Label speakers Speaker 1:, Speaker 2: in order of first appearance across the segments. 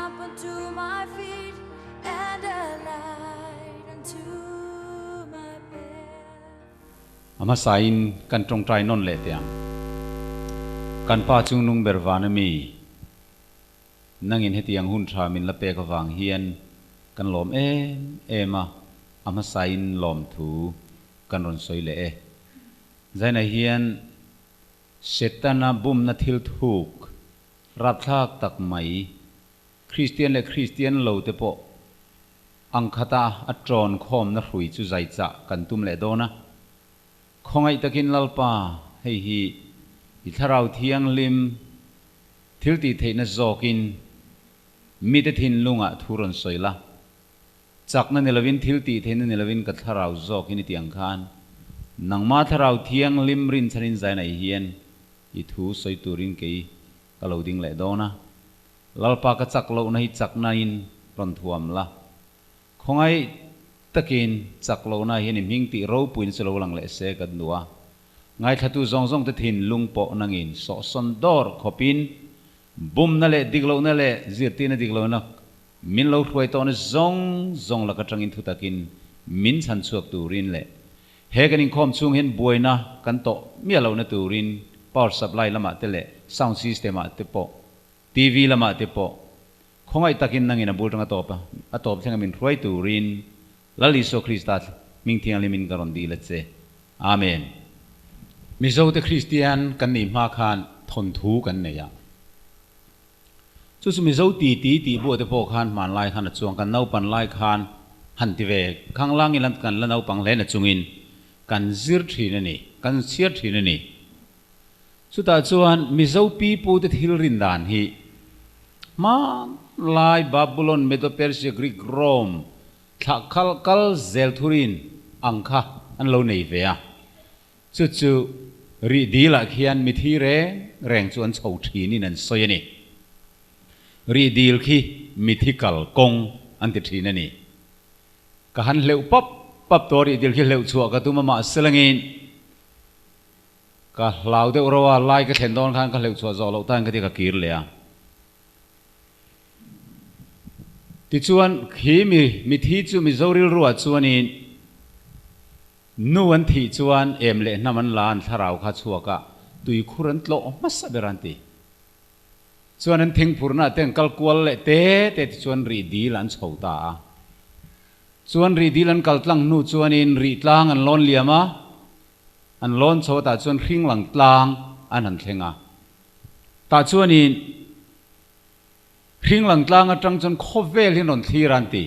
Speaker 1: lamp unto my feet and a light unto my path.
Speaker 2: A hmasain kan tawngtai nawn leh teh ang. Kan Pa chungnung ber van ami, nangin hetiang hun tha min la pek avang hian kan lawm em em a, a hmasain lawmthu kan rawn sawi leh e. Zaina hian Setana bumna thil thuk rapthlak tak mai, Kristian leh Kristian lo te pawh ang khata a ṭawn khawmna hrui chu zai chah kan tum leh dawn a. Khawngaih takin Lalpa, hei hi i Thlarau Thianghlim thil tih theihna zawkin mite thinlungah thu rawn sawi la. Chakna ni lovin, thil tih theihna ni lovin ka thlarau zawkin i tih ang khan, nangma Thlarau Thianghlim rinchhanin zai naih hian i thu sawi turin kei ka lo ding leh dawn a. Lalpa ka chak lohna hi chaknain rawn thuam la. Khawngaih takin chak lohna hian i hming tih ropuina chu lo lang leh se ka duh a. Ngaithlatu zawng zawngte thinlung pawh nangin sawhsawn dawr khawpin bumna leh dik lohna leh zirtirna dik lohna Min lo hruai tawhna zawng zawng lak atangin thu takin min chhan chhuak turin leh he kan inkhawm chhung hian buaina kan tawh miah lohna turin power supply lamah te leh sound system ah te pawh TV lamah te pawh khawngaih takin nangin a bul tang a tawp a tawp thlenga min hruai turin Lal Isua Krista hming thianghlimin ka rawn dil a che. Amen. Mizote Kristian kan nih hma khan thawnthu kan nei a. Chu chu Mizo ti ti tih buah te pawh khan hmanlai khan a chuang, kan naupan lai khan han ti ve khanglang ila kan la naupang hle na chungin kan zir thin a ni, kan chhiar thin a ni. Chutah chuan Mizo pi pu te thil rin dan hi hmanlai Babulon, Medo-Persia, Greek, Rome thlah khal kal zel thurin ang kha an lo nei ve a. Chu chu rih dilah khian mithi reng reng chu an chho thinin an sawi a ni. Rih dil khi mithi kal kawng an ti thin a ni. Ka han hleuh pap pap tawh rih dil khi hleuh chhuah ka tum a mahse langin ka hlau deuh ro a, lai ka thlen dawn khan ka hleuh chhuah zawh loh tan ka ti ka kir leh a. Tichuan khi mi mithi chu Mizo rilruah chuanin Nu an thih chuan em leh hnam an la an thlarau kha chhuak a, tuikhur an tlawh hmasa ber an ti. Chuan an thingphurna te an kal kual leh te te ti chuan rih dil an chho ta a. Chuan rih dil an kal tlang hnu chuanin rih tlang an lawn liam a, an lawn chho tah chuan hring lang tlang an han thleng a. Tah chuanin Hring lang tlang atang chuan khawvel hi an rawn thlir a an ti.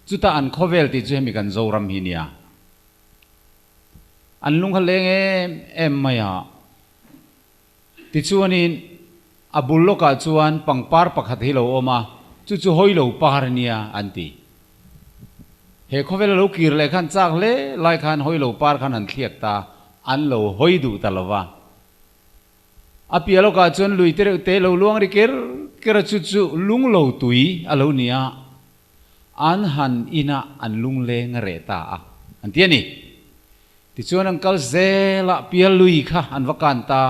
Speaker 2: Chutah an khawvel tih chu hemi kan Zoram hi nia. An lung kha leng em em mai a. Tichuanin a bul lawkah chuan pangpar pakhat hi lo awm a, chu chu hawi lo par nia an ti. He khawvel a lo kir leh khan chak hle lai khan hawi lo par khan han thliak ta, an lo hawi duh ta lo va. A piah lawkah chuan lui te reuh te lo luang ri ker ker a, chu chu lung lo tui a lo ni a, an han inah an lungleng a reh ta a, an ti a ni. Tichuan an kal zel a, pial lui kha an va kan ta,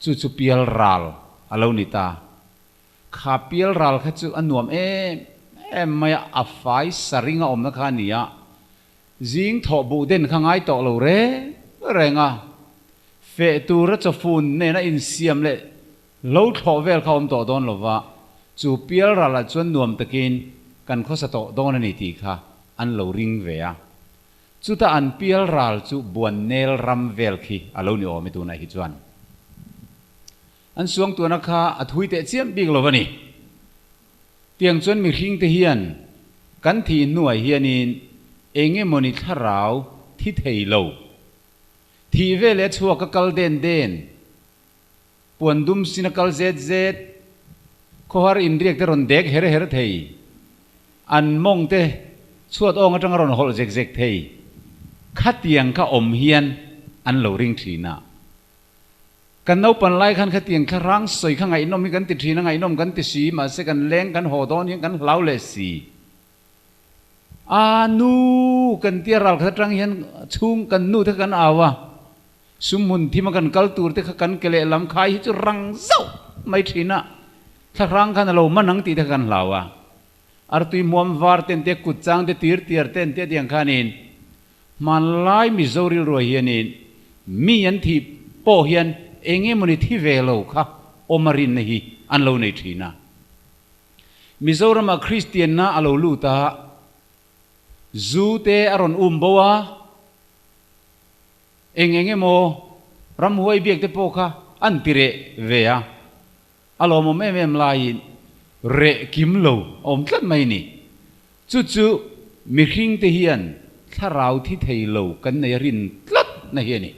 Speaker 2: chu chu pial ral a lo ni ta. Kha pial ral kha chu a nuam em em mai a, a fai saring a awmna kha a ni a, zing thawh buh den kha ngai tawh lo reng reng a, Feh tura chawfun nena insiam leh lo thlawh vel kha awm tawh dawn lova, chu pialralah chuan nuam takin kan khawsa tawh dawn a ni tih kha an lo ring ve a. Chuta an pialral chu Buannel ram vel khi a lo ni awm e tunah hi chuan. An suangtuahna kha a thui teh chiam bik lo a ni. Tiang chuan mihringte hian kan thih hnuai hianin eng emawni thlarau thi thei lo Thih ve leh chhuak a kal den den, puan dum sin a kal zet zet, khawhar inriak te rawn dek her her thei, an mawng te chhuat awng atanga rawn hawlh zek zek thei, khatiang kha awm hian an lo ring thin a. Kan naupan lai khan khatiang thla rang sawi kha ngaihnawm hi kan ti thin a, ngaihnawm kan ti si, mahse kan leng kan haw dawn hian kan hlau leh si. A nu kan tia ral khat atang hian chhung kan nu te kha kan au a, sumhmun thim a kan kal tur te kha kan ke lehlam khai hi chu rang zauh mai thin a. Thlahrang khan a lo man ang tih te kha kan hlau a. Artui hmuam var ten te, kut chang te, tir tiar ten te tiang khanin hmanlai Mizo rilruah hianin mi an thih pawh hian eng emawni thi ve lo kha awm a rinna hi an lo nei thin a. Mizoramah Kristianna a lo lut a, zu te a rawn um bo a, eng eng emaw ramhuai biak te pawh kha an ti reh ve a. A lawmawm em em laiin reh kim lo a awm tlat mai ni. Chu chu mihring te hian thlarau thi thei lo kan nei a rin tlat na hi a ni.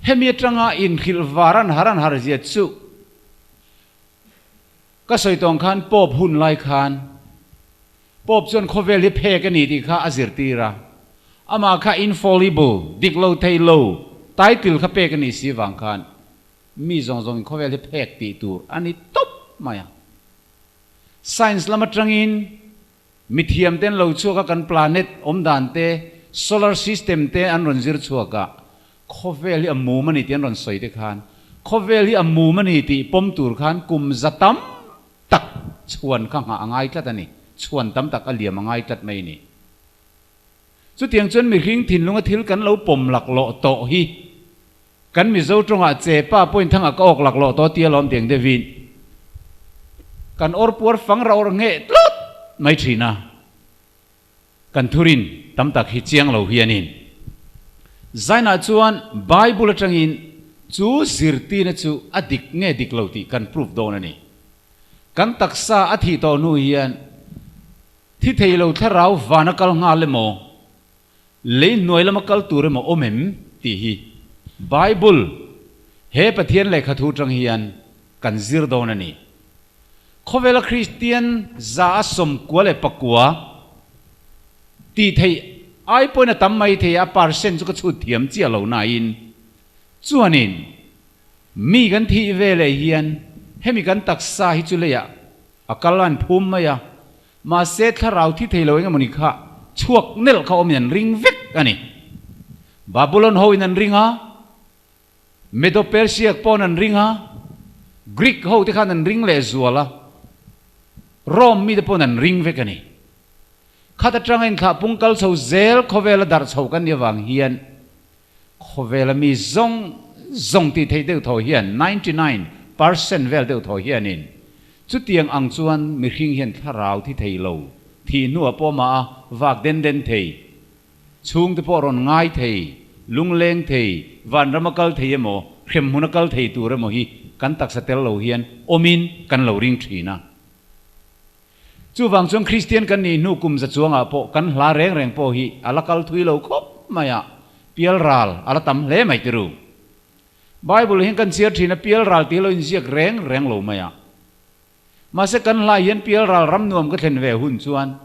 Speaker 2: Hemi atanga inhrilh var an har an har zia chu ka sawi tawng khan Pope hun lai khan Pope chuan khawvel hi phek a ni tih kha a zirtir a, amah kha infallible, dik lo thei lo, title kha pek a nih si vang khan mi zawng zawngin khawvel hi phek tih tur a ni tawp mai a. Science lam atangin mithiam te an lo chhuak a, kan planet awm dan te, solar system te an rawn zir chhuak a, khawvel hi a mum a ni tih an rawn sawi te khan khawvel hi a mum a ni tih pawm tur khan kum za tam tak chhuan kha nghah a ngai tlat a ni, chhuan tam tak a liam a ngai tlat mai a ni. Chutiang chuan mihring thinlunga thil kan lo pawm laklawh tawh hi kan Mizo tawngah che pa pawhin thangah ka awk laklawh tawh tia lawm tiang deuhin kan awr puar fang ra awr ngheh tlat mai thin a, kan thurin tam tak hi chiang lo hianin Zainah chuan Bible atangin chu zirtirna chu a dik nge dik lo tih kan proof dawn a ni. Kan taksa a thih tawh hnu hian thi thei lo thlarau van a kal nghal emaw, lei hnuai lama kal tur emaw awm em tih hi Bible he Pathian lehkha thu atang hian kan zir dawn a ni. Khawvela Kristian 194 tih theih ai pawhin a tam mai thei a, percent chu ka chhut thiam chiah lo nain chuanin mi kan thih ve leh hian hemi kan taksa hi chu leiah a kal an phum mai a, mahse thlarau thi thei lo eng emawni kha chhuak nelh kha awmin an ring vek a ni. Babulon hoin an ring a. Medo-Persia pawn an ring a, Greek ho te khan an ring leh zual a, Rome mite pawn an ring vek a ni. Khat atanga inthlah pung kal chho zel khawvela darh chho kan nih avang hian khawvela mi zawng zawng tih theih deuh thaw hian 99% vel deuh thaw hianin chutiang ang chuan mihring hian thlarau thi thei lo, thih hnuah pawh mah a vak den den thei. Chhungte pawh rawn ngai thei, lungleng thei, vanrama kal thei emaw, hremhmuna kal thei tur emaw hi kan taksa tel lo hian awmin kan lo ring thin a. Chuvang chuan Kristian kan nih hnu kum za chuangah pawh kan hla reng reng pawh hi a la kal thui lo khawp mai a, pialral a la tam hle mai tiru. Bible hian kan chhiar thin a, pialral tih lo inziak reng reng lo mai a. Mahse kan hlai hian Pialral ram nuam ka thlen ve hun chuan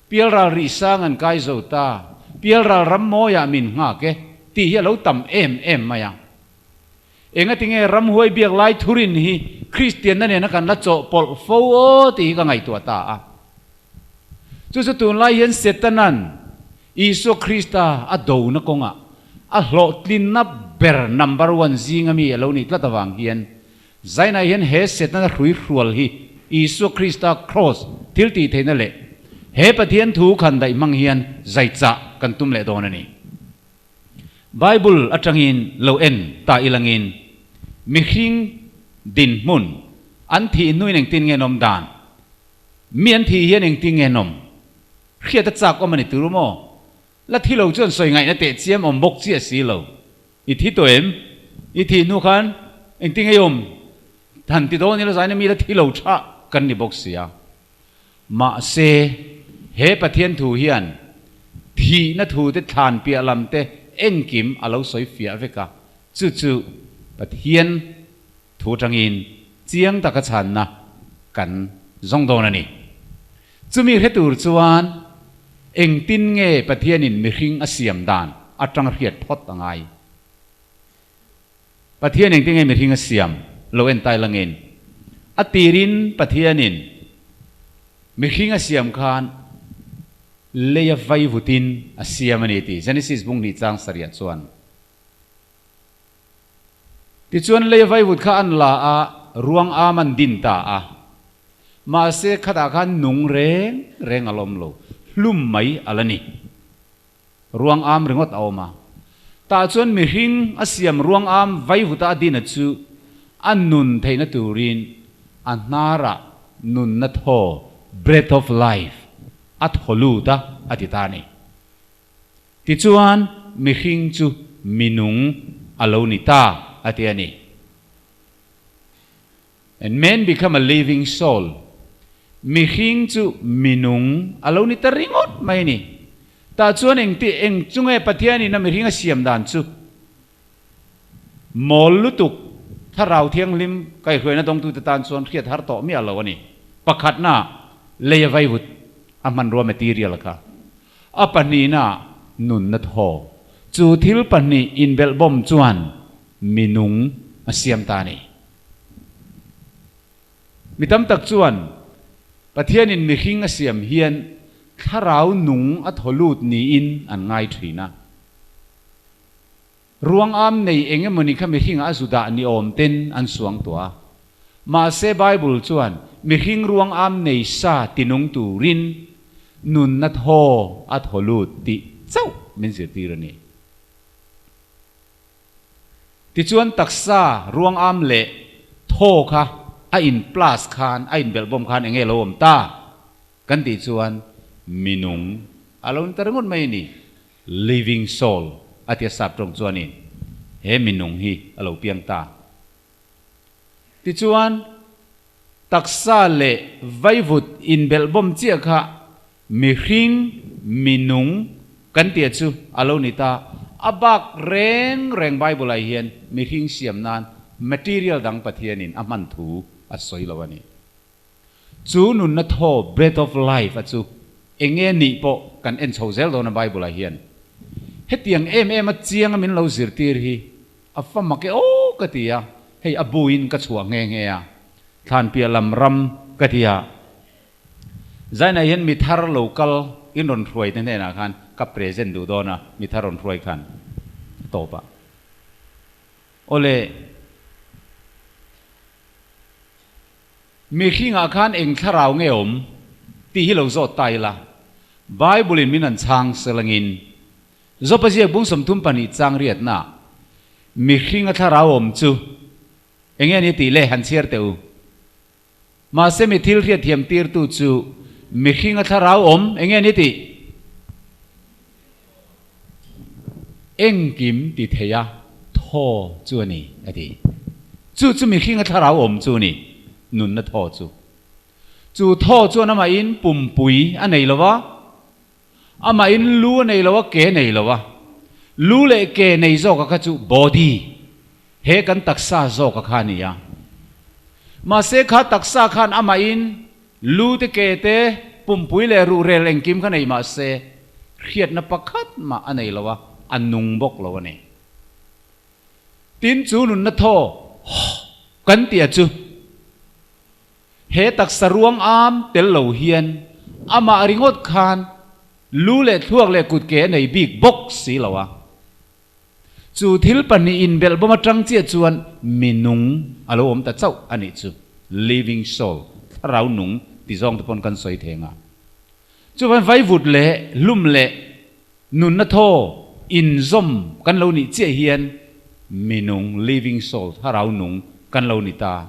Speaker 2: Pialral rih sang an kai zo ta, Pialral ram mawiah min nghak e tih hi a lo tam em em mai a. Engatinge ramhuai biak lai thurin hi Kristianna nena kan la chawhpawlh fo aw tih hi ka ngaihtuah ta a. Chu chu tunlai hian Setanan Isua Krista a dona kawngah a hlawhtlinna ber number one zinga mi a lo nih tlat avang hian Zainah hian he Setana hrui hrual hi Isua Krista Kraws thil tih theihna leh he Pathian thu khan daih hmang hian zai chah kan tum leh dawn a ni. Bible atangin lo en ta ilangin mihring dinhmun an thih hnuin engtin nge nawm dan? Mi an thih hian engtin nge nawm? Hriat a chak awm a ni tur maw? La thi lo chuan sawi ngaihna teh chiam awm bawk chiah si lo. I thi tawh em? I thih hnu khan engtin nge i awm? Han ti dawn ila zaina mi la thi lo tha kan ni bawk sia. Mahse, he Pathian thu hian thihna thu te thlan piah lam te engkim a lo sawi fiah vek a, chu chu Pathian thu atangin chiang taka chhanna kan zawng dawn a ni. Chumi hre tur chuan engtin nge Pathianin mihring a siam dan atang hriat phawt a ngai. Pathian engtin nge mihring a siam lo en tai langin a tirin Pathianin mihring a siam khan leia vaivutin a siam a ni tih Genesis bung hnih chang sarih ah chuan. Tichuan lei vaivut kha an la a, ruang am an din ta a. Mahse khatah khan nung reng reng a la awm lo, hlum mai a la ni. Ruang am ringawt a awm a. Tah chuan mihring a siam ruang am vaivuta a dina chu a nun theihna turin a hnarah nunna thaw, breath of life, a thaw lut a, a ti ta a ni. Tichuan mihring chu minung a lo ni ta, a ti a ni. And man become a living soul. Mihring chu minung a lo ni ta ringawt mai a ni. Tah chuan engti eng chu nge Pathianin a mihring a siam dan chu? Mawl lutuk, Thlarau Thianghlim kaihhruaina dawngtute tan chuan hriat har tawh miah lo a ni. Pakhatna, lei a vaivut a hmanrua material kha. A pahnihna, nunna thaw. Chu thil pahnih inbelhbawm chuan minung a siam ta a ni. Mi tam tak chuan Pathianin mihring a siam hian thlarau nung a thaw lut niin an ngai thin a. Ruang am nei eng emawni kha mihringah a zu dah ni awm ten an suang tuah a. Mahse Bible chuan mihring ruang am nei sa tinung turin nunna thaw a thaw lut tih chauh min zirtir a ni. Tichuan taksa ruang am leh thaw kha a in plus khan a inbelhbawm khan enge lo awm ta kan tih chuan minung a lo ni ta ringawt mai a ni. Living soul a tia sap tawng chuanin he minung hi a lo piang ta. Tichuan taksa leh vaivut inbelhbawm chiah kha Mihring, minung, kan tih chu a lo ni ta. A bak reng reng Bible-ah hian mihring siam nan material dang Pathianin a hman thu a sawi lo a ni. Chu nunna thaw, breath of life, a chu eng nge nih pawh kan en chho zel dawn a Bible-ah hian. Hetiang em em a chiang a min lo zirtir hi a fa mak e aw ka ti a, hei a buin ka chhuah nghe nghe a, thlan piah lam ram ka ti a. Zainah hian mi thar lo kal in rawn hruai te hnenah khan ka present duh dawn a, mi thar rawn hruai khan a tawp a. Awle, mihringah khan eng thlarau nge awm tih hi lo zawt ta ila, Bible in min han chhang selangin Zopa ziak bung 32 chang riatna mihringa thlarau awm chu enge ni tih le han chhiar teh u. Mahse mi thil hriatthiam tirtu chu mihringa thlarau awm eng nge ni tih? Engkim ti thei a thaw chu a ni, a ti. Chu chu mihringa thlarau awm chu a ni, nunna thaw chu. Chu thaw chuan amahin pumpui a nei lo va, amahin lu a nei lo a, ke a nei lo a. Lu leh ke nei zawka kha chu body, he kan taksa zawka kha a ni a. Mahse kha taksa khan amahin lu te ke te, pumpui leh ruhrel engkim kha nei mahse hriatna pakhat mah a nei lo a, a nung bawk lo a ni. Tin chu nunna thaw kan tih a chu he taksa ruang am tel lo hian amah ringawt khan lu leh thluak leh kut ke a nei bik bawk si lo a. Chu thil pahnih inbelh bawm atang chiah chuan mi nung a lo awm ta chauh a nih chu. Living soul, thlarau nung ti zawng te pawn kan sawi theng a. Chuvan vaivut leh hlum leh nunna thaw inzawm kan lo nih chiah hian mi nung, living soul, thlarau nung kan lo ni ta.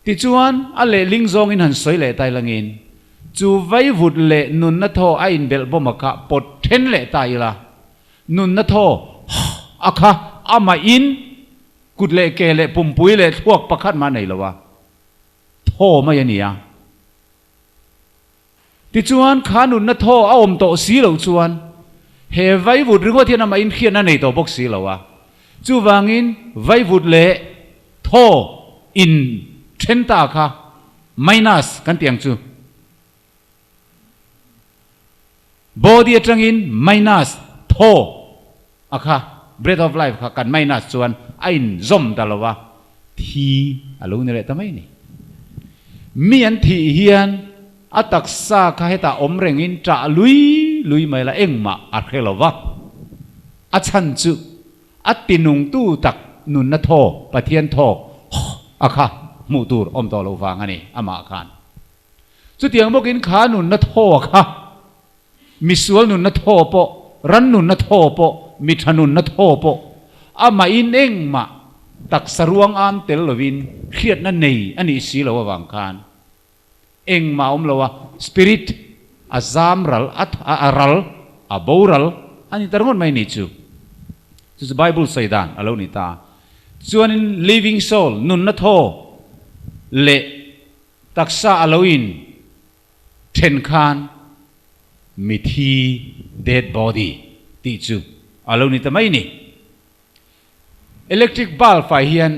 Speaker 2: Tichuan a lehling zawngin han sawi leh ta ilangin chu vaivut leh nunna thaw a inbelh bawm a kha pawt then leh ta ila. Nunna thaw a kha amah in kut leh ke leh pumpui leh thluak pakhat mah a nei lo a, thaw mai a ni a. Tichuan kha nunna thaw a awm tawh si loh chuan he vaivut ringawt hian amah in hriatna a nei tawh bawk si lo a. Chuvangin vaivut leh thaw in then ta kha minus kan tih ang chu. Body atangin minus thaw a kha breath of life kha kan minus chuan a inzawm ta lo a, thi a lo ni leh ta mai a ni. Mi an thih hian a taksa kha hetah awm rengin ṭah lui lui mai la engmah a hre lo va, a chhan chu a tinungtu tak. nunna thaw, Pathian thaw a kha hmuh tur awm tawh loh vang a ni amah khan. Chutiang bawkin kha nunna thaw a kha misual nunna thaw pawh, ran nunna thaw pawh, mi tha nunna thaw pawh amahin engmah taksa ruang am tel lovin hriatna nei a nih si loh avang khan Engmah a awm lo a, spirit a zam ral, a a ral, a boral a ni ta ringawt mai ni chu. Chu chu Bible sawi dan a lo ni ta. Chuanin living soul, nunna thaw leh taksa a lo in then khan mithi, dead body, tih chu a lo ni ta mai ni. Electric bulb ah hian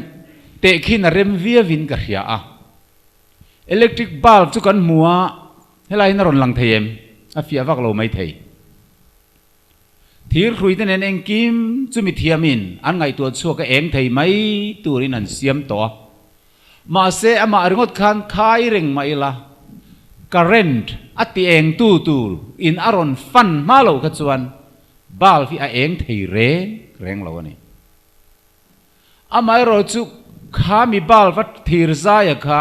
Speaker 2: tehkhin a rem viauin ka hria a. Electric bulb chu kan hmu a, helai hian a rawn lang thei em? A fiah vak lo mai thei. Thir hrui te nen engkim chu mi thiamin an ngaihtuah chhuak a eng thei mai turin an siam tawh a. Mahse amah ringawt khan khai reng mah ila current a ti eng tu tur in a rawn fan hma loh kha chuan Bulb hi a eng thei reng reng lo a ni. Amaherawh chu kha mi bulb a thir zaia kha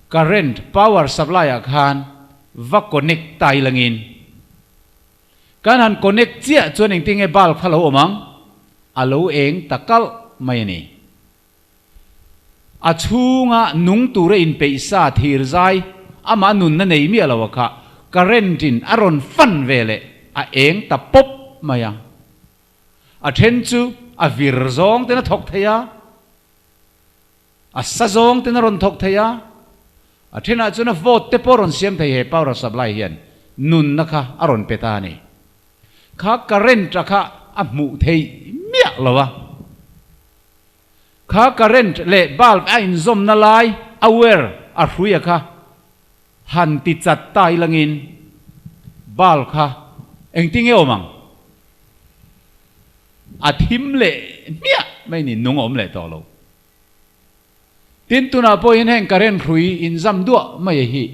Speaker 2: current power supply ah khan va connect ta ilangin kan han connect chiah chuan engtin nge bulb kha lo awm ang? A lo eng ta kalh mai a ni. A chhunga nung tura inpeih sa thir zai amah nunna nei miah lo a kha current in a rawn fan ve leh a eng ta pawp mai a. A then chu a vir zawng ten a thawk thei a, a sa zawng ten a rawn thawk thei a, a thenah chuan a vote te pawh a rawn siam thei he power supply hian nunna kha a rawn pe ta a ni. Kha current a kha a hmuh theih miah lo a. Kha current leh bulb a inzawmna lai a wire a hrui a kha han ti chat ta ilangin bulb kha engtin nge awm ang? A thim leh hmiah mai ni, nung a awm leh tawh lo. Tin, tunah pawhin heng current hrui inzam duah mai a hi.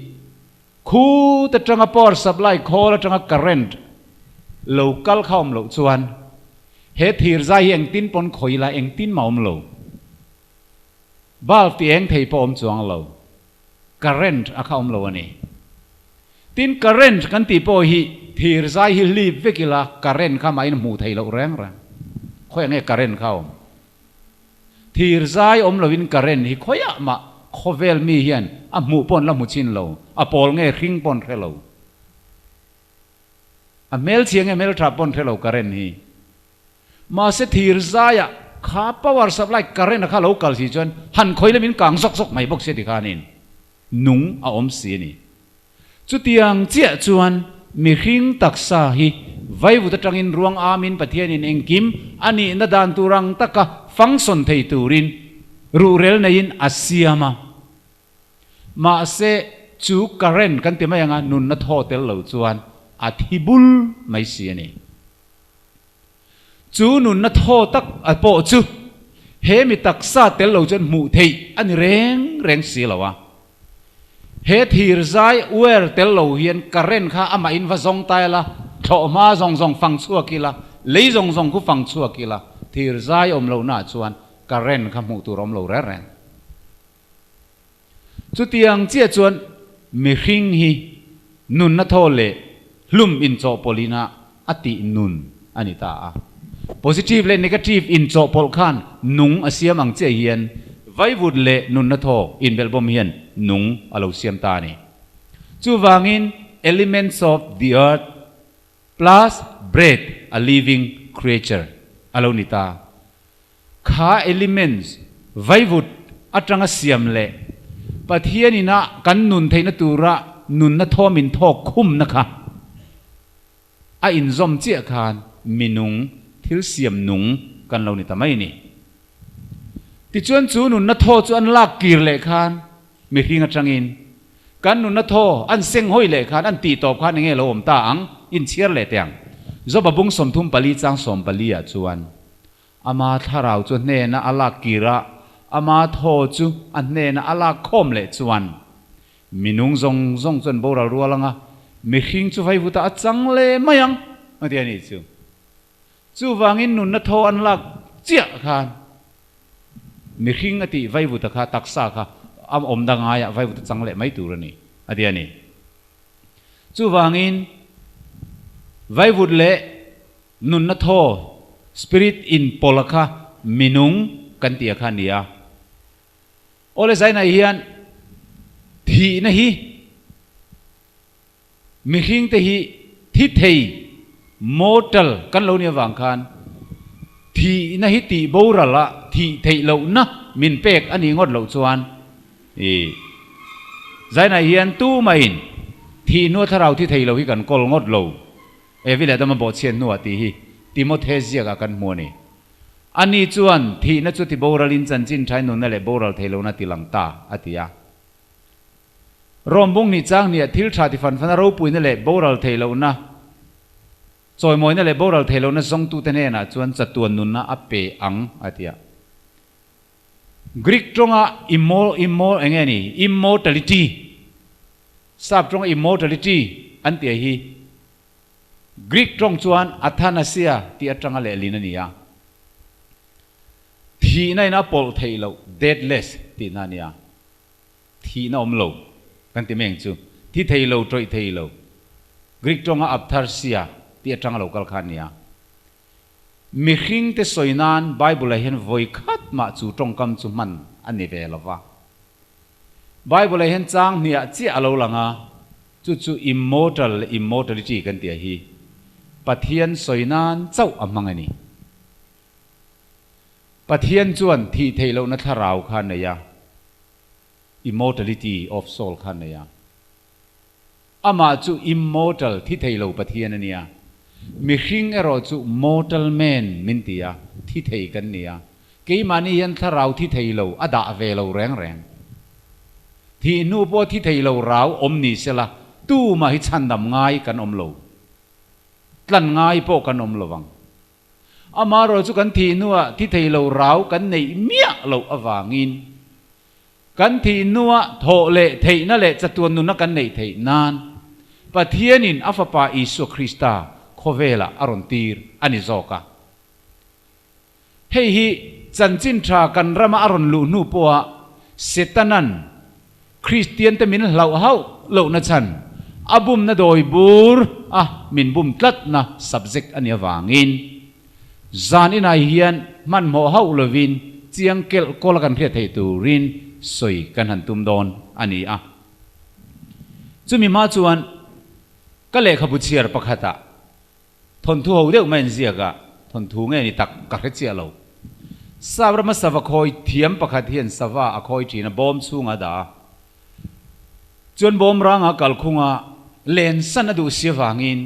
Speaker 2: Khut atanga power supply khawl atanga current lo kal kha awm loh chuan he thir zai hi engtin pawn khawi ila engtin mah awm lo. Bulb ti eng thei pawh awm chuang lo. Current a kha awm lo a ni. Tin, current kan tih pawh hi thir zai hi hlip vek ila current kha mahin hmuh theih loh reng reng. Khawiah nge current kha awm? Thir zai awm loin current hi khawiah mah khawvel mi hian a hmuh pawh an la hmu chin lo, a pawl nge hring pawh an hre lo. A hmelchhia nge hmeltha pawh an hre lo current hi. Mahse thir zaiah kha power supply current a kha lo kal si chuan han khawi lamin kang zawk zawk mai bawk sia tikhanin nung a awm si a ni. Chutiang chiah chuan mihring taksa hi vaivut atangin ruang amin Pathianin engkim a nihna dan tur ang taka function thei turin ruhrel neiin a siam a. Mahse, chu current kan ti mai anga nunna thaw tel lo chuan a thi bul mai si a ni. Chu nunna thaw tak a pawh chu he mi taksa tel lo chuan hmuh theih a ni reng reng si lo a. He thir zai wire tel lo hian current kha amah in va zawng ta ila, thlawh hma zawng zawng fang chhuak ila, lei zawng zawng khu fang chhuak ila, thir zai awm lohna ah chuan current kha hmuh tur a awm lo reng reng. Chutiang chiah chuan mihring hi nunna thaw leh hlum inchawhpawlhina a tih nun a ni ta a. Positive leh negative inchawhpawlh khan nung a siam ang chiah hian vaivut leh nunna thaw inbelhbawm hian nung a lo siam ta a ni. Chuvangin elements of the earth plus breath a living creature a lo ni ta. Kha elements vaivut atanga siam leh Pathian ina kan nun theihna tura nunna thawm in thawk khumna kha a inzawm chiah khan minung thil siam nung kan lo ni ta mai ni. Tichuan chu nunna thaw chu an lak kir leh khan mihring atangin kan nunna thaw an seng hawi leh khan an tih tawp khan enge lo awm ta ang inchhiar leh teh ang. Joba bung 34 chang 14 ah chuan Ama thlarau chu hnena a lak kir a, ama thaw chu a hnena a lak khawm leh chuan minung zawng zawng chuan boral rual anga mihring chu vaivuta a chang leh mai ang a ti a nih chu. Chuvangin nunna thaw an lak chiah khan. Mihring a tih vaivuta kha taksa kha a awm da ngaiah vaivut a chang leh mai tur a ni, a ti a ni. Chuvangin vaivut leh nunna thaw, spirit, inpawlha kha minung kan tih a kha a ni a. Awle zainah hian thihna hi Mihringte hi thi thei, mortal, kan lo nih avang khan thihna hi tih boral a thih theih lohna min pek a nih ngawt loh chuan i Zainah hian tumahin thih hnua thlarau thi thei lo hi kan kawl ngawt lo. Evi leh Adama bawhchhiat hnuah tih hi Timothe ziakah kan hmu a ni. Ani chuan thihna chu ti boralin chanchin thain nunna leh boral thei lohna ti lang ta, a ti a. Rawmbung nih chang nia thil tha ti fan fana ropuina leh boral theih lohna, chawimawina leh boral theih lohna zawngtute hnenah chuan chatuan nunna a pe ang, a ti a. Greek tawnga immo, immo, eng nge ni? Immortality, Sap tawnga immortality an tih hi Greek tawng chuan athanasia tih atanga lehlin a ni a. Thihna in a pawlh theih loh, deathless, tihna a ni a. Thihna awm lo kan ti mai ang chu. Thi thei lo, tawih thei lo. Greek tawnga aphtharsia tih atanga lo kal kha a nia. Mihringte sawi nan Bible-ah hian vawi khat mah chu tawngkam chu hman a ni ve lo va. Bible-ah hian chang hniah chiah a lo lang a, chu chu immortal leh immortality kan tih hi Pathian sawi nan chauh a hmang a ni. Pathian chuan thih theih lohna thlarau kha a nei a, immortality of soul kha a nei a. Amah chu immortal, thi thei lo Pathian a nia. Mihring erawh chu mortal man min ti a, thi thei kan ni a. Keimahni hian thlarau thi thei lo a dah ve lo reng reng. Thih hnu pawh thi thei lo rau awm ni sela, tumah hi chhandam ngai kan awm lo. Tlan ngai pawh kan awm lo vang. Amaherawh chu kan thih hnuah thi thei lo rau kan neih miah loh avangin kan thih hnuah thawh leh theihna leh chatuan nunna kan neih theih nan Pathianin a Fapa Isua Krista khawvelah a rawn tir a ni zawk a. Hei hi chanchin tha kan rama a rawn luh hnu pawha Setanan Kristiante min hlauh hauh lohna chhan a bumna dawi bur a min bum tlatna subject a nih avangin zan inai hian hmanhmawh hauh lovin chiang kelh kawl a kan hriat theih turin sawi kan han tum dawn a ni a. Chumi hma chuan ka lehkhabu chhiar pakhatah Thawnthu ho deuh mai an ziak a, thawnthu nge ni tak ka hre chiah lo. Sap rama sava khawi thiam pakhat hian sava a khawi thin a, bawm chhungah a dah a. Chuan bawm ranga kalkhunga len san a duh si avangin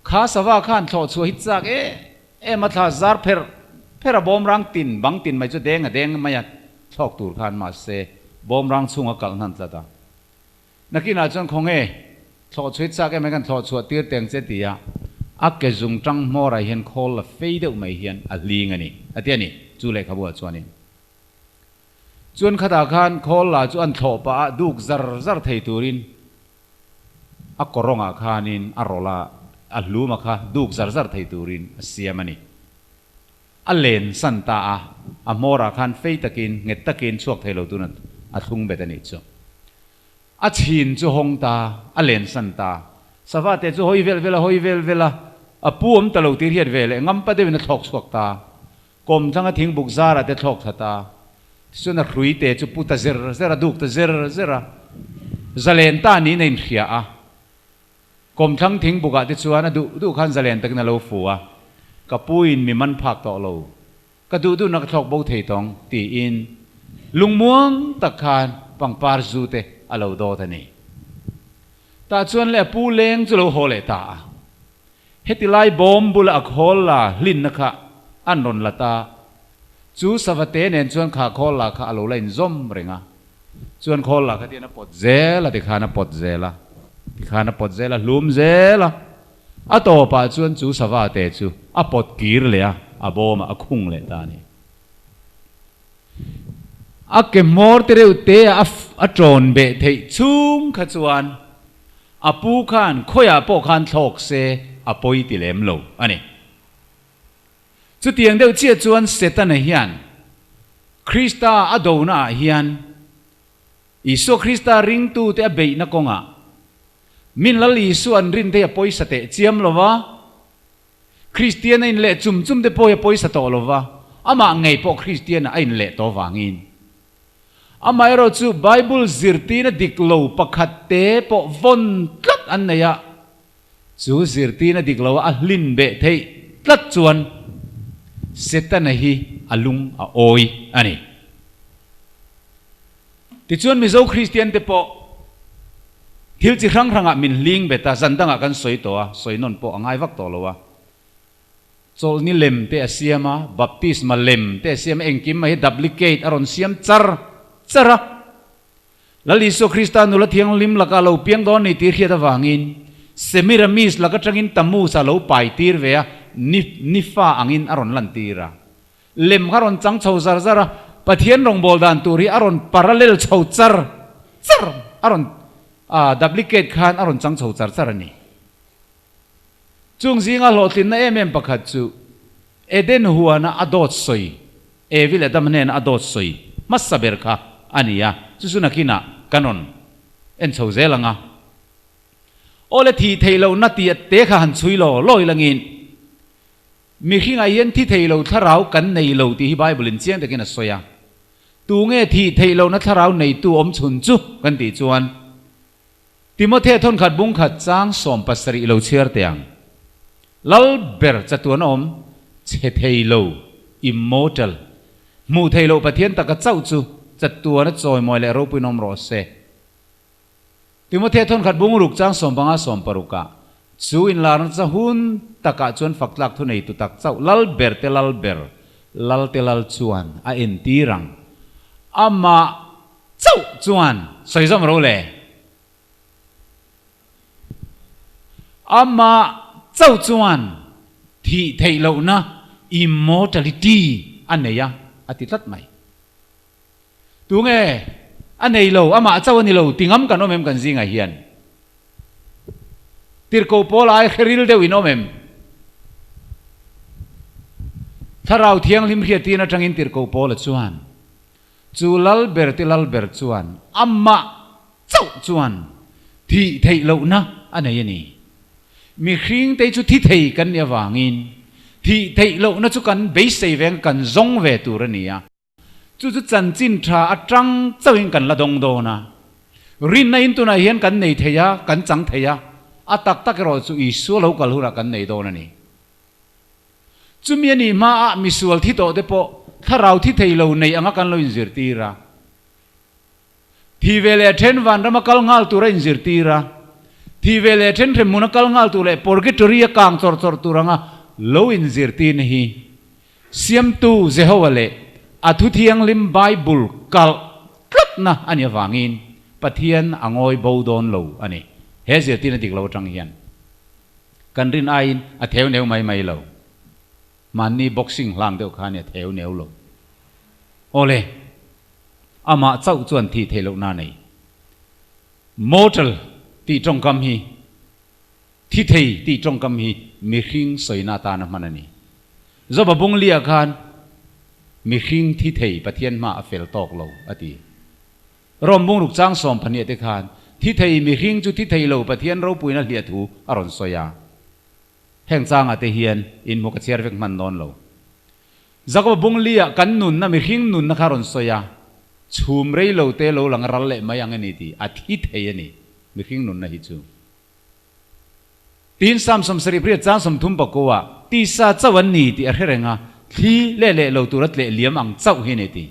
Speaker 2: kha sava khan thlawh chhuah hi chak em em a, thla zar pherh pherh a bawm rang tin bang tin mai chu deng a deng mai a thlawk tur khan mahse bawm rang chhunga kalh hnan tlat a. Nakinah chuan khawnge thlawh chhuih chak em kan thlawh chhuah tir teng che ti a, a ke zung tang hmawrah hian khawl la fei deuh mai hian a hling a ni, a ti a ni. Chu lehkhabu ah chuanin chuan khatah khan khawl la chu an thlawh pah a, duk zar zar thei turin a kawrawngah khanin a rawlh a, a hlum a kha duk zar zar thei turin a siam a ni. A len san ta a, a hmawrah khan fei takin, nghet takin chhuak thei lo tun a thlung bet a nih chu. A chhin chu hawng ta, a len san ta. Sava te chu hawi vel vel a, hawi vel vel a, a pu awm ta lo tir hiat ve leh ngampa deuhin a thlawk chhuak ta. Kawm thlang a thingbuk zarah te thlawk thla ta. Tichuan a hrui te chu pu ta zer zer a, duk ta zer zer a. Zalen ta niin a inhria a. Kawmthlang thingbukah te chuan a duh duh khan zalen takin a lo fu a, Ka puin mi man phak tawh lo, ka duh duhna ka thlawk bo thei tawng, tiin lungmuang tak khan pangpar zu te a lo dawt a ni. Tah chuan le a pu leng chu lo haw leh ta a. Heti lai bawm bula a khawl la hlinna kha an rawn la ta. Chu savate nen chuan kha khawl la kha a lo la inzawm reng a. Chuan khawl lah kha tian a pawt zel a, tikhan a pawt zel a, tikhan a pawt zel a, hlum zel a. A tawpah chuan chu sava te chu a pawt kir leh a, a bawmah a khung leh ta a ni. A ke hmawr te reuh te a a tawn beh theih chhung kha chuan a pu khan khawiah pawh khan thlawk se a pawi ti lem lo a ni. Chutiang deuh chiah chuan Setana hian. Krista a donaah hian Isua Krista ringtute a beihna kawngah min Lal Isua an rin te hi a pawisa teh chiam lo va, Kristian a inleh chum chum te pawh hi a pawisa tawh lo va, amah ngei pawh Kristian ah a inleh tawh vangin. Amaherawhchu Bible zirtirna dik lo pakhat te pawh vawn tlat an nei a, chu zirtirna dik lo a hlin beh theih tlat chuan Setana hi a lung a awi a ni. Tichuan Mizo Kristian te pawh thil chi hrang hrangah min hling bet a, zan dangah kan sawi tawh a, sawi nawn pawh a ngai vak tawh lo a. Chawlhni lem te a siam a, baptisma lem te a siam a, engkim mai hi duplicate a rawn siam char char a. Lal Isua Krista nula thianghlim laka lo piang dawn ni tih hriat avangin Semiramis lak atangin Tammuz a lo pai tir ve a, ni ni fa angin a rawn lan tir a. Lem kha rawn chang chho zar zar a, Pathian rawngbâwl dan tur hi a rawn parallel chho char char, a rawn duplicate khan a rawn chang chho char char a ni. Chung zinga hlawhtlinna em em pakhat chu Eden huana a dawt sawi, Evi leh Adam hnena a dawt sawi hmasa ber kha a ni a, chu chu nakinah kan rawn en chho zel ang a. Aw le thih theih lohna tih te kha han chhui law law ilangin mihringah hian thi thei lo thlarau kan nei lo tih hi Bible in chiang takin a sawi a. Tunge thih theih lohna thlarau neitu awm chhun chu kan tih chuan Timothea thawnkhat bungkhat chang 17 lo chhiar teh ang. Lal ber chatuan awm chhe thei lo, immortal, hmuh thei loh Pathian taka chauh chu chatuana chawimawi leh ropuiin awm rawh se. Timothea thawnkhat bungruk chang 15 16 ah chu inlarna cha hun takah chuan faktlak thuneitu tak chauh Lal ber te Lal ber, Lal te Lal chuan a entir ang. Amah Chauh chuan sawi zawm ro le. Amah chauh chuan thih theih lohna immortality a nei a, a ti tlat mai. Tunge a nei lo, amah chauh a ni lo ti ngam kan awm em kan zingah hian? Tirhkoh pawl ai hre ril deuh in awm em? Thlarau Thianghlim hriattir atangin Tirhkoh Paula chuan Chu lal ber te lal ber chuan amah chauh chuan thih theih lohna a nei a ni. Mihring te chu thi thei kan nih avangin thih theih lohna chu kan beisei ve ang kan zawng ve tur a ni a. Chu chu chanchin tha atang chauhin kan la dawng dawn a. Rinna in tunah hian kan nei thei a, kan chang thei a, a tak tak erawh chu Isua lo kal hunah kan nei dawn a ni. Chumi a nih hmaah misual thi tawh te pawh thlarau thi thei lo nei anga kan lo inzirtir a. Thi ve leh then vanrama kal nghal tur a inzirtir a. Thi ve leh then hremhmuna kal nghal tur leh purgatory a kang chawr chawr tur anga lo inzirtirna hi Siamtu Jehovah leh a Thu Thianghlim Bible kalh tlatna a nih avangin Pathian a ngawi bo dawn lo a ni. He zirtirna dik lo atang hian. Kan rin aiin a theu neu mai mai lo. Mahni boxing hlang deuh kha nia theu neu lo. Awle, amah chauh chuan thih theih lohna a nei. Mortal tih tawngkam hi, thi thei tih tawngkam hi mihring sawina atana hman a ni. Joba bunglia khan mihring thi thei Pathian hma a fel tawk lo a ti. Rom bungruk chang 12 te khan thi thei mihring chu thi thei lo Pathian ropuina hliah thu a rawn sawi a. Heng changah te hian inhmu ka chhiar vek hman dawn lo. Jakoba bung liah kan nunna mihring nunna kha a rawn sawi a, chhum rei lo te lo lang ral leh mai ang a ni tih a thi thei a ni mihring nunna hi chu. Tin Psalm 78 chang 30 pakua tisa chauh an ni tih a hre reng a, thli leh leh lo tura tleh liam ang chauh hi a ni tih.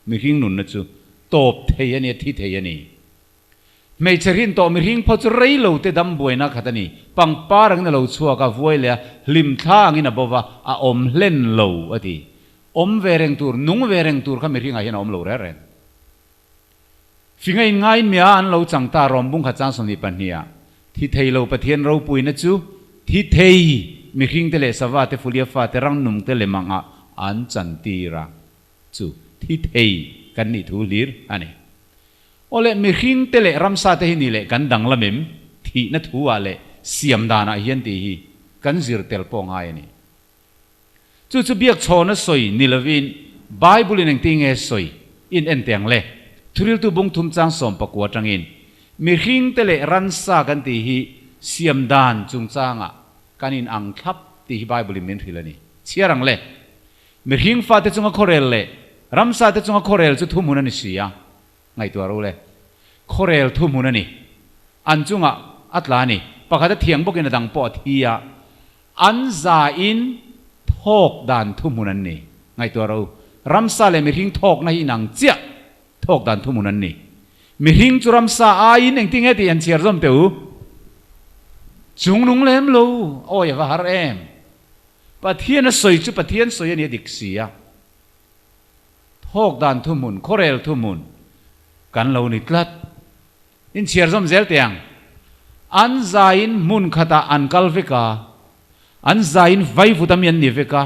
Speaker 2: Mihring nunna chu tawp thei a ni a, thi thei a ni. Hmeichhe rin tawh mihring phaw chu rei lo te dam buaina khat a ni. Pangpar angin a lo chhuak a, vuai leh a, hlim thla angin a bo va, a awm hlen lo a ti. Awm ve reng tur, nung ve reng tur kha mihringah hian a awm lo reng reng. Finga in ngai mia an lo chang ta rawm bung khat chang 22 ah thi thei lo Pathian ropuina chu thi thei mihring te leh sava te fulia fa te rangnung te lem ang ah an chan tir a chu thi thei kan nih thu hlir a ni. Aw le mihring te leh ramsa te hi ni leh kan danglam em thihna thu ah leh siam dan ah hian tih hi kan zir tel pawh ngai a ni. Chu chu biak chhawna sawi ni lovin Bible in engtin nge sawi in en teh ang le? Thuriltu bung thum chang 19 atangin, Mihring te leh ransa kan tih hi siam dan chungchangah kan in ang thlap tih hi Bible in min hrilh a ni. Chhiar ang le. Mihring fate chunga khawrel leh ramsa te chunga khawrel chu thuhmun a ni si a. Ngaihtuah ro le. Khawrel thuhmun a ni. An chungah a tla a ni. Pakhat a thiang bawkin a dang pawh a thi a. An zain thawk dan thuhmun an ni. Ngaihtuah ro. Ramsa leh mihring thawkna hi inang chiah thawk dan thuhmun an ni. Mihring chu ramsa aiin engtin nge tih an chhiar zawm teh u? Chung nung lem lo. Awi a va har em. Pathian a sawi chu Pathian sawi a ni a dik si a. Thawk dan thuhmun, khawrel thuhmun kan lo ni tlat. Inchhiar zawm zel teh ang. An zaiin hmun khatah an kal vek a, an zaiin vaivut ami an ni vek a,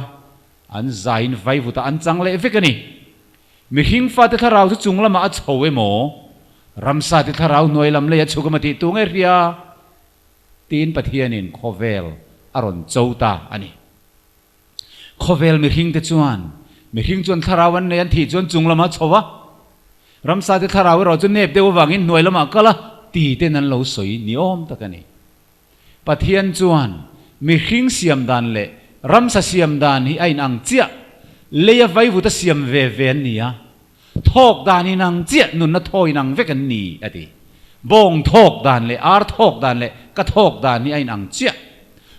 Speaker 2: an zaiin vaivutah an chang leh vek a ni. Mihring fate thlarau chu chung lamah a chho emaw, ramsate thlarau hnuai lam lei a chhuk emaw tih tu nge hria? Tiin Pathianin khawvel a rawn cho ta a ni. Khawvel mihringte chuan, mihring chuan thlarau an nei an thih chuan chung lamah chho a, ramsate thlarau erawh chu nep deuh avangin hnuai lamah kal a ti ten an lo sawi ni awm tak a ni. Pathian chuan mihring siam dan leh ramsa siam dan hi a inang chiah, leia vaivuta siam ve ve an ni a, thawk dan inang chiah, nunna thaw inang vek an ni a ti. Bawng thawk dan leh ar thawk dan leh ka thawk dan hi a inang chiah.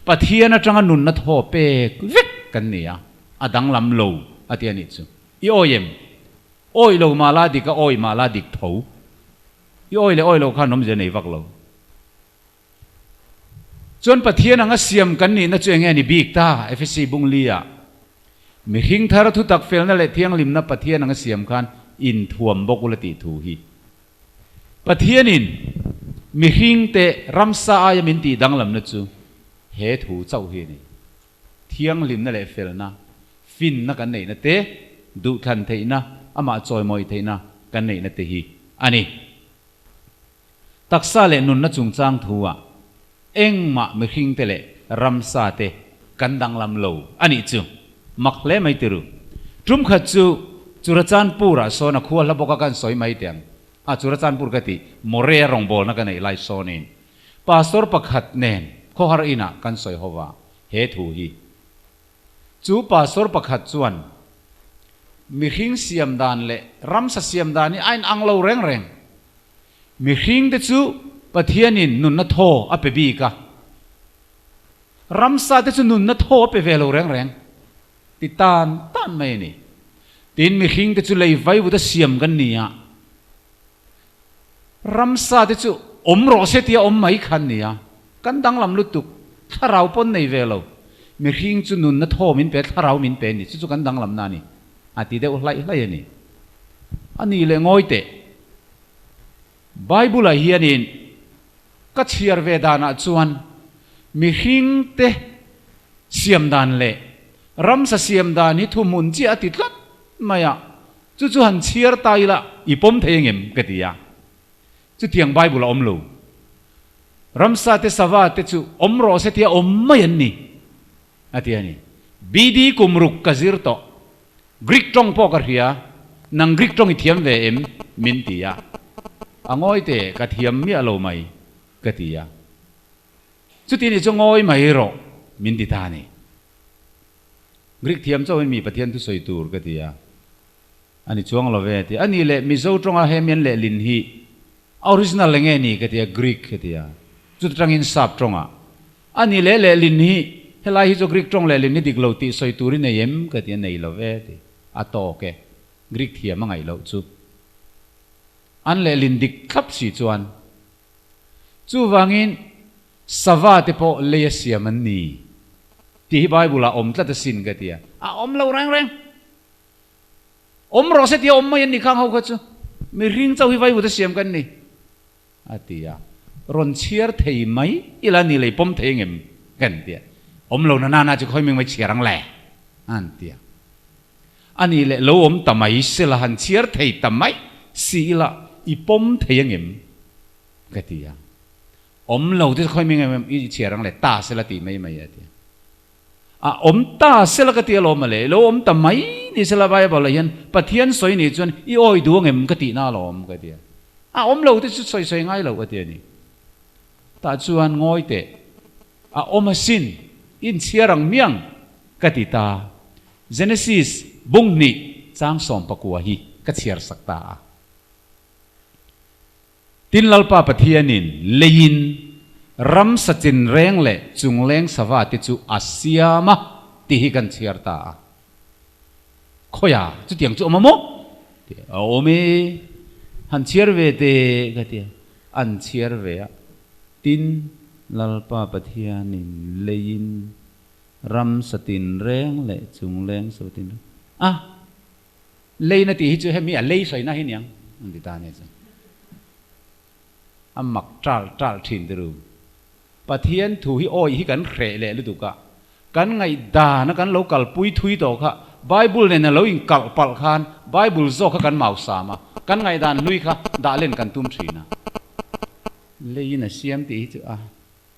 Speaker 2: Pathian atanga nunna thaw pek vek kan ni a, a danglam lo a ti a nih chu. I awi em? Awi lo mah la dik a, awi mah la dik tho. I awi leh awi lo khan awmzia nei vak lo. Chuan Pathian anga siam kan nihna chu enge a ni bik ta? Efesi bung li ah mihring thar thutak felna leh thianghlimna Pathian anga siam khan inthuam bawk ula tih thu hi. Pathianin mihringte ramsa aia min tih danglamna chu he thu chauh hi a ni. Thianghlimna leh felna, finna kan neihna te, duhthlan theihna, amah chawimawi theihna kan neihna te hi a ni. Taksa leh nunna chungchang thu-ah engmah mihringte leh ramsa te kan danglam lo a nih chu. Mak hle mai tiru. Tum khat chu Churachandpur-ah sawn a khua hla bawk a kan sawi mai teh ang. A, Churachandpur ka tih, Moreh-a rawngbawlna ka neih lai sawnin Pastor pakhat nen khawhar inah kan sawi ho va, he thu hi. Chu Pastor pakhat chuan mihring siam dan leh ramsa siam dan hi a inang lo reng reng. Mihringte chu Pathianin nunna thaw a pe bik a, ramsate chu nunna thaw a pe ve lo reng reng ti tan tan mai a ni. Tin, mihringte chu lei vaivut a siam kan ni a, ramsate chu awm rawh se tia awm mai kha an ni a, kan danglam lutuk, thlarau pawn nei ve lo. Mihring chu nunna thaw min pe, thlarau min pe a ni, chu chu kan danglamna a ni, a ti deuh hlaih hlaih a ni. A ni leh ngawi teh. Bible-ah hianin ka chhiar ve danah chuan mihringte siam dan leh ramsa siam dan hi thuhmun chiah a ti tlat mai a, chu chu han chhiar ta ila i pawm thei angem ka ti a. Chutiang Bible a awm lo. Ramsa te sava te chu awm rawh se tia awm mai an ni a ti a ni. BD kum ruk ka zir tawh. Greek tawng pawh ka hria, nang Greek tawng i thiam ve em? min ti a. A ngawi teh, ka thiam miah lo mai, ka ti a. Chuti nih chu ngawi mai rawh, min ti ta a ni. Greek thiam chauhin mi Pathian thusawi tur, ka ti a. A ni chuang lo ve, a ti a. A nih leh Mizo tawnga he mian lehlin hi a original eng nge ni? ka ti a, Greek, ka ti a. Chuta tangin sap tawngah A nih leh lehlin hi, helai hi chu Greek tawng lehlin hi dik lo tih sawi tur i nei em? ka ti a, nei lo ve ti. A tawk e, Greek thiam a ngaih loh chu. An lehlin dik thlap si chuan. Chuvangin, sava te pawh lei a siam an ni tih hi Bible ah awm tlat asin ka ti a, a awm lo reng reng. Awm rawh se tia awm mai an ni khang ho kha chu. Mihring chauh hi vaivut a siam kan ni. A ti a, rawn chhiar thei mai ila ni lei pawm thei engem? Kan ti a, awm lo na nana chu khawi ming mai chhiar ang le? An ti a, a ni leh lo awm ta mai sela han chhiar thei ta mai si ila i pawm thei engem? Ka ti a, awm lo te chu khawi ming em i chhiar ang le ta sela ti mai mai a ti a, a awm ta sela ka ti alawm a le, lo awm ta mai ni sela Bible ah hian Pathian sawi nih chuan i awi duh angem ka tihna alawm ka ti a. A awm lo te chu sawi sawi ngai lo ka ti a ni. Tah chuan ngawi teh a awm asin inchhiar ang miang ka ti ta. Genesis bung hnih chang 19 hi ka chhiar sak ta a. Tin Lalpa Pathianin leiin ram sachin reng leh chungleng sava te chu a siam a tih hi kan chhiar ta a. Khawiah chutiang chu awm a maw? Tih a awm e, han chhiar ve teh ka ti a, an chhiar ve a. Tin Lalpa Pathianin leiin ram satin reng leh chungleng sava tin reng a. Lei na tih hi chu hemi a lei sawi na hi niang an ti ta ania chu. A mak ṭal ṭal ṭhin te ru. Pathian thu hi awih hi kan hreh leh lutuk a, kan ngaihdan a kan lo kalpui thui tawh kha Bible nen a lo inkalh palh khan Bible zawk kha kan mausam a, kan ngaihdan hlui kha dah len kan tum ṭhin a. Leiin a siam tih hi chu a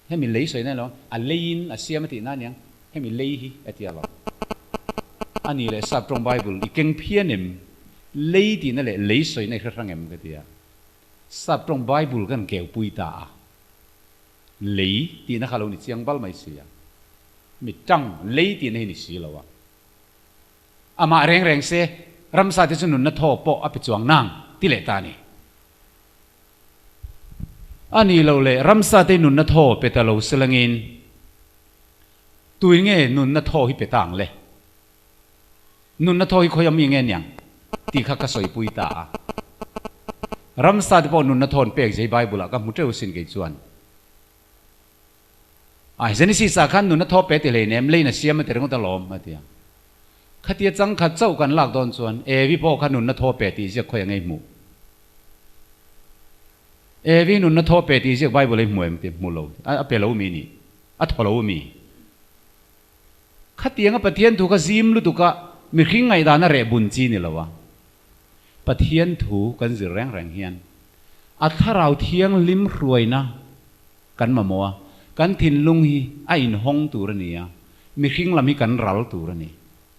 Speaker 2: hemi lei sawi na lo, a leiin a siam a tih na aniang, hemi lei hi a ti a lo. A ni leh sap tawng Bible i keng phian em? Lei tihna leh lei sawi na i hre hrang em ka ti a. Sap tawng Bible kan keu pui ta a. Lei tihna kha lo ni chiang bal mai si a. Mi tang lei tihna hi ni si lo a. Amah reng reng se ramsa te chu nunna thaw pawh a pe chuang nang ti leh ta a ni. A ni lo leh ramsa te nunna thaw pe ta lo selangin tuin nge nunna thaw hi pe ta ang le? Nunna thaw hi khawi ami nge niang tih kha ka sawipui ta a. Ramsa te pawh nunna thaw an pek zai Bible ah ka hmu teuh sin kei chuan. A Genesis ah khan nunna thaw pe ti hleinem leiin a siam a ti ringawt alawm a ti a. Khatia changkhat chauh kan lak dawn chuan Evi pawh kha nunna thaw pe tih ziak khawi a ngei hmuh. Evi nunna thaw pe tih ziak Bible hi hmu em ti hmu lo a pe lo mi nih a thaw lo mi. Khatianga Pathian thu kha zim lutuk a mihring ngaihdan a reh bun chi ni lo a. Pathian thu kan zir reng reng hian a thlarau thianghlim hruaina kan mamawh a, kan thinlung hi a inhawng tur a ni a, mihring lam hi kan ral tur a ni.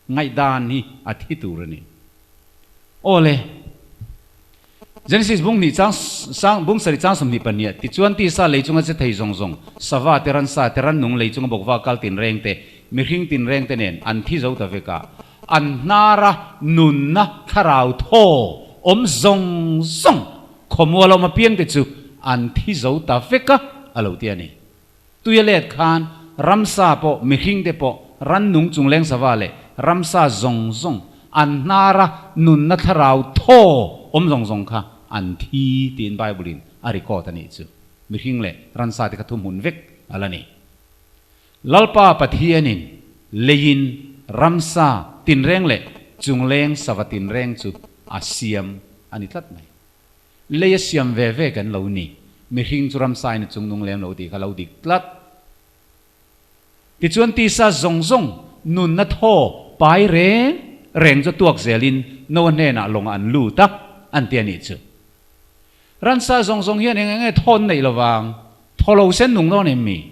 Speaker 2: Ngaihdan hi a thi tur a ni. Aw le, Genesis bung hnih chang sang bung sarih chang 22 tichuan tisa lei chunga che thei zawng zawng, sava te, ransa te, rannung lei chunga bawkva kal tinreng te, mihring tinreng te nen an thi zo ta vek a, an hnara nunna thlarau thaw awm zawng zawng khawmual awm apiang te chu an thi zo ta vek a, a lo ti a ni. Tuia let khan ramsa pawh, mihring te pawh, rannung chungleng sava leh ramsa zawng zawng, an hnara nunna thlarau thaw awm zawng zawng kha an thi tiin Bible in a record a nih chu. Mihring leh ransa te kha thuhmun vek a la ni. Lalpa Pathianin leiin ramsa tinreng leh chungleng sava tinreng chu a siam a ni tlat mai. Lei a siam ve ve kan lo ni. Mihring chu ramsain a chungnung lem lo tih kha lo dik tlat. Tichuan tisa zawng zawng nunna thaw pai reng reng chu tuak zelin Noa hnenah lawngah an lut a, an ti a nih chu. Ransa zawng zawng hian eng eng nge thawn neih lovang, thaw lo sen nung dawn em mi?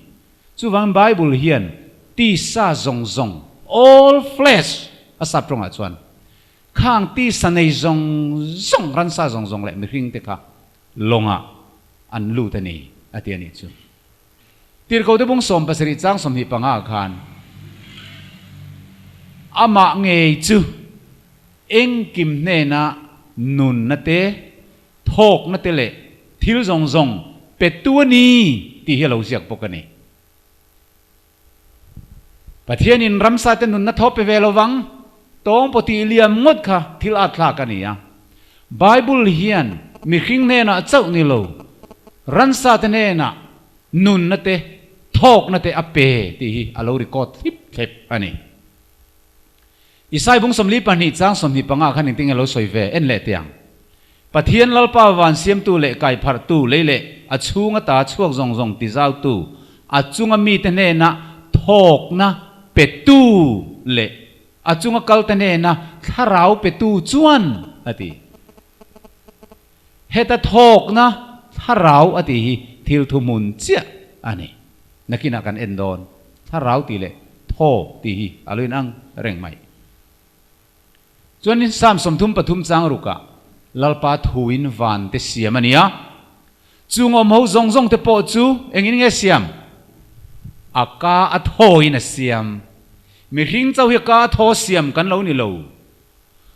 Speaker 2: Chuvangin Bible hian tisa zawng zawng, all flesh, a sap tawngah chuan Khang tisa nei zawng zawng, ransa zawng zawng leh mihring te kha lawngah an lut a ni, a ti a nih chu. Tirhkohte bung 17 chang 25 khan amah ngei chu engkim hnena nunna te, thawkna te leh thil zawng zawng petu a ni tih hi a lo ziak bawk a ni. Pathianin ramsate nunna thaw pe ve lovang, tawng pawh tih liam ngawt kha thil at thlak a ni a. Bible hian mihring hnenah chauh ni lo, ransate hnenah nunna te, thawkna te a pe tih hi a lo record thlip thlep a ni. Isai bung 42 chang 25 khan engtin nge lo sawi ve en leh teh ang. Pathian Lalpa van siamtu leh kaipharhtu lei leh a chhung ata chhuak zawng zawng tizautu, a chunga mite hnena thawkna petu leh a chunga kalte hnena thlarau petu chuan a ti. Heta thawkna thlarau a tih hi thil thuhmun chiah a ni. Nakinah kan en dawn. Thlarau tih leh thaw tih hi a lo inang reng mai. Chuanin Psalm 33 chang rukah, Lalpa thuin van te siam a nia. Chung awm ho zawng zawng te pawh chu engin nge siam? A ka a thawin a siam. Mihring chauh hi a ka a thaw siam kan lo ni lo.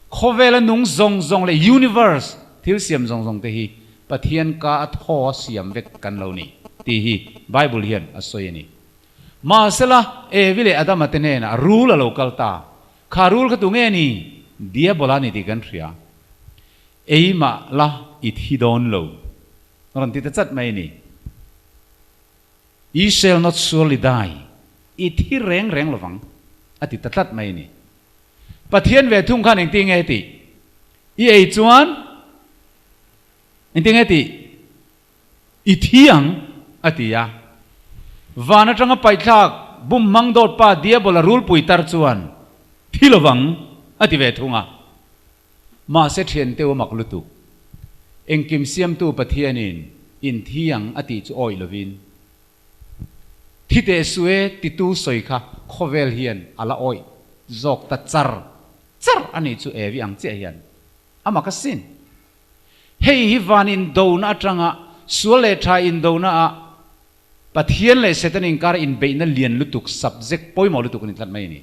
Speaker 2: Khawvela nung zawng zawng leh universe thil siam zawng zawng te hi Pathian ka a thaw a siam vek kan lo ni tih hi Bible hian a sawi a ni. Mahsela, Evi leh Adama te hnenah rul a lo kal ta. Kha rul kha tu nge ni? Diabola ni tih kan hria. Ei mah la i thi dawn lo. Rawn ti ta chat mai a ni. Ye shall not surely die. I thi reng reng lovang a ti ta tlat mai a ni. Pathian ve thung khan engtin nge tih? I ei chuan engtin nge tih? I thi ang, a ti a. Van atanga paihthlak bum hmang dawt pa Diabola rulpui tar chuan, Thi lovang, a ti ve thung a. Mahse thianteu a mak lutuk. Engkim siamtu Pathianin in thi ang a tih chu awih lovin, Thi teh suh e titu sawi kha khawvel hian a la awih zawk ta char char a nih chu Evi ang chiah hian a mak asin. Hei hi van indona atanga sual leh tha indona ah Pathian leh Satan inkar inbeihna lian lutuk subject pawimawh lutuk a ni tlat mai a ni.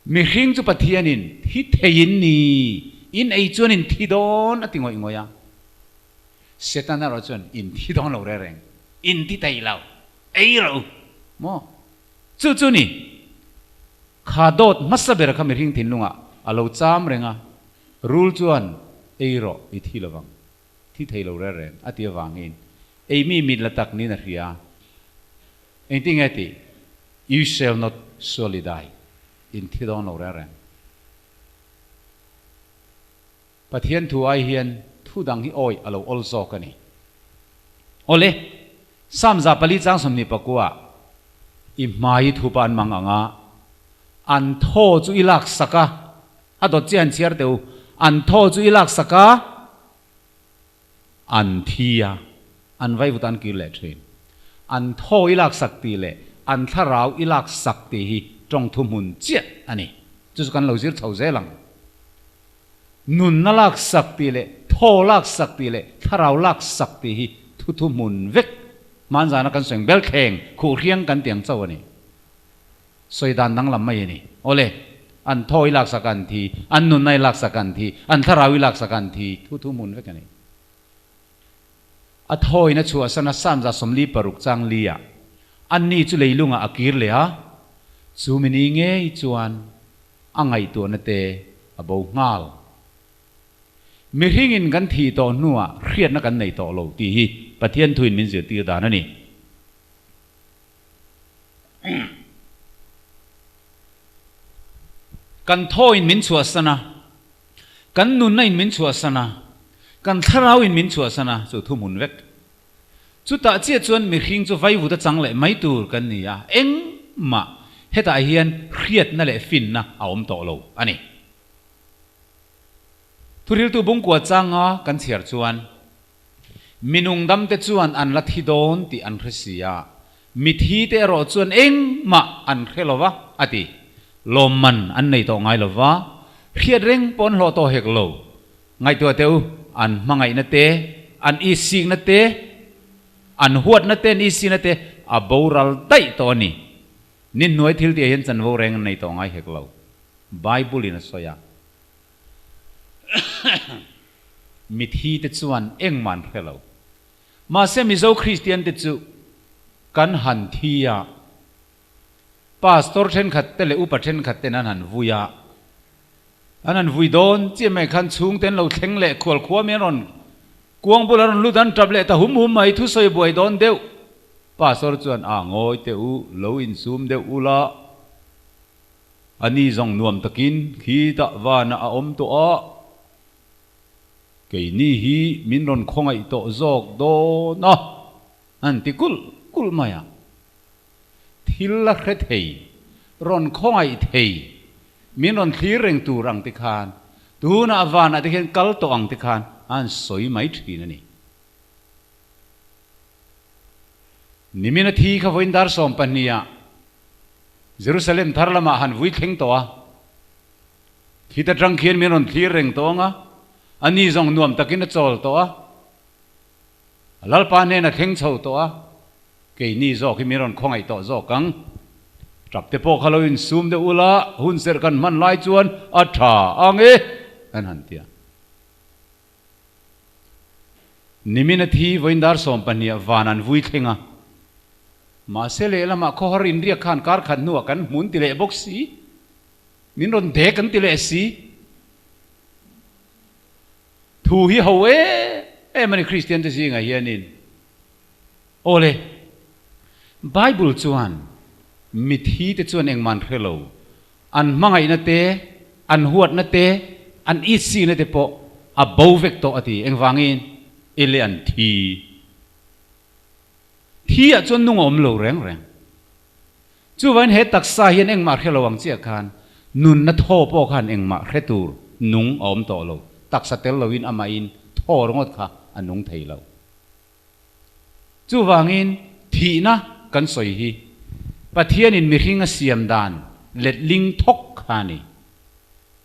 Speaker 2: Mihring chu Pathianin thi theiin ni, in ei chuan in thi dawn a ti ngawih ngawih a. Satan erawh chuan in thi dawn lo reng reng, in ti thei lo, ei rawh u maw? Chu chu ni, kha dawt hmasa ber kha mihring thinlungah a lo cham reng a, Rul chuan ei rawh i thi lovang, thi thei lo reng reng a ti avangin ei mi mit la tak niin a hria. Engtin nge tih? You shall not surely die, in thi dawn lo reng reng. Pathian thu ai hian thu dang hi awih a lo awl zawk a ni. Awle, Psalm 4 chang 24 i hmai i thupa an mang ang a, an thaw chu i laksak a, A dawt chiah an chhiar teh u. An thaw chu i laksak a, an thi a, an vaivut an kir leh thin. An thaw i laksak tih leh an thlarau i laksak tih hi tawng thuhmun chiah a ni. Chu chu kan lo zir chho zel ang. Nunna laksak tih leh thaw laksak tih leh thlarau laksak tih hi thu thuhmun vek. Hmanzana kan sawi ang belthleng khuhhriang kan ti ang chauh a ni. Sawi dan danglam mai a ni. Awle, an thaw i laksak an thi, an nunna i laksak an thi, an thlarau i laksak an thi, thu thu hmun vek a ni. A thawin a chhuahsan a Psalm 46 chang li ah, Anni chu leilungah a kir leh a, chu mi ni ngei chuan a ngaihtuahna te a bo nghal. Mihringin kan thih tawh hnuah hriatna kan nei tawh lo tih hi Pathian thuin min zirtir dan a ni. Kan thawin min chhuahsan a, kan nunna in min chhuahsan a, kan thlarau in min chhuahsan a, chu thuhmun vek. Chutah chiah chuan mihring chu vaivut a chang leh mai tur kan ni a, engmah hetah hian hriatna leh finna a awm tawh lo a ni. Thuriltu bungkua changa kan chhiar chuan, Mi nungdamte chuan an la thi dawn tih an hre si a, mithite erawh chuan engmah an hre lo va, a ti. Lawmman an nei tawh ngai lo va, hriat reng pawh an hlawh tawh hek lo. Ngaihtuah teh u, an hmangaihna te, an isikna te, an huatna te, an isikna te a boral daih tawh a ni. Ni hnuai thil tihah hian chanvo reng an nei tawh ngai hek lo. Bible-in a sawi a. Mithi te chuan engmah an hre lo. Mahse Mizo Kristian te chu kan han thi a, Pastor thenkhat te leh upa thenkhat ten an han vui a, an han vui dawn chiah mai khan chhungte an lo thleng leh khual khua mi an rawn kuang bulah rawn lut an tap leh ta hum hum mai, thusawi buai dawn deuh. Pastor chuan a ngawi teh u, lo insum deuh ula. A ni zawng nuam takin khitah vanah a awm tawh a, keini hi min rawn khawngaih tawh zawk dawn a, an ti kulh kulh mai a. Thil la hre thei, rawn khawngaih thei, min rawn thlir reng tur ang te khan, tunah vanah te khian kal tawh ang te khan an sawi mai thin a ni. Nimin a thi kha vawiin dar 12 ah Jerusalem thar lamah han vui thleng tawh a. Khit atang khian min rawn thlir reng tawh ang a, ani zawng nuam takin a chawl tawh a, a Lalpa hnen a thleng chho tawh a, keini zawk hi min rawn khawngaih tawh zawk ang. Tap te pawh kha lo insum deuh ula, hun serh kan hman lai chuan a tha ang e, an han ti a. Nimin a thi vawiin dar 12 ah van an vui thleng a. Mahse lehlamah khawhar inriak khan kar khat hnuah kan hmun ti leh bawk si. Min rawn dek an ti leh si. Thu hi ho em em a ni Kristian te zingah hianin. Awle, Bible chuan mithi te chuan engmah an hre lo. An hmangaihna te, an huatna te, an itsina te pawh a bo vek tawh a ti. Engvangin? Ele an thi. Thi ah chuan nung a awm lo reng reng. Chuvain he taksa hian engmah hre lo ang chiah khan nunna thaw pawh khan engmah hre tur nung a awm tawh lo. Taksa tel loin amahin thaw ringawt kha a nung thei lo. Chuvangin thihna kan sawi hi Pathianin mihring a siam dan letling thawk kha a ni.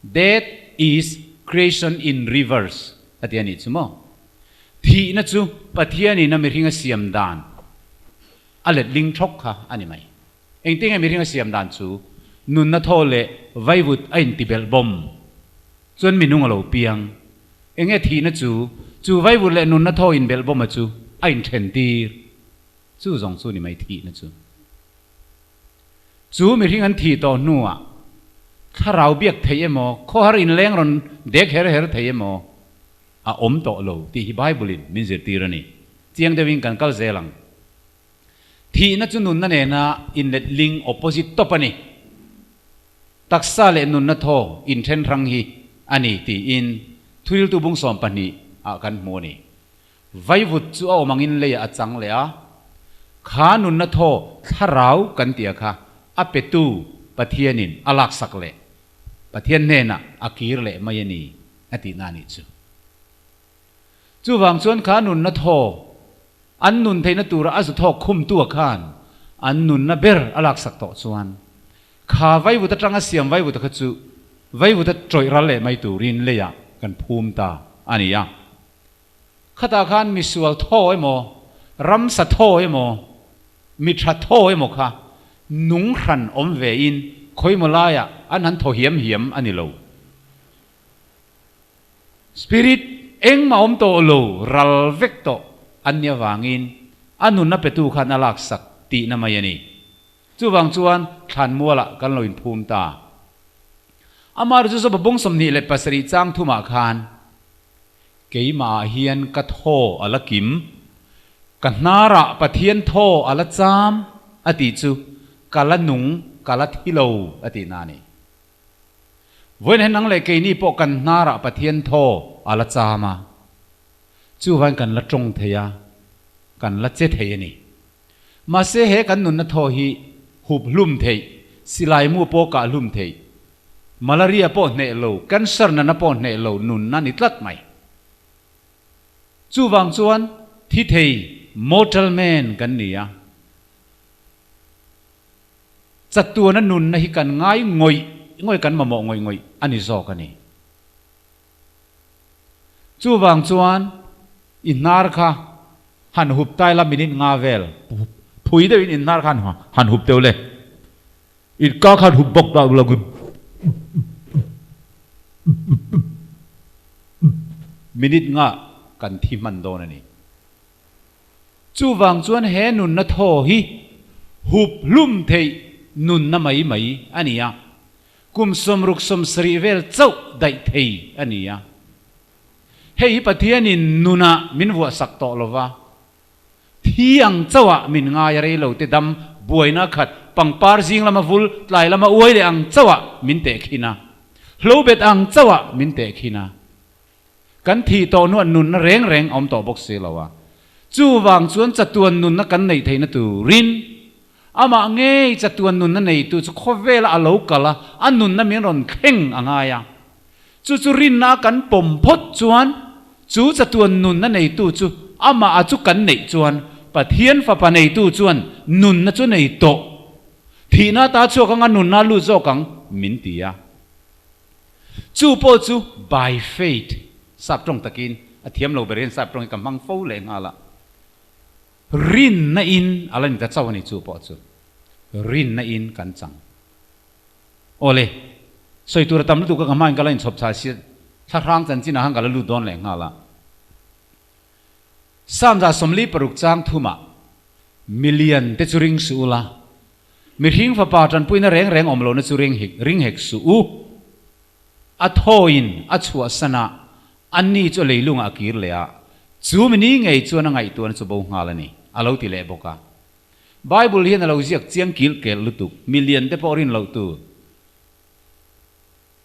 Speaker 2: Death is creation in reverse a ti a nih chu maw? Thihna chu Pathianin a mihring a siam dan a letling thawk kha a ni mai. Engtin nge mihring a siam dan chu nunna thaw leh vaivut a intibelh bawm chuan minung a lo piang. Enge thihna chu chu vaivut leh nunna thaw inbelh bawma chu a inthen tir. Chu zawng chu ni mai thihna chu. Chu mihring an thih tawh hnuah thlarau biak theih emaw, khawhar inleng rawn dek her her thei emaw a awm tawh lo tih hi Bible-in min zirtir a ni. Chiang deuhin kan kal zel ang. Thihna chu nunna nena inletling, opposite, tawp a ni. Taksa leh nunna thaw inthen hrang hi a ni tiin Thuriltu bung 12 ah kan hmu a ni. Vaivut chu a awm angin leiah a chang leh a, kha nunna thaw thlarau kan tih a kha a petu Pathianin a laksak leh Pathian hnenah a kir leh mai a ni a tihna a nih chu. Chuvang chuan kha nunna thaw an nun theihna tura a zu thawk khumtua khan an nunna ber a laksak tawh chuan kha vaivut atanga siam vaivuta kha chu vaivuta tawih ral leh mai turin leiah kan phum ta a ni a. Khatah khan misual thaw emaw, ramsa thaw emaw, mi tha thaw emaw kha nung hran awm vein khawimaw laiah an han thaw hiam hiam a ni lo. Spirit engmah awm tawh lo, ral vek tawh an nih avangin a nunna petu khan a laksak tihna mai a ni. Chuvang chuan thlanmualah kan lo inphum ta. Amah chu Joba bung 27 chang thumah khan, Keimahah hian ka thaw a la kim, ka hnarah Pathian thaw a la cham a tih chu ka la nung, ka la thi lo a tihna a ni. Vawiin hian nang leh keini pawh kan hnarah Pathian thaw a la cham a, chuvain kan la tawng thei a, kan la che thei a ni. Mahse he kan nunna thaw hi hup hlum theih, silai mu pawh kah hlum theih, malaria pawh hneh lo, cancer nana pawh hneh lo nunna ni tlat mai. Chuvang chuan thi thei, mortal man, kan ni a. Chatuana nunna hi kan ngai ngawih ngawih, kan mamawh ngawih ngawih a ni zawk a ni. Chuvang chuan i hnar kha han hup tai la minute nga vel phui deuhin in hnar kha han hup deuh le. In ka khan hup bawk ta lo minute nga kan thi hman dawn a ni. Chuvang chuan he nunna thaw hi hup hlum theih nunna mai mai a ni a, kum 60 70 vel chauh daih thei a ni a. Hei hi Pathianin nunah min vuahsak tawh lo va, thi ang chauhah min ngai a rei lo te dam buaina khat pangpar zing lama vul tlai lama uai leh ang chauhah min tehkhin a, hlobet ang chauhah min tehkhin a. Kan thih tawh hnuah nunna reng reng a awm tawh bawk si lo a. Chuvang chuan chatuan nunna kan neih theihna turin amah ngei chatuan nunna neitu chu khawvela a lo kal a, a nunna min rawn thleng a ngai a. Chu chu rinna a kan pawm phawt chuan chu chatuan nunna neitu chu amah a chu kan neih chuan Pathian Fapa neitu chuan nunna chu nei tawh. Thihna ta chhuak anga nunna a lut zawk ang min ti a. Chu pawh chu by faith, sap tawng takin, a thiam lo ber hian sap tawng hi ka hmang fo leh nghal a, rinna in a la ni ta chauh a ni chu pawh chu. Rinna in kan chang. Awle, sawi tur a tam lutuk a ka hmain ka la inchhawp chhah si, thlahrang chanchinah khan ka la lut dawn leh nghal a. Psalm 46 chang thumah, Milian te chu ring suh ula, mihring fapa tanpuina reng reng awm lohna chu ring hek ring hek suh u. A thawiin a chhuahsan a, anni chu a leilungah a kir leh a, chu mini ngei chuan a ngaihtuahna chu bo nghal a ni, a lo ti leh bawk a. Bible hian a lo ziak chiang kilh kelh lutuk, milian te pawh rin loh tur.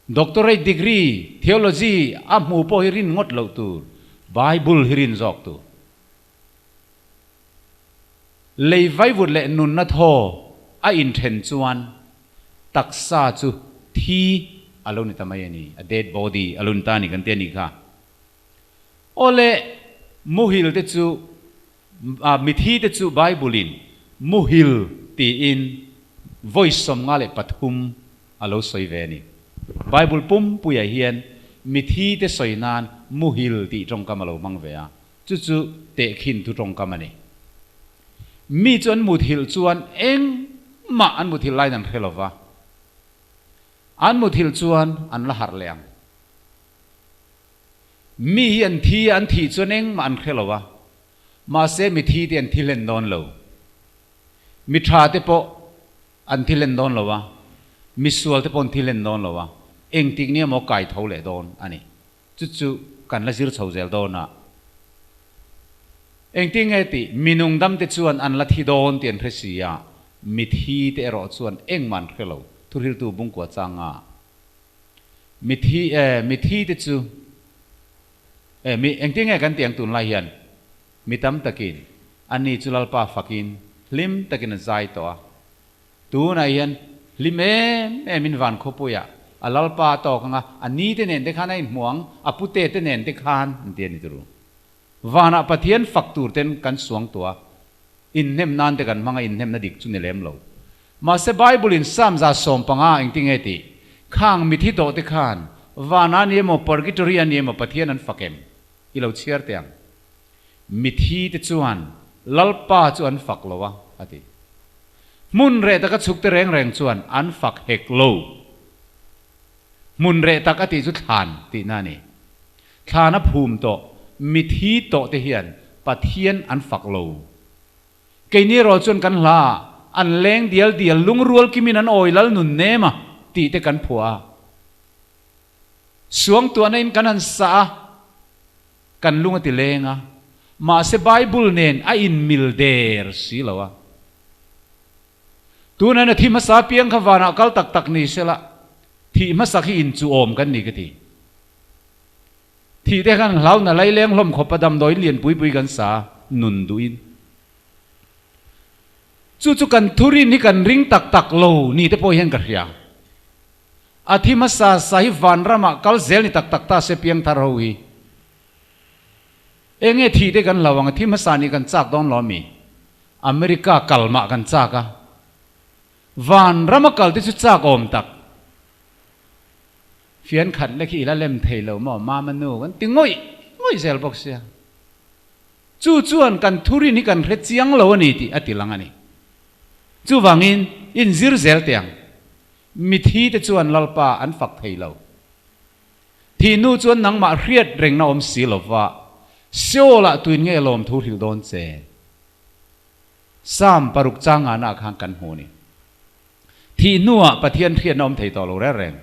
Speaker 2: Doctorate degree, theology, a hmu pawh hi rin ngawt loh tur, Bible hi rin zawk tur. Lei vaivut leh nunna thaw a inthen chuan taksa chu thi a lo ni ta mai a ni, a dead body a lo ni ta a ni kan ti a nih kha. Awle, muhil te chu, mithi te chu Bible in muhil tiin vawi 53 a lo sawi ve a ni. Bible pumpuiah hian mithi te sawi nan muhil tih tawngkam a lo hmang ve a. Chu chu tehkhin thu tawngkam a ni. Mi chu an muthilh chuan engmah an muthilh laiin an hre lo va, an muthilh chuan an la harh leh ang. Mi hi an thi a, an thih chuan engmah an hre lo va, mahse mi thi te an thi hlen dawn lo. Mi tha te pawh an thi hlen dawn lo va, mi sual te pawh an thi hlen dawn lo va, engtik nia maw kai tho leh dawn a ni. Chu chu kan la zir chho zel dawn a. Engtin nge tih, mi nungdam te chuan an la thi dawn tih an hre si a, mi thi te erawh chuan engmah an hre lo, thuhriltu bungkua changa mi thi e, mi thi te chu e, mi engtin nge kan tih ang tunlai hian mi tam takin ani chu Lalpa fakin hlim takin a zai tawh a, Tunah hian hlim em em in van khawpuiah a Lalpa a tawk ang a, a ni te nen te khan a inhmu ang, a pute te nen te khan an ti a ni turu. Vanah Pathian fak tur ten kan suang tuah a, inhnem nan te kan hmang a, inhnemna dik chu ni lem lo. Mahse Bible in Psalm 115 engtinge tih? Khang mithi tawh te khan vanah ni emaw Purgatory a ni emaw Pathian an fak em? I lo chhiar teh ang. Mithi te chuan Lalpa chu an fak lo a, a ti. Hmun reh taka chhuk te reng reng chuan an fak hek lo. Hmun reh tak a tih chu thlan tihna a ni. Thlan a phum tawh, mithi tawh te hian Pathian an fak lo. Keini erawh chuan kan hla ah an leng dial dial lungrual kimin an awi lal nun nem a tih te kan phuah a. Suangtuahna in kan han sah a. Kan lung a ti leng a, mahse Bible nen a inmil der si lo a. Tunah na thi hmasa piang kha vanah kal tak tak ni sela, thih hmasak hi inchuhawm kan ni ka ti. Thih te khan hlau na laileng hlawm khawp a damdawiin lian pui pui kan sa a, nun duhin. Chu chu kan thurin hi kan ring tak tak lo ni te pawh hian ka hria. A thi hmasa sa hi vanramah kal zel ni tak tak ta se piangthar ho hi. Eng nge thih te kan hlau ang, a thi hmasa nih kan chak dawn lo ami? America kal mah kan chak a, vanrama kal te chu chak awm tak. Fian khat lek hi i la lem thei lo maw mama nu kan ti ngawih ngawih zel bawk sia. Chu chuan kan thurin hi kan hre chiang lo a ni tih a ti lang a ni. Chuvangin inzir zel teh ang. Mithi te chuan Lalpa an fak thei lo. Thih hnu chuan nangmah hriat rengna awm si lo va, Seolah tuin nge lawmthu hrilh dawn che? Psalm paruk changana khan kan hmu a ni. Thih hnuah Pathian hriatna awm thei tawh lo reng reng.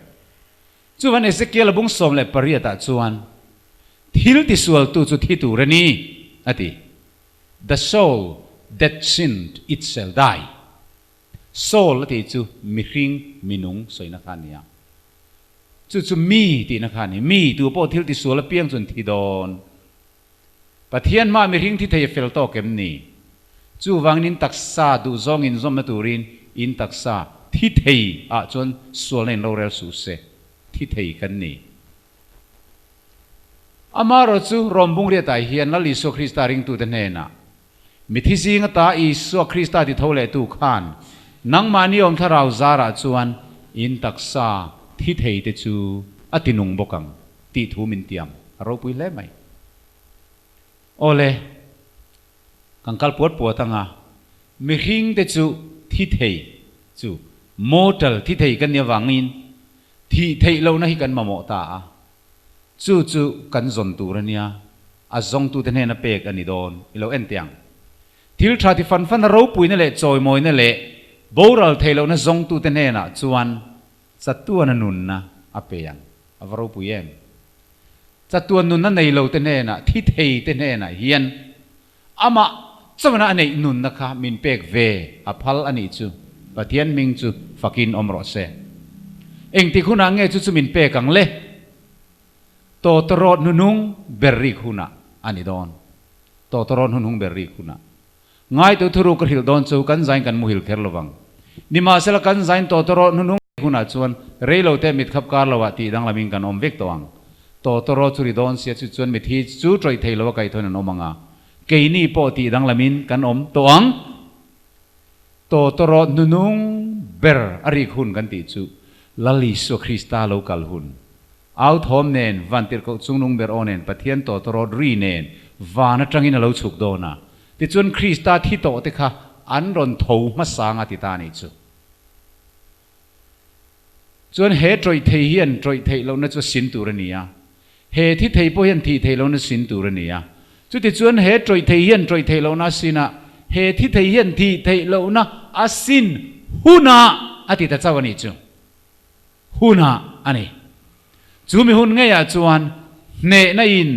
Speaker 2: Chuvan Ezekiel a bung 18 ah chuan, Thil tisualtu chu thi tur a ni, a ti. The soul that sinned, it shall die. Soul a tih chu mihring, minung sawina kha a ni a. Chu chu mi tihna kha a ni. Mi tu pawh thil tisual apiang chu an thi dawn. Pathian hmaa mihring thi thei a fel tawk em ni? Chuvangin in taksa duhzawng inzawmna turin in taksa thi thei ah chuan sualna in rorel suh se. Thi thei kan ni. Amaherawh chu Rom bungriatah hian Lal Isua Krista ringtute hnenah, Mithi zing ata Isua Krista ti tho lehtu khan nangmahni awm thlarau zarah chuan in taksa thi thei te chu a tinung bawk ang tih thu min tiam a ropui hle mai. Awle, kan kal puat puat anga mihring te chu thi thei chu mortal thi thei kan nih avangin thih theih lohna hi kan mamawh ta a, chu chu kan zawn tur a nia, a zawngtute hnena pek a ni dawn i lo en teh ang. Thil tha ti fan fan a ropuina leh chawimawina leh boral theih lohna zawngtute hnenah chuan chatuana nunna a pe ang. A va ropui em? Chatuan nunna nei lote hnenah, thi theite hnenah hian amah chauhna a neih nunna kha min pek ve a phal a nih chu. Pathian hming chu fakin awm rawh se. Engtik hunah nge chu chu min pek ang le? Tawtawrawt hnunung ber rik hunah a ni dawn. Tawtawrawt hnunung ber rik hunah. Ngaitu thuruk ka hrilh dawn chu kan zain kan muhil kher lovang. Nimahsela kan zain tawtawrawt hnunung rik hunah chuan reilote mitkhap kar loah tih danglamin kan awm vek tawh ang. Tawtawrawt chu ri dawn sia chu chuan mithi chu tawih thei lo a kaihthawin an awm ang a, keini pawh tih danglamin kan awm tawh ang. Tawtawrawt hnunung ber a rik hun kan tih chu Lal Isua Krista lo kal hun. Au thawm nen, vantirhkoh chungnung ber aw nen, Pathian tawtawrawt ri nen van atangin a lo chhuk dawn a. Tichuan Krista thi tawh te kha an rawn tho hmasang a ti ta a nih chu. Chuan he tawih thei hian tawih theih lohna chu a sin tur a ni a. He thi thei pawh hian thih theih lohna sin tur a ni a. Chutichuan he tawih thei hian tawih theih lohna a sin a, he thi thei hian thih theih lohna a sin hunah a ti ta chauh a nih chu. Hunah a ni. Chu mi hun ngeiah chuan hnehna in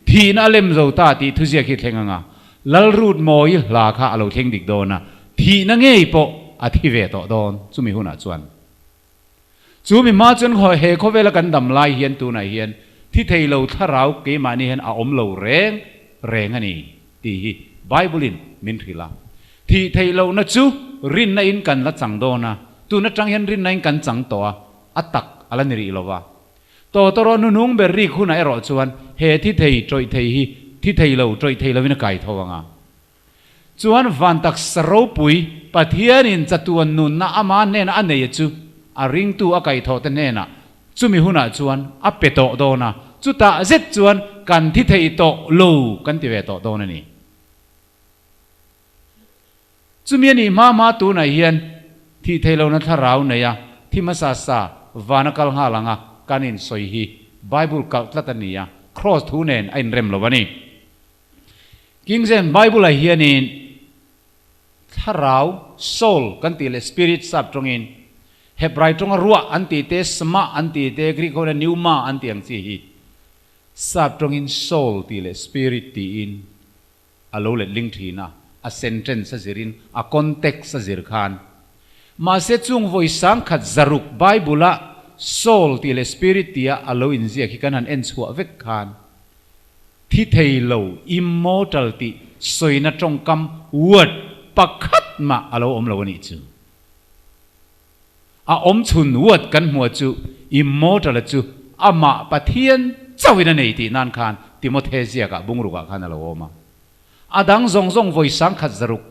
Speaker 2: thihna a lem zo ta tih thuziak hi thleng anga Lalrut Mawi hla kha a lo thleng dik dawn a, thihna ngei pawh a thi ve tawh dawn chu mi hunah chuan. Chu mi hma chuan he khawvela kan dam lai hian tunah hian thi thei lo thlarau keimahni hian a awm lo reng reng a ni tih hi Bible in min hrilh a. Thih theih lohna chu rinna in kan la chang dawn a, tun atang hian rinna in kan chang tawh a, a tak a la ni rih lo va. Tawtawrawh nunung ber rik hunah erawh chuan he thi thei tawih thei hi thi thei lo tawih thei lovin a kai tho ang a. Chuan van taksa ropui Pathianin chatuan nunna ama hnena a nei chu a ringtu a kaihthawh te hnenah chumi hunah chuan a pe tawh dawn a, chutah zet chuan kan thi thei tawh lo kan ti ve tawh dawn a ni. Chumi a nih hma hma tunah hian thih theih lohna thlarau nei a, thi hmasa sa vana kal nghal anga kan insawi hi Bible kalh tlat a ni a, Kraws thu nen a inrem lo a ni. King James Bible-ah hianin thlarau, soul, kan tih leh spirit sap tawngin Hebrai tawnga ruah an tih te, sma an tih te, Greek ho hian pneuma an tih ang chi hi sap tawngin soul tih leh spirit tiin a lo let ling thin a, a sentence a zirin a context a zir khan. Mahse chung vawi sangkhat zaruk Bible-a soul tih leh spirit tia a lo inziak hi kan han en chhuah vek khan thi thei lo, immortal tih sawina tawngkam, word, pakhat mah a lo awm lo a nih chu. A awm chhun word kan hmuh chu immortal-a chu amah Pathian chauhin a nei tih nan khan Timothe ziakah bungrukah khan a lo awm a. A dang zawng zawng vawi sangkhat zaruk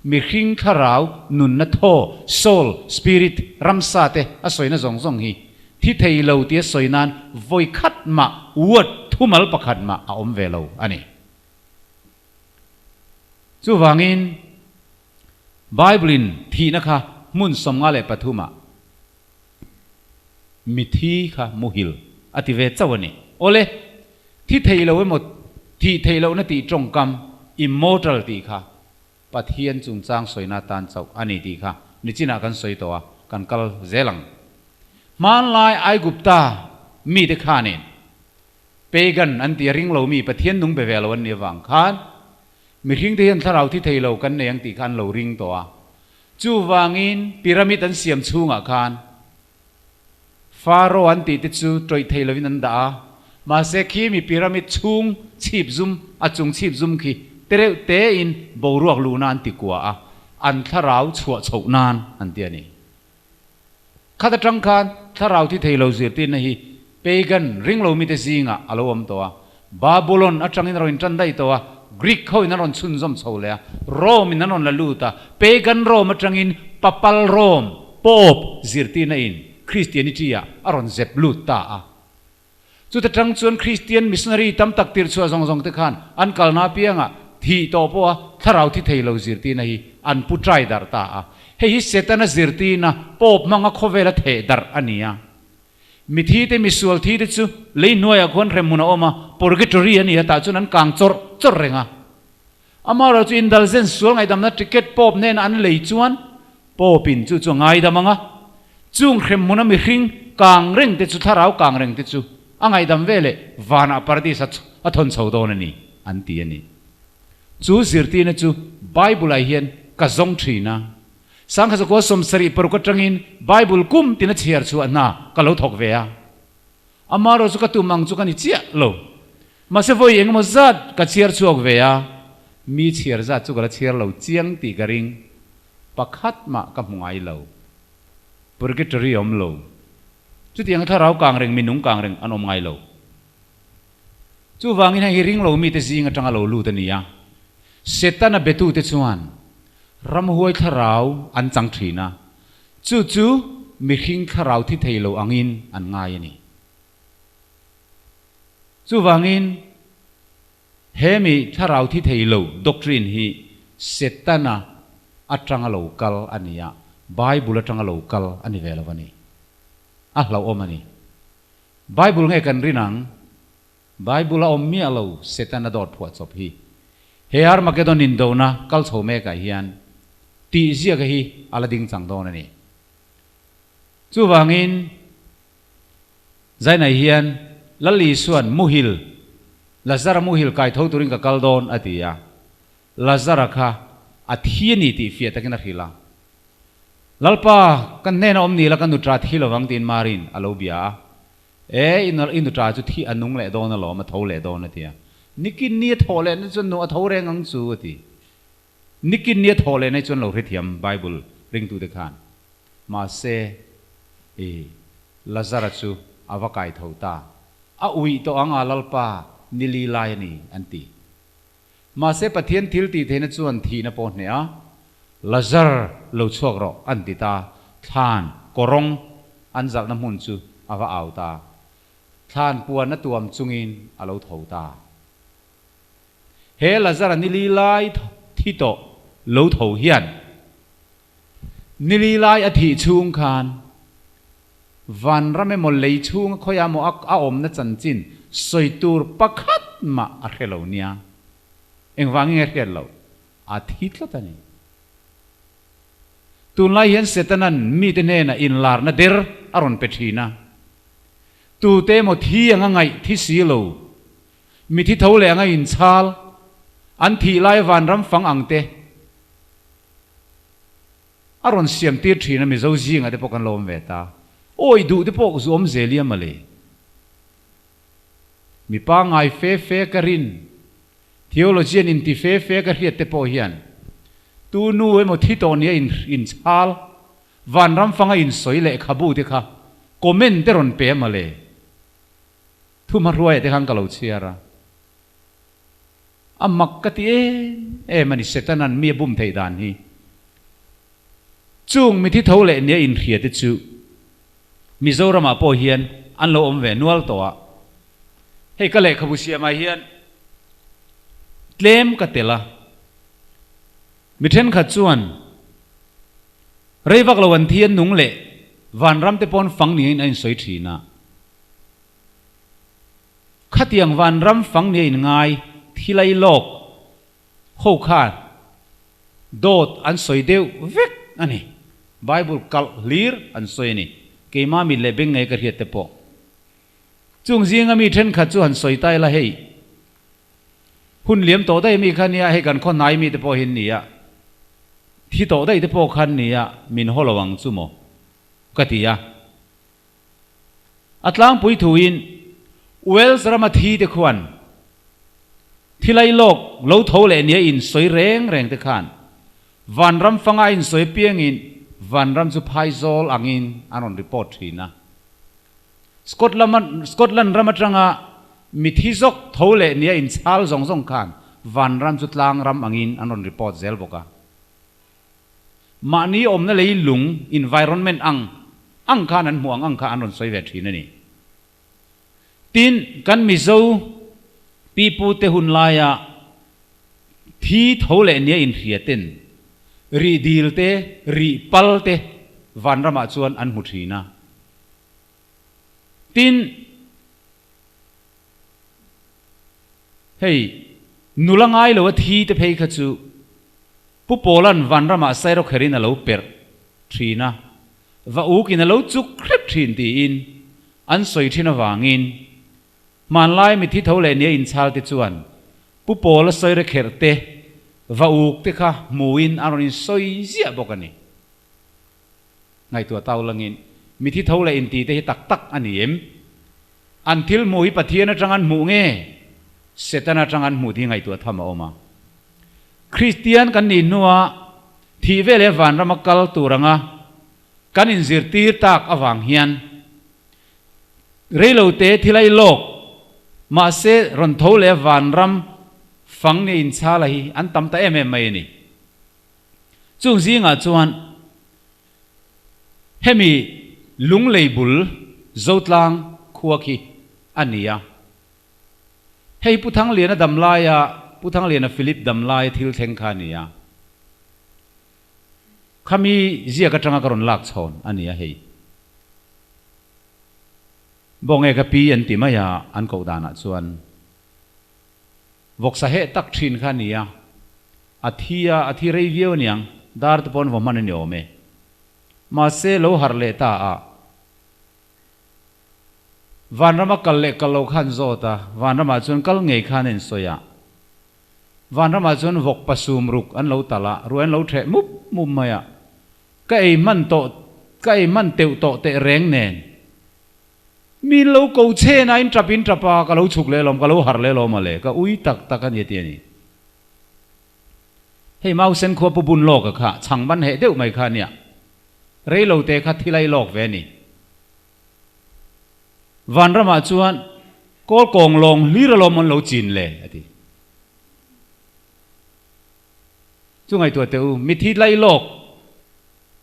Speaker 2: mihring thlarau nunna thaw, soul, spirit, ramsa te a sawina zawng zawng hi thi thei lo tia sawi nan vawi khat mah word thumal pakhat mah a awm ve lo a ni. Chuvangin. Bible-in thihna kha hmun 53 ah mithi kha muhil a ti ve chauh a ni. Awle, thi thei lo emaw thih theih lohna tih tawngkam immortal tih kha Pathian chungchang sawina tan chauh a ni tih kha nichinah kan sawi tawh a, kan kal zel ang. Hmanlai Aigupta mite khanin pagan an tih a ring lomi Pathian nung be ve lo an nih avang khan Mihring te hian thlarau thi thei lo kan nei ang tih kha an lo ring tawh a. Chuvangin pyramid an siam chhungah khan Pharaoh an tih te chu tawih thei lovin an dah a. Mahse khi mi pyramid chhung chhip zum, a chung chhip zum khi tereuh tein boruak luhna an ti kua a, an thlarau chhuah chhoh nan an ti a ni. Khat atang khan thlarau thi thei lo zirtirna hi pagan ring lo mite zingah a lo awm tawh a. Babulon atangin a rawn intan daih tawh a, Greek ho in an rawn chhunzawm chho leh a, Rome in an rawn la lut a, pagan Rome atangin Papal Rome, Pope, zirtirna in Christianity ah a rawn zep lut ta a. Chuta tang chuan Kristian missionary tam tak tirh chhuah zawng zawng te khan an kalna apiangah thih tawh pawha thlarau thi thei lo zirtirna hi an pu trai darh ta a. Hei hi Setana zirtirna Pope hmanga khawvela theh darh a ni a. Mithi te misual thi te chu lei hnuaiah khuan hremhmun a awm a, purgatory a ni a, tah chuan an kang chawrh chawrh reng a. Amaherawhchu chu indulgence sual ngaihdamna ticket Pope hnena an lei chuan Pope in chu chu a ngaidam ang a, chung hremhmuna mihring kang reng te chu thlarau kang reng te chu a ngaihdam ve leh vanah paradis a thawn chho dawn a ni an ti a ni. Chu zirtirna chu Bible ah hian ka zawng thin a, Sangkhazakua 76 atangin Bible kum tina chhiar chhuah hna ka lo thawk ve a. Amaherawhchu ka tum ang chu ka ni chiah lo. Mahse vawi engemaw zat ka chhiar chhuak ve a, mi chhiar zat chu ka la chhiar lo chiang tih ka ring. Pakhat mah ka hmu ngai lo. Purgatory a awm lo. Chutiang thlarau kang reng, minung kang reng an awm ngai lo. Chuvangin hei hi ring lo mite zing atanga lo lut a ni a. Setana betute chuan ramhuai thlarau an chang thin a, chu chu mihring thlarau thi thei lo angin an ngai a ni. Chuvangin, he mi thlarau thi thei lo doctrine hi Setana atanga lo kal a ni a, Bible atanga lo kal a ni ve lo a ni. A hlauhawm a ni. Bible nge kan rin ang? Bible a awm miah lo Setana dawt phuah chawp hi. He Armageddon indona kal chho mekah hian tih ziaka hi a la ding chang dawn a ni. Chuvangin, Zainai hian Lal Isua'n muhil, Lazara muhil kai tho turin ka kal dawn a ti a. Lazara kha a thi a ni tih fiah takin a hrilh a. Lalpa, kan hnena awm ni la ka nutra thi lovang tiin Mari'n a lo bia a. E, i nutra chu thi a nung leh dawn alawm, a tho leh dawn a ti a. Nikin ni a thawh leh na chuan nu a tho reng ang chu a ti. Nikin ni a thawh leh na chuan lo hrethiam Bible ringtute khan. Mahse, i Lazara chu a va kai tho ta. A uih tawh ang a Lalpa, ni li lai a ni, an ti. Mahse, Pathian thil tih theihna chuan thihna pawh hneh a, Lazar, lo chhuak rawh, an ti ta. Thlan, kawrawng, an zalhna hmun chu a va au ta. Thlan puan a tuam chungin a lo tho ta. He Lazara ni li lai thi tawh lo tho hian Nili lai a thih chhung khan vanram emaw lei chhunga khawiah maw a awmna chanchin sawi tur pakhat mah a hre lo nia. Engvangin nge hriat loh? A thi tlat a ni. Tunlai hian Setana'n mite hnenah inlarna der a rawn pe thin a. Tute emaw thi anga ngaih thi si lo, mithi tho leh anga inchhal, an thih lai vanram fang ang te, A rawn siam tir thin a Mizo zingah te pawh kan lo awm ve ta. Awi duh te pawh zu awm zel i a mawle. Mi pangngai fe fe ka rin, theologian inti fe fe ka hriat te pawh hian tu nu emaw thi tawh nia inchhal, vanram fanga insawi lehkhabu te kha comment te rawn pe a mawle. Thuhmahruaia te khan ka lo chhiar a. A mak ka ti em em a ni, Setana'n mi a bum theih dan hi. Chung mithi tho leh nia inhria te chu Mizoramah pawh hian an lo awm ve nual tawh a. Hei ka lehkhabu siamah hian tlem ka tel a. Mi thenkhat chuan rei vak lo an thi an nung leh vanram te pawn fang niin a insawi thin a. Khatiang vanram fang nia inngai thilai lawk ho khan dawt an sawi deuh vek a ni. Bible kalh hlir an sawi a ni. Keimah mit leh beng ngei ka hriat te pawh. Chung zinga mi thenkhat chu han sawi ta ila hei hun liam tawh daih mi kha nia hei kan khaw hnai mi te pawh hi an ni a, thi tawh daih te pawh kha an ni a, min haw lo ang chu maw ka ti a. A tlangpui thuin Wales rama thi te khuan thilai lawk lo tho leh nia insawi reng reng te khan vanram fanga a insawi apiangin vanram chu phaizawl angin an rawn report thin a. Scotland ram atanga mithi zawk tho leh nia inchhal zawng zawng khan vanram chu tlang ram angin an rawn report zel bawk a. Mahni awmna lei lung, environment, ang ang khan an hmuh ang ang kha an rawn sawi ve thin a ni. Tin, kan Mizo pipute hun laia thi tho leh nia inhriaten rih dil te, rih pal te vanramah chuan an hmu thin a. Tin, hei nula ngai lo a thi te phei kha chu Pu Pawla'n vanramah sairawkherin a lo perh thin a, va ukin a lo chuk hrep thin tiin an sawi thin avangin hmanlai mithi tho leh nia inchhal te chuan Pu Pawla sawirekherh te va uk te kha hmuin an rawn insawi ziah bawk a ni. Ngaihtuah tau langin mithi tho leh inti te hi tak tak a ni em? An thil hmuh hi Pathian atang an hmuh nge Setana atang an hmuh tih hi ngaihtuah tham a awm a. Kristian kan nih hnua thih veleh vanrama kal tur anga kan inzirtir tak avang hian reilote thilai lawk mahse rawn tho leh vanram fang nia inchala hi an tam ta em em mai a ni. Chung zingah chuan hemi lunglei bul Zotlang khua khi a ni a. Hei Pu Thangliana dam laia Pu Thangliana Philip dam laia thil thleng kha a ni a. Khami ziak atanga ka rawn lak chhawn a ni a hei. Bawnge ka pi an ti mai a an koh danah chuan vawksa heh tak thin kha a ni a. A thi a, a thi rei viau aniang, dar te pawh an vaw hman a ni awm e. Mahse lo harh leh ta a. Vanrama kal leh kal lo khan zawt a, vanramah chuan kal ngei khan a insawi a. Vanramah chuan vawk pasum ruk an lo talh a, ruai an lo ṭheh mup mup mai a. Ka ei hman tawh, ka ei hman teuh tawh teh reng nen. Mi in lo ko chhen a, in ṭap in ṭap a, ka lo chhuk leh lawm, ka lo harh leh lawm a le, ka ui tak tak a ni a ti a ni. Hei Mausen khua pu bun lawk a kha, chhang ban heh deuh mai kha a nia. Rei lo te kha thil ai lawk ve a ni. Vanramah chuan kawl kawng lawng hlir alawm an lo chin le a ti. Chu ngaihtuah teh u, mithi lai lawk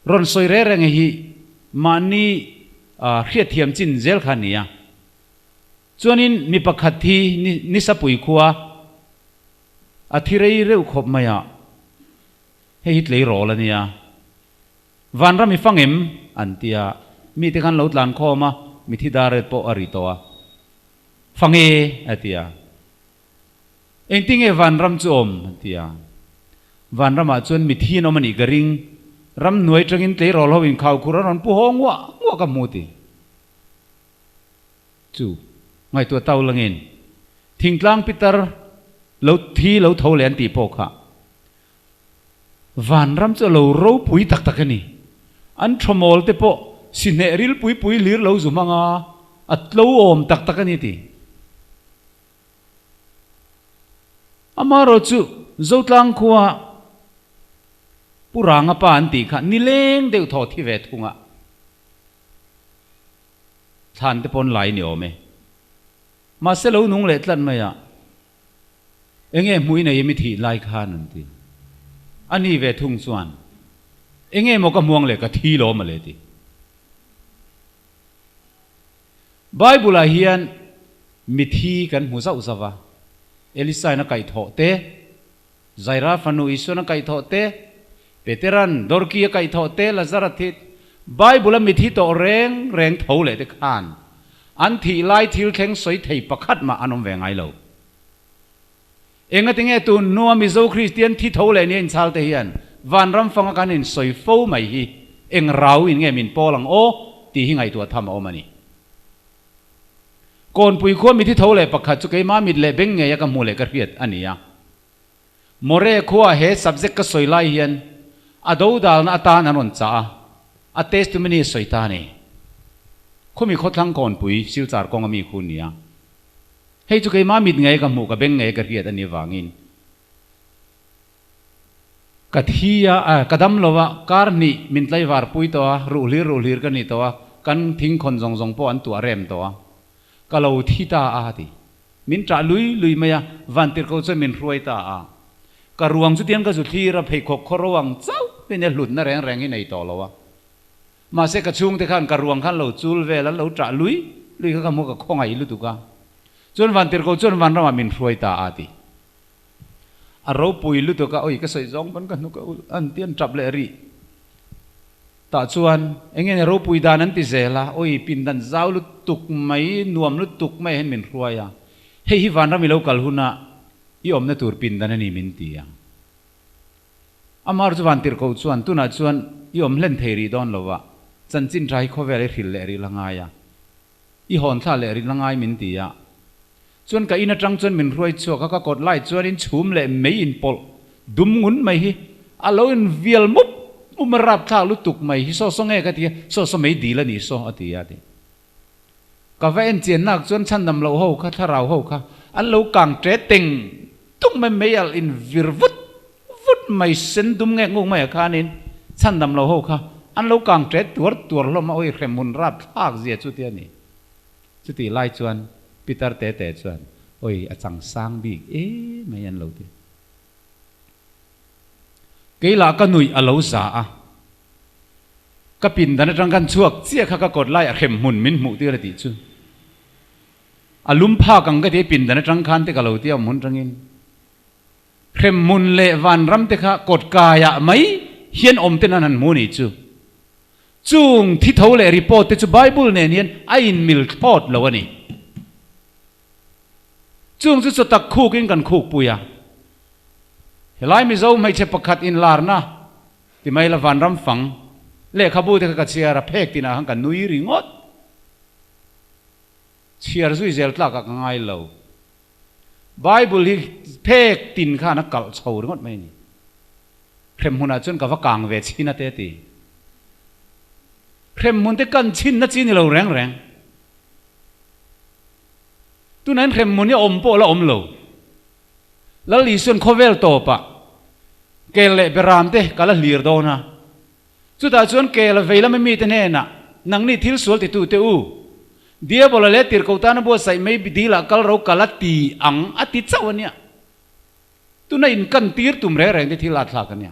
Speaker 2: rawn sawi reng reng hi mahni hriatthiam chin zel kha a ni a. Chuanin mi pakhat hi Nisapui khua a thi rei reuh khawp mai a, hei hi tleirawl a nia. Vanram i fang em? an ti a, mite khan lo tlan khawm a, mithi dar ret pawh a ri tawh a. Fang e! a ti a. Engtinge vanram chu awm? an ti a. Vanramah chuan mithi an awm a nih ka ring. Ramhnuai tangin tleirawl ho inkhaukhur an rawn pu haw nguah nguah ka hmu ti. Chu ngaihtuah tau langin thingtlang pitar lo thi lo tho leh an tih pawh kha Vanram chu a lo ropui tak tak a ni. An thawmawl te pawh sihneh ril pui pui hlir lo zu hmang a, a tlo awm tak tak a ni ti. Amaherawh chu Zotlang khua Pu Ranga pa an tih kha nileng deuh thaw thi ve thung a, thlan te pawn lai ni awm e. Mahse lo nung leh tlat mai a. Enge hmui nei mi thih lai khan an ti. A ni ve thung chuan, Enge maw ka hmuang leh ka thi lo mawle ti. Bible ah hian mithi kan hmu zauh zauh a, Elisa in a kaihthawh te, Zaira fanu Isuan a kaihthawh te, Peteran Dorki a kaihthawh te, Lazara thi, Bible a mithi tawh reng reng tho leh te khan an thih lai thil thleng sawi thei pakhat mah an awm ve ngai lo. Engatinge tun hnua Mizo Kristian thi tho leh nia inchhal te hian vanram fanga kan insawi fo mai hi eng rau in nge min pawl ang aw tih hi ngaihtuah tham a awm a ni. Kawnpui khua mithi tho leh pakhat chu keimah mit leh beng ngeia ka hmuh leh ka hriat a ni a. More khua he subject ka sawi lai hian a dodalna atan an rawn chah a, a testimony a sawi ta a ni. Khawmi khawthlang kawnpui Silchar kawnga mi khu nia. Hei chu keimah mit ngei ka hmuh ka beng ngei ka hriat a nih vangin ka thi a, ka dam lo a, kar hnih min tlaivar pui tawh a, ruhhlir ruhhlir ka ni tawh a, kan thingkhawn zawng zawng pawh an tuah rem tawh a, ka lo thi ta a a ti. Min ṭah lui lui mai a, Vantirhko chuan min hruai ta a. Ka ruang chu tiang ka zu thlir a, pheikhawk khaw ro ang chauh in a hlutna reng reng hi nei tawh lo a. Mahse ka chhungte khan ka ruang khan lo chul vel an lo ṭah lui lui kha ka hmu ka khawngaih lutuk a. Chuan Vantirhko chuan vanramah min hruai ta a ti. A ropui lutuk a, oi ka sawi zawng pawn ka hnuk a ulh an ti an tap leh rih. Tah chuan eng nge ropui dan an ti zel a, oi pindan zau lutuk mai, nuam lutuk mai hian min hruai a, hei hi vanram i lo kal huna i awmna tur pindan a ni min ti a. Amar chu Vantirhko chuan tunah chuan i awm hlen thei rih dawn lo a, chanchin tha hi khawvel i hrilh leh rih la ngai a, i hawn thla leh rih la ngai min ti a. Chuan ka in atang chuan min hruai chhuak a, ka kawt lai chuan in chhum leh mei in pawlh dum ngun mai hi a lo in vial mup mup a, rapthlak lutuk mai hi saw saw nge ka ti a, saw saw mei dil a nih saw a ti a ti. Ka va en chian nak chuan chhandam loh ho kha thlarau ho kha an lo kang ṭe teng tung mai mei alh in vir vut vut mai sen dum ngek nguk mai ah khanin chhandam loh ho kha an lo kang ṭe tuar tuar hlawm a, awi hremhmun rapthlak zia chu ti a ni. Chutih lai chuan Peter te te chuan, Oi, a chang sang bik e mai an lo ti. Kei lah ka nuih a lo za a. Ka pindan atang khan chhuak chiah kha ka kawt lai a hrem hmun min hmuh tir a tih chu. A lum phak ang ka ti a pindan atang khan te ka lo ti a awm hun tangin. Hrem hmun leh vanram te kha kawt kaiah mai hian awm ten an han hmu nih chu. Chung thi tho leh report te chu Bible nen hian a inmil thlawt lo a ni. Chung chu chawtak khukin kan khukpui a. Helai Mizo hmeichhe pakhat inlarna ti mai la vanram fang lehkhabu te kha ka chhiar a, phek tinah khan ka nui ringawt. Chhiar zui zel tlakah ka ngai lo. Bible hi phek tin khan a kalh chho ringawt mai a ni. Hremhmunah chuan ka va kang ve chhin a te a ti. Hremhmun te kan chhinna chi ni lo reng reng. Tunah hian hremhmun hi a awm pawh a la awm lo. Lal Isuan khawvel tawpah kel leh beram te ka la hlir dawn a. Chutah chuan kel a vei lama mite hnenah, Nangni thil sual titute u, Diabola leh tirhkoh tana buatsaih mai dilah kal ro kal a ti ang a ti chauh a nia. Tuna in kan tir tum reng reng te thil a thlak a nia.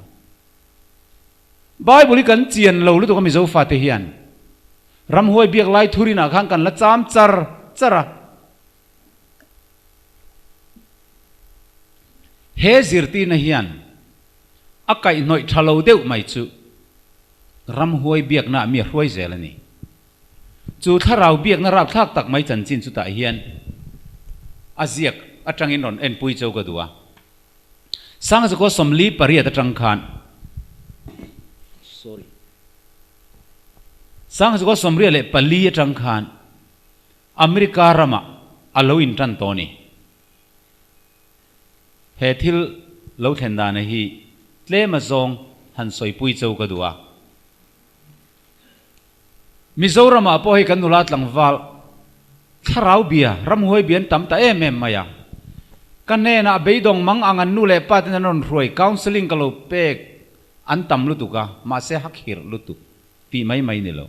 Speaker 2: Bible hi kan chian lo lutuk a Mizo fate hian. Ramhuai biak lai thurinah khan kan la cham char char a. He zirtirna hian a kaihhnawih tha lo deuh mai chu ramhuai biaknaah mi a hruai zel a ni. Chu thlarau biakna rapthlak tak mai chanchin chutah hian a ziak atangin rawn enpui cho ka duh a. Sangzakaw 48 atang khan sorry 1984 atang khan America ramah a lo intan tawh a ni. He thil lo thlen dana hi tlem azawng han sawipui cho ka duh a. Mizoramah pawh hei kan nula tlangval thlarau bia, ramhuai bia an tam ta em em mai a. Ka hnenah beidawng mang ang an nu leh pa ten an rawn hruai, counselling ka lo pek an tam lutuk a, mahse hakhirh lutuk tih mai mai ni lo.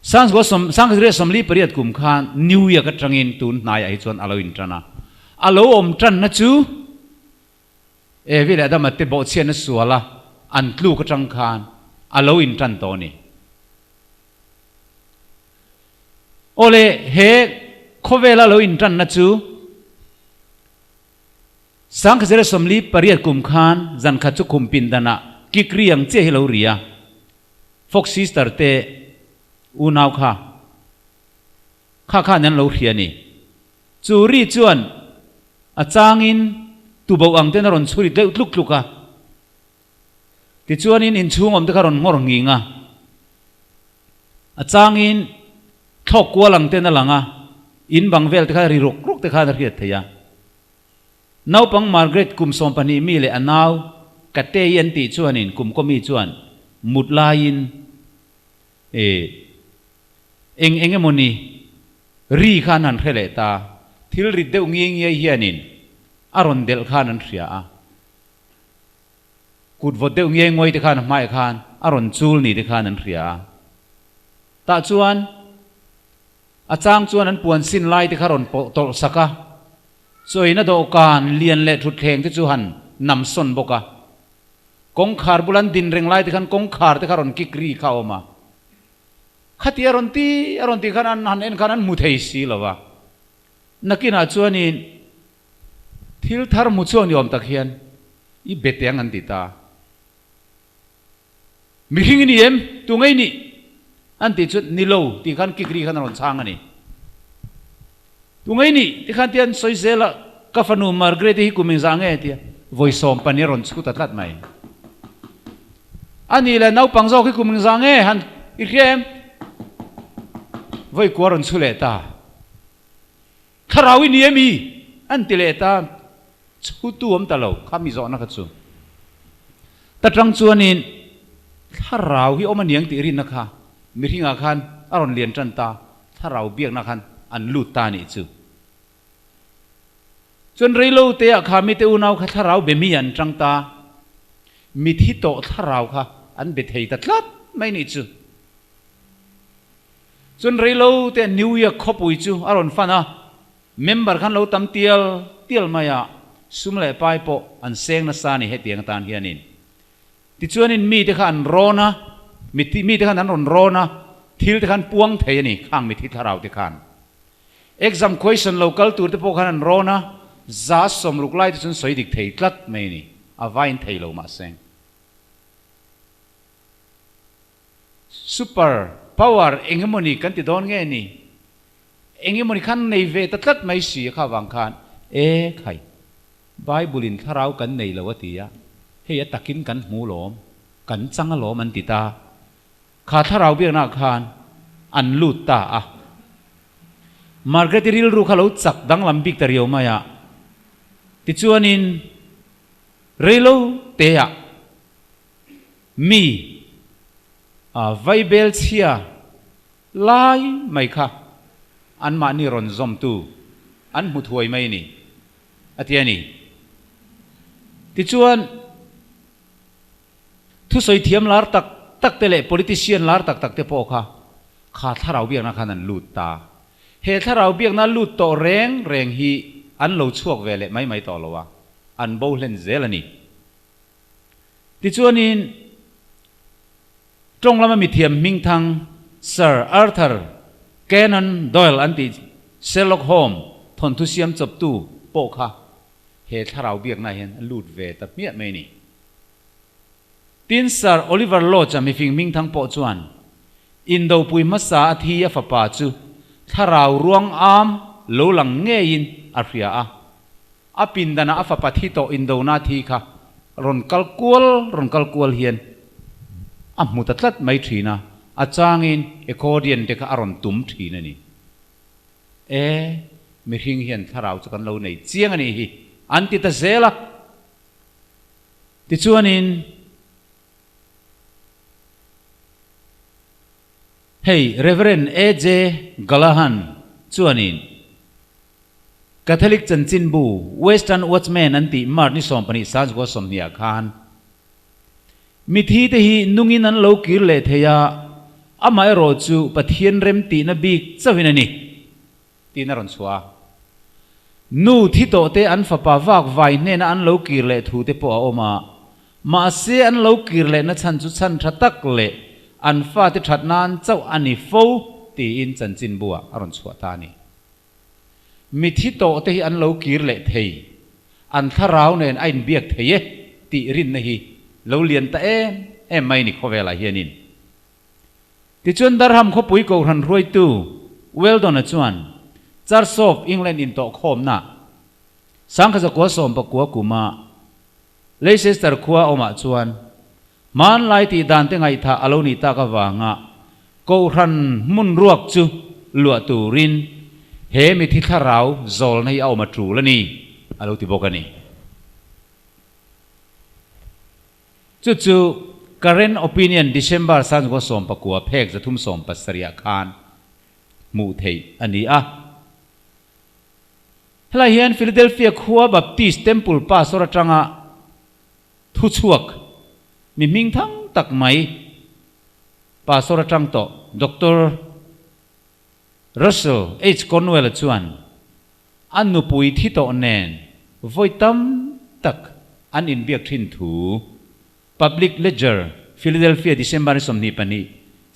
Speaker 2: 1948 kum khan New York atangin tun hnaiah hi chuan a lo intan a. A lo awm tanna chu Evi leh Adama te bawhchhiatna suala an tluk atang khan a lo intan tawh a ni. Awle, he khawvela lo intanna chu 1948 kum khan zan khat chu khum pindanah kik ri ang chiah hi lo ri a. Fox sister te unau kha kha khan an lo hria a ni. Chu ri chuan a changin tuboh ang ten a rawn chhuri deuh tluk tluk a. Tichuanin inchhung awm te kha rawn nghawr nghing a. A changin thlawk kual ang ten a lang a, in bang vel te kha ri ruk ruk te khan a hriat theih a. Naupang Margaret kum 12 mi leh a nau Katei an tih chuanin kum kaw mi chuan mut laiin e eng eng emawni ri kha an han hre leh ta, thil rit deuh ngiai ngiai hianin a rawn delh khan an hria a, kut vawt deuh ngiai nguai te khan a hmaiah khan a rawn chul ni te khan an hria a. Tah chuan a chang chuan an puan sin lai te kha rawn pawh tawlh sak a. Chawina dawhkan lian leh thutthleng te chu han nam sawn bawk a. Kawngkhar bula an din reng lai te khan kawngkhar te kha rawn kik ri kha a awm a. Khati a rawn ti a rawn tih khan an han en khan an hmu thei si lo va. Nakinah chuanin thil thar hmu chhuak ni awm tak hian i be teh ang an ti ta. Mihring i ni em? Tu ngei nih? An tih chuan ni lo tih khan kik ri khan a rawn chhang a ni. Tu ngei nih? Ti khan tia an sawi zel a, ka fanu Margaret-i hi kum engzah nge? Tia vawi 15 a rawn chhut ta tlat mai. A nih leh naupang zawk hi kum engzah nge? Han i hria em? Vawi kua rawn chhu leh ta. Thlarau i ni em i? An ti leh ta. Chhutu awm ta lo, kha mi zawhna kha chu. Ta tang chuanin thlarau hi awm a niang tih rinna kha mihringah khan a rawn lian tan ta, thlarau biakna khan an lut ta nih chu. Chuan reilo teah kha mite unau kha thlarau be mi an tang ta, mithi tawh thlarau kha an be thei ta tlat mai nih chu. Chuan reilo te New York khawpui chu a rawn fan a, Member khan lo tam tial tial mai a, sum leh pai pawh an seng nasa a ni hetiang atan hianin. Tichuanin mite kha an rawn a, mithi mite khan an rawn rawn a, thil te khan puang thei a ni khang mithi thlarau te khan. Exam question lo kal tur te pawh khan an rawn a, za 60 lai te chuan sawi dik thei tlat mai a ni, a vain thei lo mahse. Super power engemawni kan ti dawn nge ni? Engemawni khan nei ve ta tlat mai si a kha vang khan, E khai, Bible in thlarau kan nei lo a ti a, hei a takin kan hmu lawm, kan chang alawm an ti ta. Kha thlarau biaknaah khan an lut ta a. Margaret-i rilru kha lo chak danglam bik ta riau mai a. Tichuanin reilo teah mi a vaibel chhia lai mai kha anmahni rawn zawmtu an hmu thuai mai ni, a ti a ni. Tichuan, thusawi thiam lar tak tak te leh politician lar tak tak te pawh kha kha thlarau biakna khan an lut ta. He thlarau biakna lut tawh reng reng hi an lo chhuak ve leh mai mai tawh lo a, an bo hlen zel a ni. Tichuanin, tawng lama mithiam hmingthang Sir Arthur Conan Doyle an tih Sherlock Holmes thawnthu siam chawptu pawh kha he thlarau biakna hian a lut ve ta hmiah mai a ni. Tin, Sir Oliver Lodge-a mifing hmingthang pawh chuan indopui hmasa a thi a fapa chu thlarau ruang am lo lang ngeiin a hria a. A pindanah a fapa thi tawh indona thi kha rawn kal kual rawn kal kual hian a hmu ta tlat mai thin a, a changin accordion te kha a rawn tum thin a ni. E, mihring hian thlarau chu kan lo nei chiang a nih hi, an ti ta zel a. Tichuanin hei Reverend AJ Galahan chuanin, Catholic chanchinbu Western Watchman an tih March ni 12 sanzukua 20 ah khan mithi te hi nungin an lo kir leh thei a, amaherawh chu Pathian rem tihna bik chauhin a ni tiin a rawn chhuah a. Nu thi tawh te an fapa vak vai hnena an lo kir leh thu te pawh a awm a, mahse an lo kir lehna chhan chu chhan tha tak leh an fate that nan chauh a ni fo tiin chanchinbu ah a rawn chhuah ta a ni. Mithi tawh te hi an lo kir leh thei, an thlarau nen a inbiak thei e tih rinna hi lo lian ta em em mai ni khawvelah hianin. Tichuan Durham khawpui Kohhran hruaitu Weldon-a chuan Church of England intawhkhawmna 1919 kuma Leicester khua awmah chuan hmanlai tih dan te ngaihthah a lo nih tak avanga Kohhran hmun ruak chu luah turin he mithi thlarau zawlna hi a awm a tul a ni, a lo ti bawk a ni. Chu chu Current Opinion December 1919 phek 370 ah khan hmuh theih a ni a. Helai hian Philadelphia khua Baptist Temple Pastor atanga thuchhuak mi hming thang tak mai Pastor atang tawh Doctor Russell H. Conwell-a chuan a nupui thi tawh nen vawi tam tak an inbiak thin thu Public Ledger, Philadelphia, December ni 22,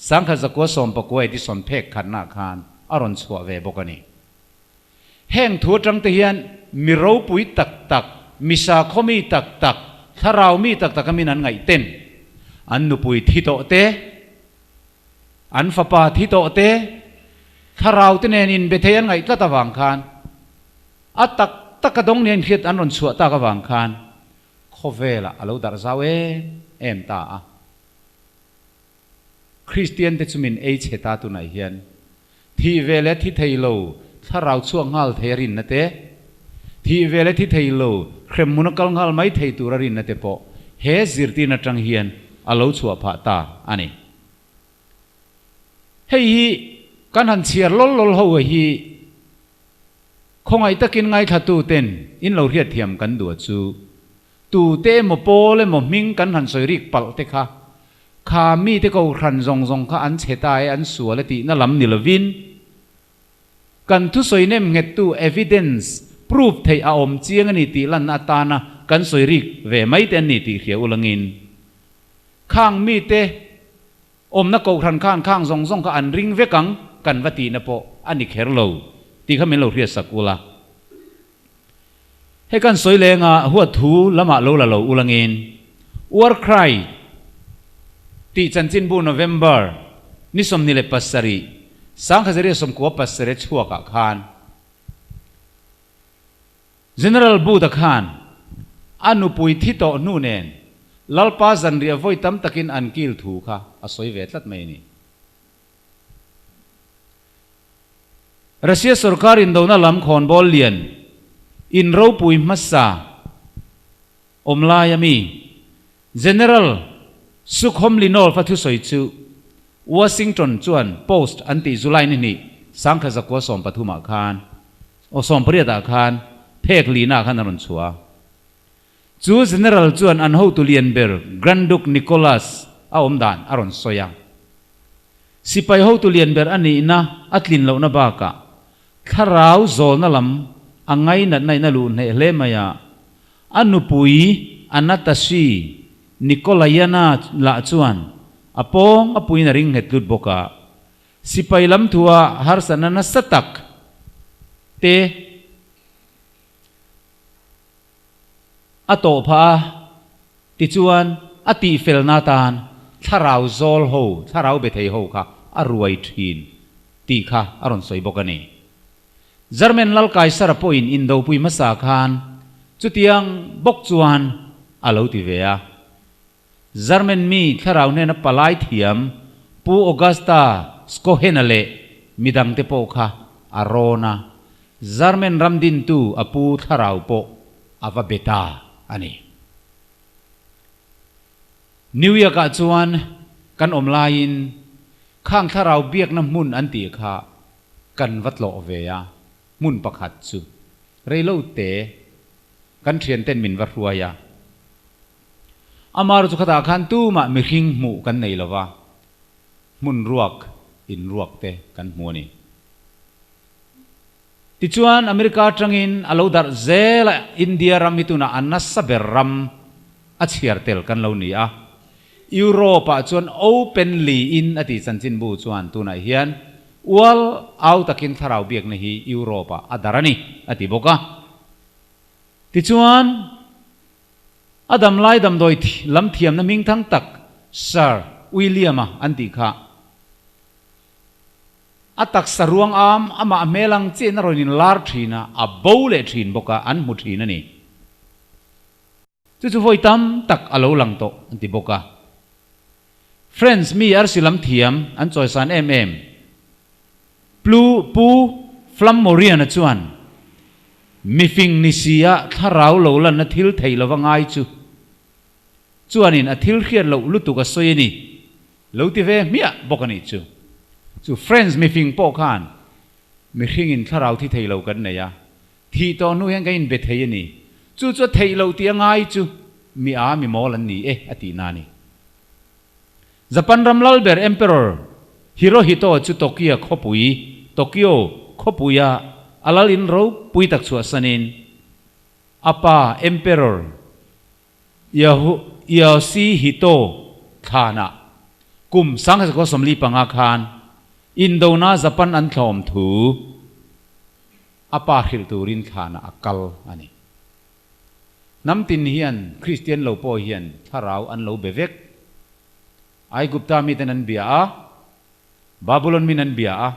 Speaker 2: 1919 edition phek khatnaah khan a rawn chhuah ve bawk a ni. Heng thu atang te hian mi ropui tak tak, mi sakhaw mi tak tak, thlarau mi tak tak amin an ngaih ten an nupui thi tawh te, an fapa thi tawh te, thlarau te nen inbe thei an ngaih tlat avang khan a tak tak a dawng nen hriat an rawn chhuah tak avang khan khawvelah a lo darh zau em em ta a. Kristian te chu min ei chhe ta tunah hian thih ve leh thi thei lo thlarau chhuak nghal thei a rinna te, thih ve leh thi thei lo hremhmun a kal nghal mai thei tur a rinna te pawh he zirtirna atang hian a lo chhuah phah ta a ni. Hei hi kan han chhiar lawl lawl ho hi khawngaih takin ngaithlatu ten in lo hriatthiam kan duh a chu Tute emaw pawl emaw hming kan han sawi rik palh te kha, kha mite kohhran zawng zawng kha an chhe ta e, an sual e tihna lam ni lovin, kan thusawi nem nghettu evidence, proof theih a awm chiang a ni tih lanna atana kan sawi rik ve mai te an ni tih hria ulangin, khang mite awmna kohhran khan khang zawng zawng kha an ring vek ang kan va tihna pawh a ni kher lo tih kha min lo hriatsak ula. Hei kan sawi lenga huat thu lamah lo la lo ulangin War Cry tih chanchinbu November ni 27, 1997 chhuakah khan General Booth-a khan a nupui thi tawh hnu nen Lalpa zanriah vawi tam takin an kil thu kha a sawi ve tlat mai a ni. Russia sorkar indona lam khawnbawl lian in ropui hmasa awm laia mi General Sukhomlinov a thusawi chu Washington chuan Post an tih July ni hnih 1913 ah khan aw 18 ah khan phek lina ah khan a rawn chhuah a. Chu General chuan an hotu lian ber Grand Duke Nicholas a awm dan a rawn sawi a. Sipai hotu lian ber a nihna a tlin lohna bakah thlarau zawlna lam a ngainatna in a luh hneh hle mai a, a nupui Anatasi Nikolayana lah chuan a pawng a puiin a ring nghet tlut bawk a, sipai lam thua harsatna nasa tak te A tawh phah a, tichuan a tihfelna atan thlarau zawl ho, thlarau be thei ho kha a ruai thin tih kha a rawn sawi bawk a ni. German Lal Kaisara pawhin indopui hmasa khan chutiang bawk chuan a lo ti ve a. German mi thlarau hnena palai thiam Pu Augusta Skohena leh midangte pawh kha a rawn a, German ram dintu a pu thlarau pawh a va be ta a ni. New York-ah chuan kan awm laiin khang thlarau biakna hmun an tih kha kan va tlawh ve a, hmun pakhat chu reilote kan thianten min va hruai a. Amar chu khatah khan tumah mihring hmuh kan nei lo va, hmun ruak in ruak te kan hmu a ni. Tichuan America atangin a lo darh zel a, India ram hi tunah a nasa ber ram a chhiar tel kan lo ni a. Europe ah chuan openly in a tih chanchinbu chuan tunah hian ual au takin thlarau biakna hi Europe ah a darh a ni a ti bawk a. Tichuan a damlai damdawi lam thiamna hmingthang tak Sir William-a an tih kha A taksa ruang am, amah hmel ang chiahin a rawn inlar thin a, a bo leh thin bawk a, an hmu thin a ni. Chu chu vawi tam tak a lo lang tawh an ti bawk a. French mi arsi lam thiam an chawisan em em. Plu Pu Flammorian-a chuan, Mifing ni si a thlarau lo lanna thil theih lova ngai chu chuanin a thil hriat loh lutuk a sawi a ni. Lo ti ve hmiah bawk a nih chu. Chu French mifing pawh khan mihringin thlarau thi thei lo kan nei a, thih tawh hnu hian kan inbe thei a ni. Chu chu a theih loh tih a ngai chu mi a mi mawl an ni e a tih na a ni. Japan ram lal ber Emperor Hirohito chu Tokyo khawpui, Tokyo khawpuia a lal in ropui tak chhuahsanin a pa Emperor Yoshihito thlanah Kum 1945 khan Indona Japan an thlawm thu a pa hrilh turin thlanah a kal a ni. Hnam tin hian Kristian lo pawh hian thlarau an lo be vek. Aigupta miten an bia a, Babulon min an bia a,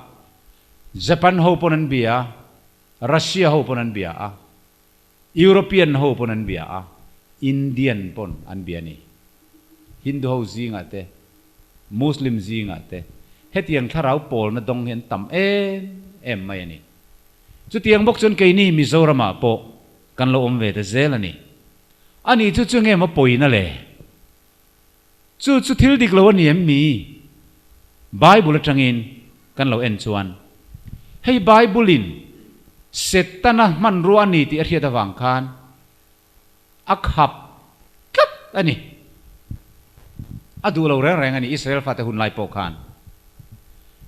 Speaker 2: Japan ho pawn an bia a, Russia ho pawn an bia a, European ho pawn an bia a, Indian pawn an bia a ni. Hindu ho zingah te, Muslim zingah te hetiang thlarau pawlna dawng hi an tam em em mai a ni. Chutiang bawk chuan keini Mizoramah pawh kan lo awm ve ta zel a ni. Ani chu chu nge maw pawina le? Chu chu thil dik lo a ni em mi? Bible atangin kan lo en chuan hei Bible in Setana hmanrua a ni tih a hriat avang khan a khap tlat a ni. A duh lo reng reng a ni Israel fate hun lai pawh khan.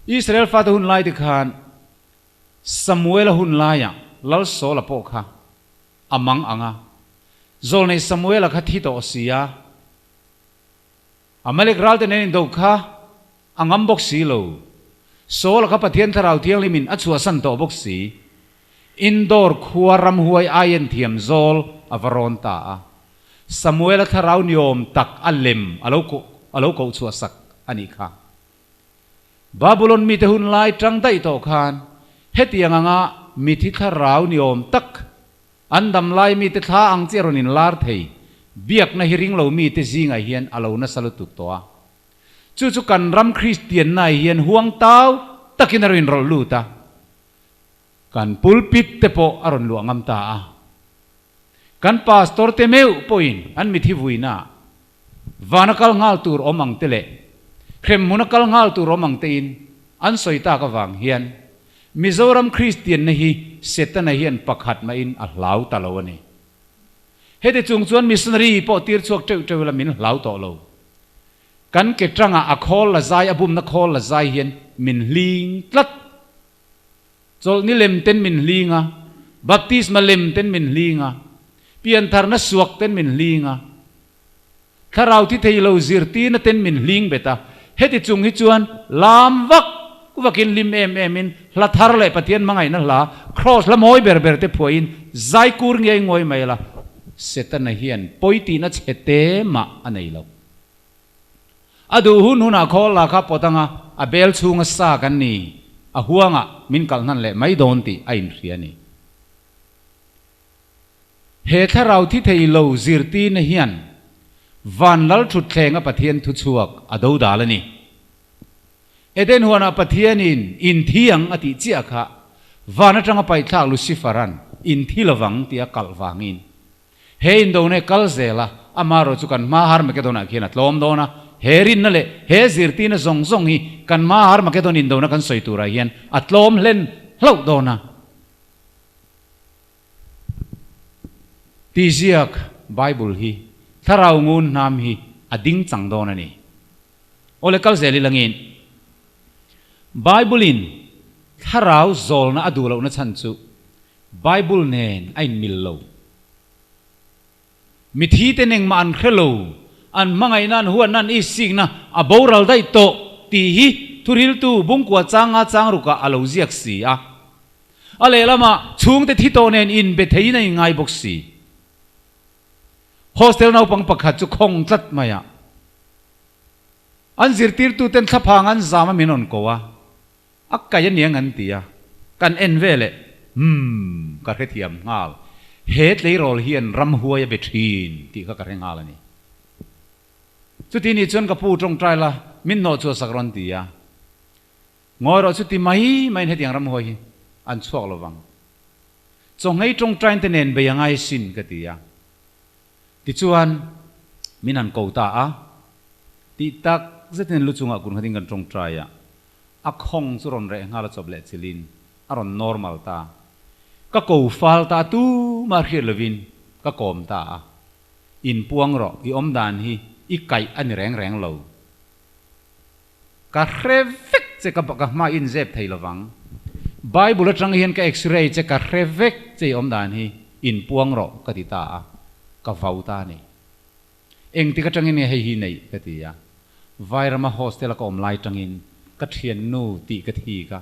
Speaker 2: Israel fate hun lai te khan Samuela hun laiah Lal Saula pawh kha a mang ang a, Zawlnei Samuela kha thi tawh si a, Amalek ral te nen indo kha a ngam bawk si lo. Saula kha Pathian Thlarau Thianghlimin a chhuahsan tawh bawk si. Indor khua ramhuai aien thiam zawl a va rawn ta a. Samuela thlarau niawm tak a lem a lo a lo koh chhuahsak a nih kha. Babulon mite hun lai tang daih tawh khan hetiang anga mithi thlarau niawm tak an dam lai mite thla ang chi a rawn inlar thei biakna hi ring lo mite zingah hian a lo nasa lutuk tawh a. Chu chu kan ram Kristianna hian huang tau takin a rawn inrawlh lut a, kan pulpit te pawh a rawn luah ngam ta a. Kan pastor te meuh pawhin an mithi vuina ah vana kal nghal tur awm ang te leh hremhmuna kal nghal tur awm ang tein an sawi tak avang hian Mizoram Kristianna hi Setana hian pakhat mahin a hlau ta lo a ni. Heti chung chuan missionary pawh tir chhuak teuh teuh ila min hlau tawh lo. Kan ke tangah a khawl la zai, a bumna khawl la zai hian min hling tlat. Chawlhni lem ten min hling a, baptisma lem ten min hling a, piantharna suak ten min hling a, thlarau thi thei lo zirtirna ten min hling bet a. Heti chung hi chuan lam vak vakin hlim em emin hla thar leh Pathian hmangaihna hla Kraws hla mawi ber ber te phuahin zai kur ngei ngawi mai la, Setana hian pawi tihna chhe te mah a nei lo. A duh hun hunah khawl la kha pawt anga a bel chhunga sa kan ni, a huangah min kalh hnan leh mai dawn tih a inhria a ni. He thlarau thi thei lo zirtirna hian van lal thutthleng a Pathian thuchhuak a do dal a ni. Eden huanah Pathianin inthiang a tih chiah kha van atanga paihthlak Lucifer-a'n inthi lovang tih a kalh vangin He indone kal zel a, amaherawh chu kan hma Harmagedon-ah khian a tlawm dawn a, he rinna leh he zirtirna zawng zawng hi kan hma Harmagedon indona kan sawi turah hian a tlawm hlen hlauh dawn a. Ti ziak Bible hi thlarau ngun hnam hi a ding chang dawn a ni. Awle kal zel ilangin Bible-in thlarau zawlna a duh lohna chhan chu Bible nen a inmil lo. Mithi ten engmah an hre lo, an hmangaihna, an huatna, an issikna a boral daih tawh tih hi thuriltu bungkua changa chang rukah a lo ziak si a. A lehlamah chhungte thi tawh nen inbe theiin a inngai bawk si. Hostel naupang pakhat chu khawng tlat mai a. An zirtirtuten thlaphang an zam a min rawn ko a. A kai aniang an ti a, kan en ve leh, Umm, ka hrethiam nghal, he tleirawl hian ramhuai a be thin tih kha ka hre nghal a ni. Chuti nih chuan ka pu tawngtai la, min hnawh chu a sak rawn ti a. Ngawi rawh chuti mai maiin hetiang ramhuai hi an chhuak lo vang. Chawnghei tawngtain te nen bei a ngai sin ka ti a. Tichuan, min han ko ta a, tih tak zetin lu chungah kun khatin kan tawngtai a. A khawng chu rawn reh nghal a chawp leh chilhin a rawn normal ta. Ka ko fal ta a tumah hriat lovin ka kawm ta a. Inpuang rawh, i awm dan hi i kaih a ni reng reng lo. Ka hre vek che ka ka hma inzep thei lovang. Bible atang hian ka x-ray che ka hre vek che i awm dan hi inpuang rawh ka ti ta a, ka vau ta a ni. Engtik atangin nge hei hi neih ka ti a. Vairama hostel a ka awm lai tangin ka thiannu tih ka thik a.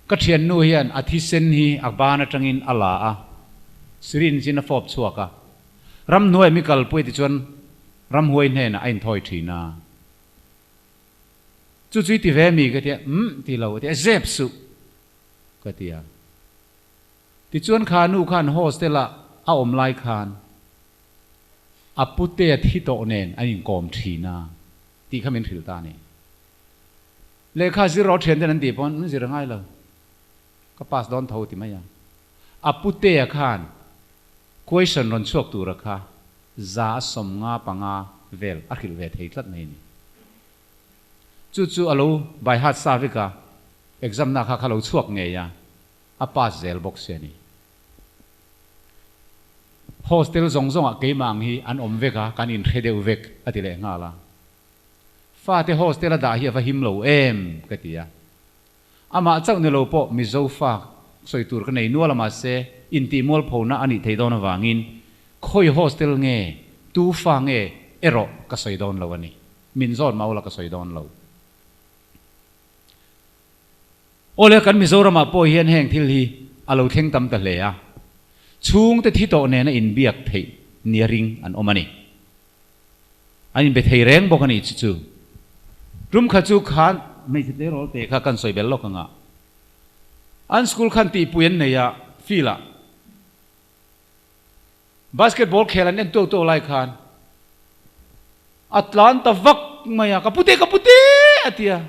Speaker 2: Ka thiannu hian a thisen hi a ban atangin a la a, syringe in a fawp chhuak a. Ramhnuai mi kalpui ti chuan ramhuai hnenah a inthawi thin a. Chu chu i ti ve mi ka ti a, umm ti lo a ti a, zep suh ka ti a. Tichuan kha nu khan hostel ah a awm lai khan a putea thi tawh nen an inkawm thin a tih kha min hrilh ta a ni. Lehkha zir rawh thian ten an tih pawn an zir a ngai lo, ka pass dawn tho ti mai a. A putea khan question rawn chhuak tura kha 155 vel a hrilh ve thei tlat mai a ni. Chu chu a lo by heart sa vek a, exam na kha kha lo chhuak ngei a. A pass zel bawk si a ni. Hostel zawng zawngah keimah ang hi an awm vek a, kan inhre deuh vek a ti leh nghal a. Fate hostel a dah hi a va him lo em ka ti a. Amah chauh ni lo pawh Mizo fa sawi tur ka nei nual a mahse intih mualphona a nih theih dawn avangin khawi hostel nge tu fa nge erawh ka sawi dawn lo a ni. Min zawt maula ka sawi dawn lo. Awle, kan Mizoramah pawh hian heng thil hi a lo thleng tam ta hle a, chhungte thi tawh nena inbiak theih nia ring an awm a ni. An inbe thei reng bawk a ni chu chu. Tum kha chu khan hmeichhe tleirawl te kha kan sawi bel lawk ang a, an school khan tihpui an nei a, field ah basketball khel an en tuau tuau lai khan a tlan ta vak mai a, ka pute ka pute a ti a.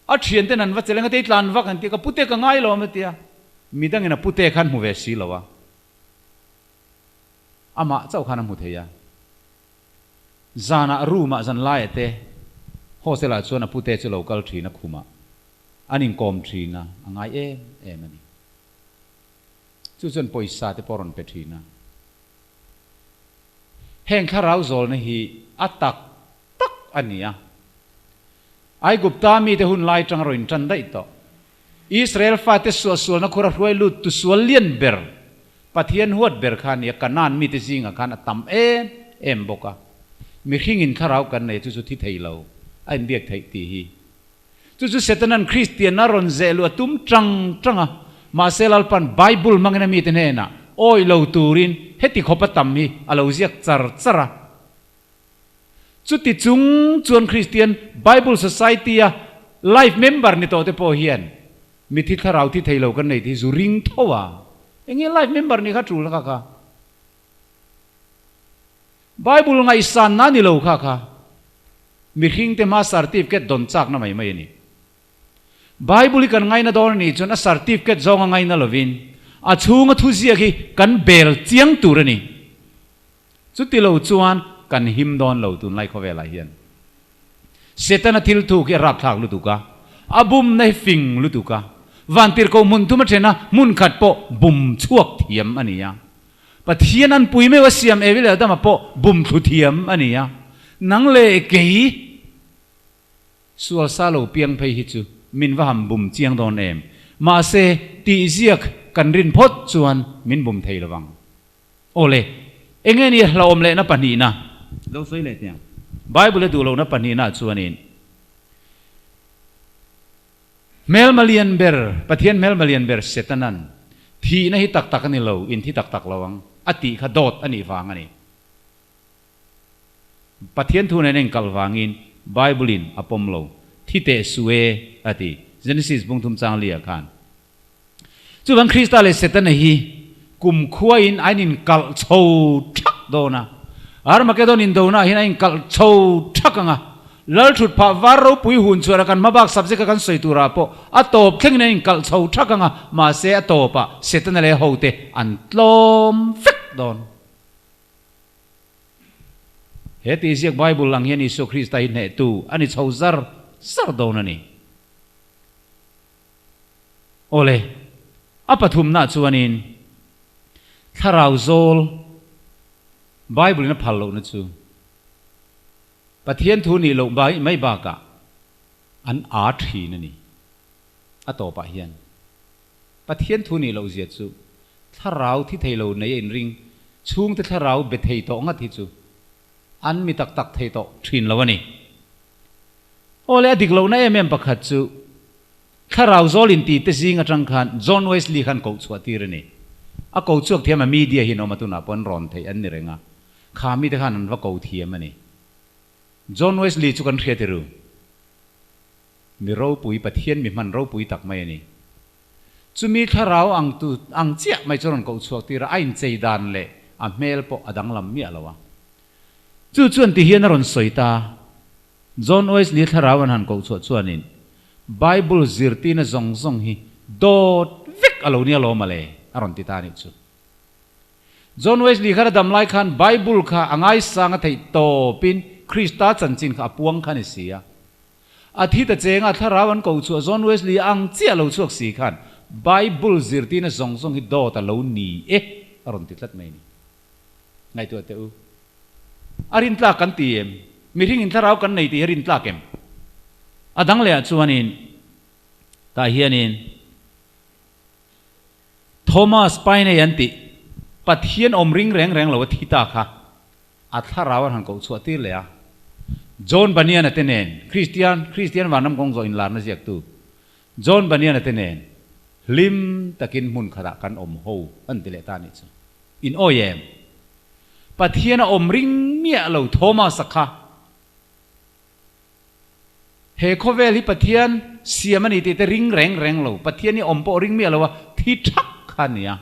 Speaker 2: A thianten an va cheleng a, tei tlan vak an ti a, ka pute ka ngai lo am a ti a, midangin a pute khan hmu ve si lo a, amah chauh khan a hmu thei a. Zanah room ah zan laiah te hostel ah chuan a pute chu lo kal thin a khumah an inkawm thin a, a ngai em em a ni. Chu chuan pawisa te pawh a rawn pe thin a. Heng thlarau zawlna hi a tak tak a ni a. Aigupta mite hun lai tang rawn intan daih tawh. Israel fate suahsualna khura hruai lut tu sual lian ber, Pathian huat ber kha a ni a, Kanaan mite zingah khan a tam em em bawk a. Mihringin thlarau kan nei chu chu thi thei lo, a inbiak theih tih hi. Chu chu Setanan Kristianna rawn zeh luh a tum tang tang a, mahse Lalpan Bible hmangin a mite hnenah awih lo turin heti khawpa tam hi a lo ziak char char a. Chuti chung chuan Kristian Bible Society-a life member ni tawhte pawh hian mithi thlarau thi thei lo kan nei tih hi zu ring tho a. Eng nge life member nih kha tul kha kha? Bible ngaihsanna a ni lo kha kha. Mihringte hma certificate dawn chakna mai mai a ni. Bible hi kan ngaina dawn a nih chuan a certificate zawnga ngaina lovin a chhunga thuziak hi kan bel chiang tur a ni. Chuti lo chuan kan him dawn lo tunlai khawvelah hian. Setana thil thuk hi a rapthlak lutuk a, a bumna hi fing lutuk a, vantirhkoh hmun thum a then a, hmun khat pawh bum chhuak thiam a ni a. Pathian an pui meuh a siam Evi leh Adama pawh bum thlu thiam a ni a. Nang leh kei sual sa lo piang phei hi chu min va han bum chiang dawn em. Mahse, tihziak kan rin phawt chuan min bum thei lovang. Awle, enge ni hlauhawm lehna pahnihna? Lo sawi leh teh ang. Bible a duh lohna pahnihna chuanin hmelma lian ber, Pathian hmelma lian ber Setanan thihna hi tak tak a ni lo, in thi tak tak lo ang a tih kha dawt a nih vang a ni. Pathian thu nen a inkalh vangin Bible in a pawm lo, thi teh su e a ti, Genesis bung thum chang li ah khan. Chuvang Krista leh Setana hi kumkhuain a inkalh chho thak dawn a. Armageddon indona ah hian a inkalh chho thak ang a. Lalthut phah var ropui hun chhuah kan hmabak subject a kan sawi turah pawh a tawp thlengin a inkalh chho thak ang a, mahse a tawpah Setana leh hote an tlawm vek dawn. He tihziak Bible ang hian Isua Krista hi hnehtu a ni chho zar zar dawn a ni. Awle, a pathumna chuanin thlarau zawl Bible-in a phal lohna chu Pathian thu nih loh mai bakah an aa thin a ni. A tawpah hian Pathian thu nih loh zia chu thlarau thi thei lo nei a inring chhungte thlarau be thei tawh ngat hi chu. An mi tak tak thei tawh thin lo a ni. Aw le, a dik lohna em em pakhat chu Thlarau zawl inti te zing atang khan John Wesley khan koh chhuah tir a ni. A ko chhuak thiam a media hi an awm a tunah pawh an rawn theih an ni reng a, kha mite khan an va ko thiam a ni. John Wesley chu kan hriat i ru. Mi ropui, Pathian mi hman ropui tak mai a ni. Chumi thlarau ang tu ang chiah mai chu rawn koh chhuak tir a, a inchei dan leh a hmel pawh a danglam miah lo a. Chu chuan ti hian a rawn sawi ta, John Wesley thlarau an han koh chhuah chuanin Bible zirtirna zawng zawng hi dawt vek a lo nia lawm ale a rawn ti ta a nih chu. John Wesley khan a dam lai khan Bible kha a ngaisang a theih tawpin Krista chanchin kha a puang kha a ni si a. A thi ta chenga thlarau an koh chhuah John Wesley ang chiah lo chhuak si khan Bible zirtirna zawng zawng hi dawt a lo ni e a rawn ti tlat mai a ni. Ngaihtuah teh u. A rintlak kan ti em? Mihring in thlarau kan nei tih hi a rintlak em? A dang leh ah chuanin tah hianin Thomas Paine an tih Pathian awm ring reng reng lo a thi ta kha a thlarau an han koh chhuah tir leh a. John Bunyan-a te nen, Kristian, Kristian vanram kawng zawh inlarna ziaktu John Bunyan-a te nen hlim takin hmun khatah kan awm ho an ti leh ta a nih chu. In awi em? Pathian a awm ring miah lo Thomas-a kha. He khawvel hi Pathian siam a ni tih te ring reng reng lo. Pathian hi awm pawh ring miah lo a, thi thak kha a ni a.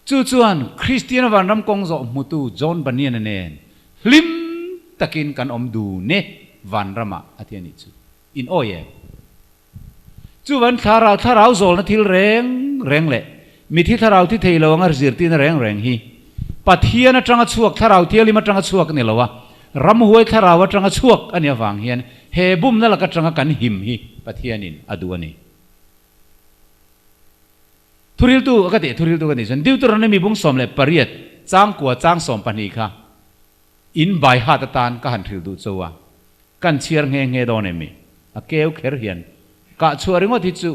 Speaker 2: Chu chuan Kristian vanram kawng zawh hmutu John Bunyan-a nen hlim takin kan awm dun e vanramah a ti a nih chu. In awi em? Chuvan thlarau thlarau zawlna thil reng reng leh mithi thlarau thi thei lo anga zirtirna reng reng hi Pathian atanga chhuak thlarau thianghlim atanga chhuak a ni lo a, ramhuai thlarau atanga chhuak a nih avang hian he bumna lak atanga kan him hi Pathianin a duh a ni. Thuriltu ka tih thuriltu ka tih chuan Deuteronomy bung 18 changkua chang 12 kha in bai hat atan ka han hrilh duh cho a. Kan chhiar nghe nghe dawn em i? A keu kher hian kah chhuah ringawt hi chu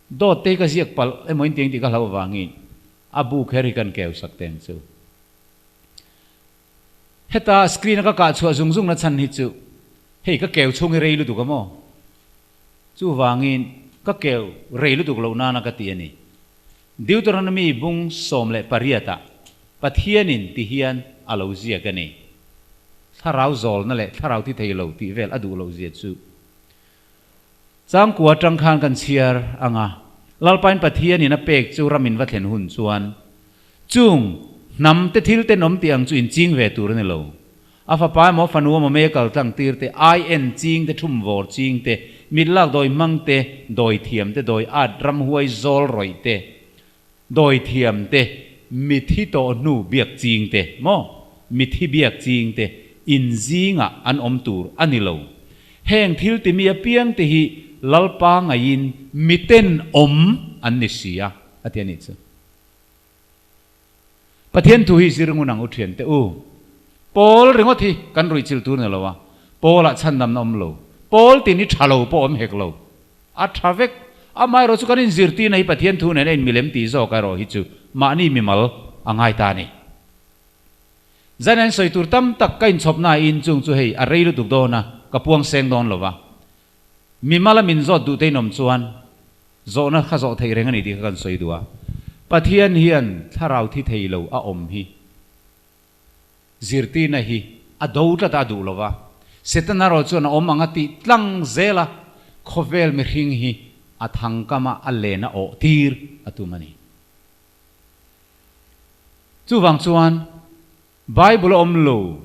Speaker 2: dawt te hi ka ziak palh emaw in ti ang tih ka hlauh avangin a bu kher hi kan keu sak teng chu. Heta screen a ka kah chhuah zung zung na chhan hi chu hei ka keu chhung hi rei lutuk a maw? Chuvangin ka keu rei lutuk loh nana ka ti a ni. Deuteronomy bung 18 ah Pathianin ti hian a lo ziak a ni. Thlarau zawlna leh thlarau thi thei lo tih vel a duh loh zia chu changkua atang khan kan chhiar ang a, Lalpain Pathianin a pek chu ramin va thlen hun chuan chung hnam te thil tenawm tih ang chu in ching ve tur a ni lo. A fapa emaw fanu emaw mei a kal tlang tir te, ai en ching te, thum vawr ching te, mit lak dawi hmang te, dawi thiam te, dawi at ramhuai zawl rawih te, dawi thiam te, mithi tawh hnu biak ching te maw, mithi biak ching te in zingah an awm tur a ni lo. Heng thil timi apiang te hi Lalpa ngaiin miten awm an ni si a, a ti a nih chu. Pathian thu hi zir ngun ang u thian teh u. Pawl ringawt hi kan ruih chilh tur ni lo a, Pawl ah chhandamna awm lo. Pawl tin hi tha lo pawh awm hek lo. A tha vek. Amaherawh chu kan inzirtirna hi Pathian thu nen a inmilem tih zawk erawh hi chu mahni mimal a ngai ta a ni. Zan an sawi tur tam tak ka inchhawpna ah in chung chu hei a rei lutuk dawn a, ka puang seng dawn lo va. Mimal a min zawt duh te in awm chuan zawhna kha zawh theih reng a ni tih kha kan sawi duh a. Pathian hian thlarau thi thei lo a awm hi zirtirna hi a do tlat a, a duh lo va. Setana erawh chuan a awm ang a tih tlang zel a, khawvel mihring hi a thangkam a, a len a awh tir a tum a ni. Chuvang chuan Bible a awm lo,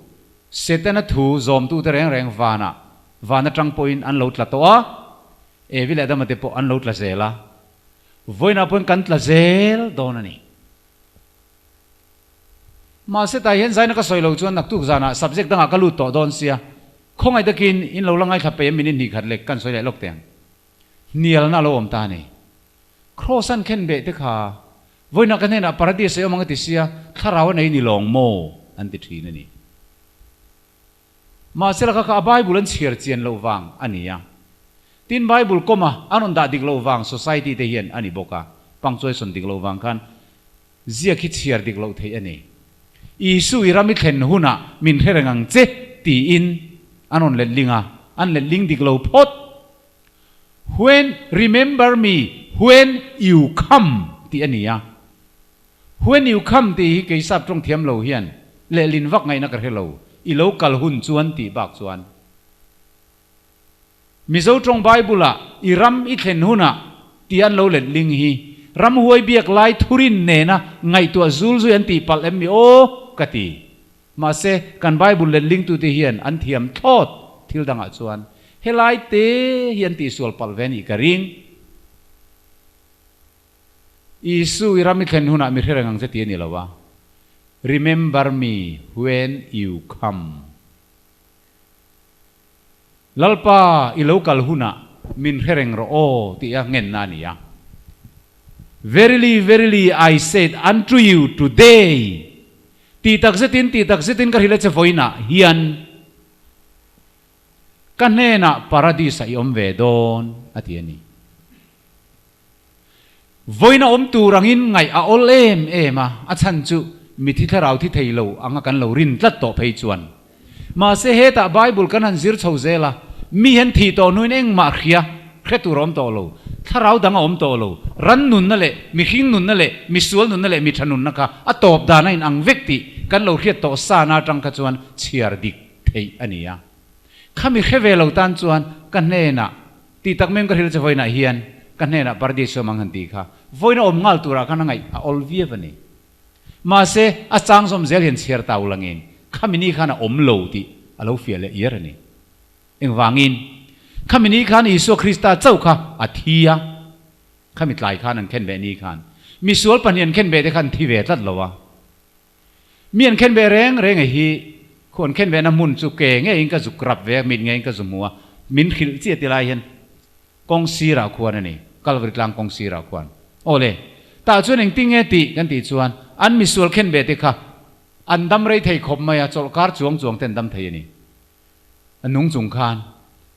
Speaker 2: Setana thu zawmtute reng reng vanah, van atang pawhin an lo tla tawh a, Evi leh Adama te pawh an lo tla zel a, vawiinah pawhin kan tla zel dawn a ni. Mahse tah hian zaina ka sawi lo chuan naktuk zanah subject dangah ka lut tawh dawn sia, khawngaih takin in lo la ngaithla peih a minute hnih khat lek kan sawi leh lawk teh ang. Hnialna a lo awm ta a ni. Kraws an khen beh te kha vawiinah ka hnenah Paradis a awm ang a ti sia, thlarau a nei ni lawng maw? an ti thin a ni. Mahse laka kha a Bible an chhiar chian loh vang a ni a. Tin Bible kawma an rawn dah dik loh vang society te hian a ni bawk a, punctuation dik loh vang khan ziak hi chhiar dik loh theih a ni. Isu i ram i thlen hunah min hre reng ang che, tiin an rawn let ling a, an let ling dik lo phawt. When, remember me when you come tih a ni a. When you come tih hi kei sap tawng thiam lo hian lehlin vak ngaihna ka hre lo, i lo kal hun chuan tih bak chuan. Mizo tawng Bible-ah i ram i thlen hunah tih an lo let ling hi ramhuai biak lai thurin nena ngaihtuah zul zui an tih palh em mi aw ka ti. Mahse, kan Bible let lingtute hian an thiam thlawt thil dangah chuan helai te hi an tihsual palh ve nih ka ring. Isu i ram i thlen hunah mi hre reng ang che ti a ni lo a, Remember me when you come. Lalpa, i lo kal hunah min hre reng rawh aw tih a ngenna a ni a. Verily, verily, I said unto you today, ti tak zetin, ti tak zetin ka hrilh a che vawiinah hian ka hnenah Paradis-ah i awm ve dawn, a ti a ni. Vawiin a awm tur angin ngaih a awl em em a, a chhan chu mithi thlarau thi thei lo anga kan lo rin tlat tawh phei chuan. Mahse hetah Bible kan han zir chho zel a, mi hian thih tawh hnuin engmah hria hre tur a awm tawh lo, thlarau dang a awm tawh lo, ran nunna leh mihring nunna leh misual nunna leh mitha nunna kha a tawp dan a inang vek tih kan lo hriat tawh sana atang kha chuan chhiar dik theih a ni a. Khami hre ve lo tan chuan ka hnenah Tih tak meng ka hrilh che vawiinah hian ka hnenah Paradis awm ang han tih kha vawiin a awm nghal turah khan a ngaih a awl viau a ni. Mahse, a chang zawm zel hian chhiar tau langin khami ni khan a awm lo tih a lo fiah leh iar a ni. Engvangin? Khami ni khan Isua Krista chauh kha a thi a, khami tlai khan an khen ve ni khan misual pahnih an khen ve te khan thi ve tlat lo a. Mi an khen ve reng reng a hi, khu an khen ve na hmun chu ke ngeiin ka zuk rap ve a, mit ngeiin ka zu hmu a, min hrilh chiah ti lai hian kawng sirah khuan a ni, Kalvari tlang kawng sirah khuan. Aw le, tah chuan engtin nge tih kan tih chuan an misual khen ve te kha an dam rei thei khawp mai a, chawlhkar chuang chuang te an dam thei a ni. A nung chung khan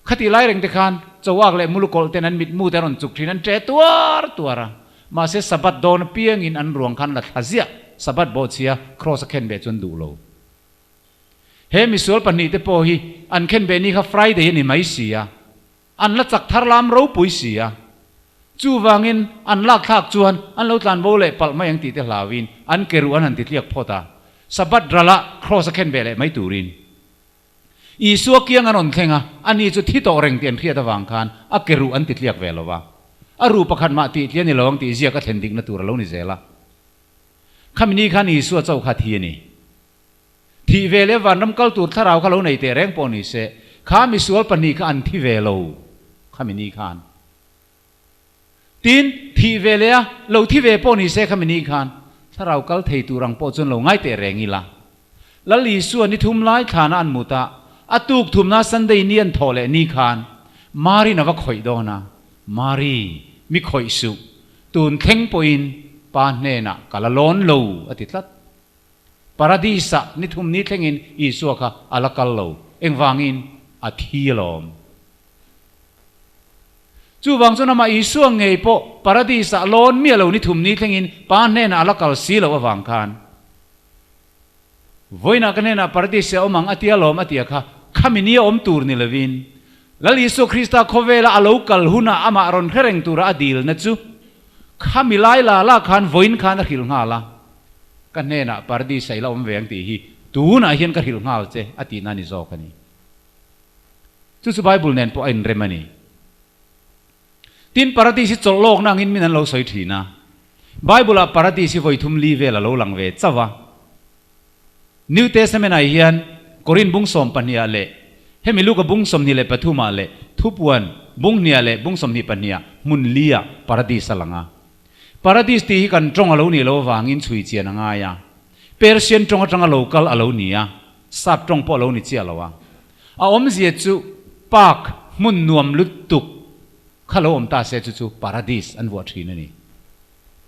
Speaker 2: khatih lai reng te khan chawak leh mulukawlh ten an mitmu te a rawn chuk thin, an ṭe tuar tuar a. Mahse Sabbath dawn apiangin an ruang khan la thla ziah, Sabbath bawhchhia Kraws a khenbeh chu an duh lo. He misual pahnihte pawh hi an khenbeh ni kha Friday a ni mai si a, an la chak thar lam ropui si a. Chuvangin an lak thlak chuan an lo tlanbo leh palh mai ang tih te hlauin an ke ruh an han ti tliak phawt a, Sabbath ralah Kraws a khenbeh leh mai turin. Isua kiang an rawn thleng a, ani chu thi tawh reng tih an hriat avang khan a ke ruh an ti tliak ve lo va. A ruh pakhat mah tih tlian ni lo ang tih ziak a thlen dikna tur a lo ni zel a. Khami ni khan Isua chauh kha thi a ni. Thih ve leh vanram kal tur thlarau kha lo nei teh reng pawh ni se, kha misual pahnih kha an thi ve lo khami ni khan. Tin, thih ve leh a, lo thi ve pawh ni se khami ni khan thlarau kal thei tur ang pawh chuan lo ngai teh reng ila. Lal Isua ni thum lai thlana an mut a, a tuk thumna Sunday ni an thawh leh ni khan Mari'n a va khawih dawn a, Mari, mi khawih suh, tun thleng pawhin Pa hnenah ka la lawn lo, a ti tlat. Paradis-ah ni thum ni thlengin Isua kha a la kal lo, engvangin? A thi alawm. Chuvang chuan amah Isua ngei pawh Paradis-ah lawn miah lo ni thum ni thlengin Pa hnenah a la kal si loh avang khan Vawiinah ka hnenah Paradis-ah awm ang a tia lawm a tia kha khami nia awm tur ni lovin Lal Isua Krista khawvela a lo kal hunah amah rawn hre reng tura a dilna chu khami lai la la khan vawiin khan a hrilh nghal a, ka hnenah Paradis-ah i la awm ve ang tih hi tunah hian ka hrilh nghal che a tihna a ni zawk a ni. Chu chu Bible nen pawh a inrem a ni. Tin, Paradis hi chawlh lawkna angin min an lo sawi thin a. Bible-ah Paradis hi vawi thum li vel a lo lang ve chauh a. New Testament-ah hian Korin bung 12 ah leh hemi Luka bung 23 ah leh Thupuan bung hnih ah leh bung 22 ah hmun li ah Paradis a lang a. Paradis tih hi kan tawng a lo nih loh avangin chhui chian a ngai a. Persian tawng atanga lo kal a lo ni a. Sap tawng pawh a lo ni chiah lo a. A awmzia chu park hmun nuam lutuk kha lo awm ta se chu chu paradis an vuah thin a ni.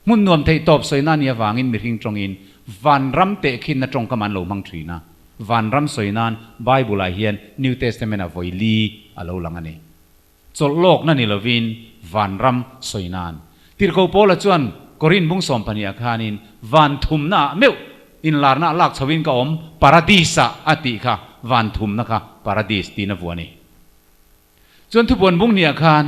Speaker 2: Hmun nuam theih tawp sawina a nih avangin mihring tawngin vanram tehkhinna tawngkam an lo hmang thin a. Vanram sawi nan Bible-ah hian New Testament-ah vawi li a lo lang a ni. Chawlh lawkna ni lovin vanram sawi nan. Tirhkoh Paula chuan Korin bung 12 ah khanin van thumnaah meuh Inlarna lak chhoin ka awm Paradis ah a tih kha van thumna kha Paradis tiin a vuah a ni. Chuan thupuan bung hniah khan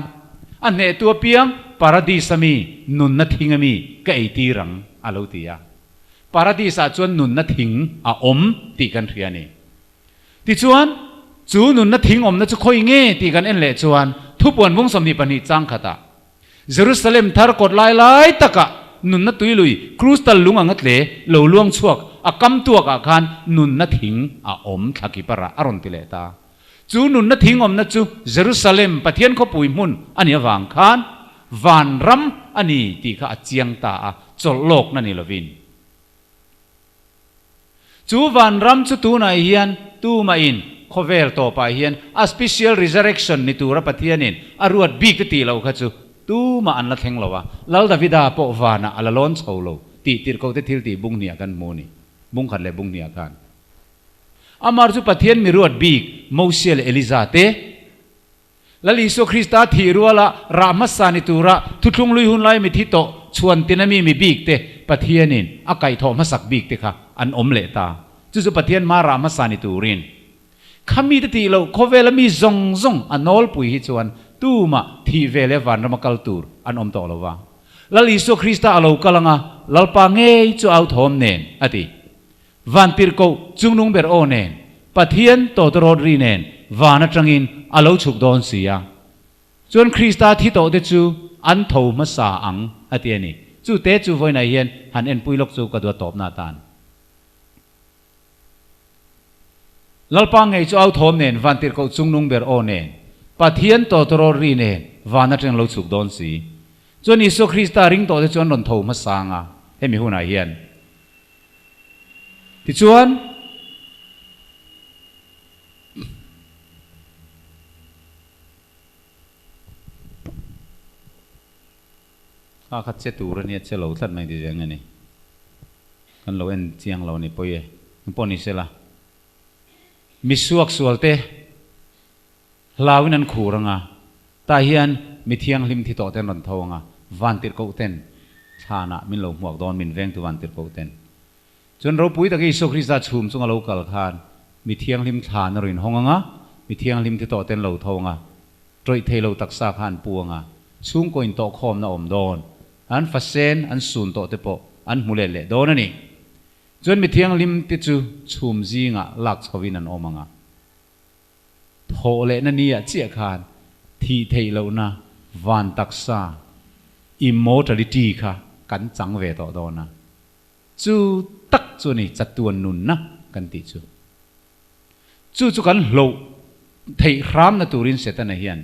Speaker 2: a hnehtu apiang Paradis a mi nunna thing a mi ka eitir ang a lo ti a. Paradis ah chuan nunna thing a awm tih kan hria a ni. Tichuan, chu nunna thing awmna chu khawi nge tih kan en leh chuan thupuan bung 22 chang khatah Jerusalem thar kawt lai lai takah nunna tuilui crystal lung anga tle lo luang chhuak a kam tuakah khan nunna thing a awm thla ki parah a rawn ti leh ta. Chu nunna thing awmna chu Jerusalem Pathian khawpui hmun a nih avang khan vanram a ni tih kha a chiang ta a, chawlh lawkna ni lovin. Chu vanram chu tunah hian tumahin khawvel tawpah hian a special resurrection ni tura Pathianin a ruat bik te tih loh kha chu tumah an la thleng lo a, Lal Davida pawh vanah a la lawn chho lo tih tirhkohte thil tih bung hniah kan hmu a ni, bung khat leh bung hniah khan. Amar chu Pathian mi ruat bik Mosia leh Eliza te, Lal Isua Krista thih ruala rah hmasa ni tura thuthlung lui hun lai mithi tawh chhuan tina mi mi bik te Pathianin a kaihthawh hmasak bik te kha an awm leh ta. Chu chu Pathian hma rah hmasa ni turin kha mite tih loh khawvela mi zawng zawng a nawlpui hi chuan tumah thih ve leh vanrama kal tur an awm tawh lo va. Lal Isua Krista a lo kal anga Lalpa ngei chu au thawm nen a ti. Van tirhkoh chungnung ber aw nen, Pathian tawtawrawt ri nen van atangin a lo chhuk dawn si a. Chuan Krista thi tawh te chu an tho hmasa ang a ti a ni. Chu te chu vawiinah hian han enpui lawk chu ka duat tawpna atan. Lalpa ngei chu au thawm nen, van tirhkoh chungnung ber aw nen, Pathian tawtawrawt ri nen van atangin a lo chhuk dawn si. Chuan Isua Krista ring tawh te chu an rawn tho hmasa ang a, hemi hunah hian. Tichuan, kha kha che tur a nia, che lo tlat mai ti zeng a ni. Kan lo en chiang lo a ni pawi e. Eng pawh ni sela, mi suaksual te hlauin an khur ang a, tah hian mi thianghlim thi tawh ten rawn tho ang a, vantirhkoh ten thlanah min lo hmuak dawn, min vengtu vantirhkoh ten. Chuan ropui taka Isua Krista chhum chunga lo kal khan mi thianghlim thlan a rawn inhawng ang a, mi thianghlim thi tawh ten lo tho ang a, tawih thei lo taksa kha an pu ang a, chhungkaw intawhkhawmna a awm dawn, an fasen an sun tawh te pawh an hmu let leh dawn a ni. Chuan mi thianghlim te chu chhum zingah lak chhovin an awm ang a. Thawh lehna ni ah chiah khan thih theih lohna van taksa, immortality, kha kan chang ve tawh dawn a. Chu tak chu a ni chatuan nunna kan tih chu. Chu chu kan hloh theih hramna turin Setana hian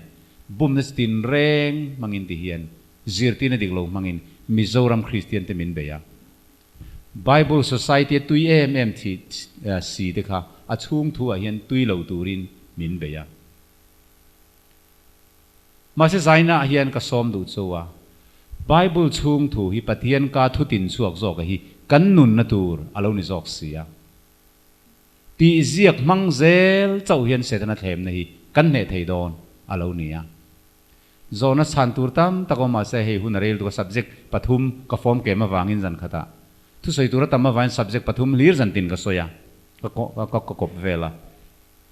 Speaker 2: bumna chi tinreng hmangin ti hian zirtirna dik lo hmangin Mizoram Kristian te min bei a. Bible Society a tui em em thi si te kha a chhung thu ah hian tui lo turin min bei a. Mahse zaina ah hian ka sawm duh chu a, Bible chhung thu hi Pathian ka thu tin chhuak zawk a hi kan nunna tur a lo ni zawk si a. Tih ziak hmang zel chauh hian Setana thlemna hi kan hneh thei dawn a lo ni a. Zawhna chhan tur tam tak awm mahse hei hun a rel tuk a subject pathum ka form kem avangin zan khatah thusawi tur a tam avangin subject pathum hlir zan tin ka sawi a, ka ka kawp vel a.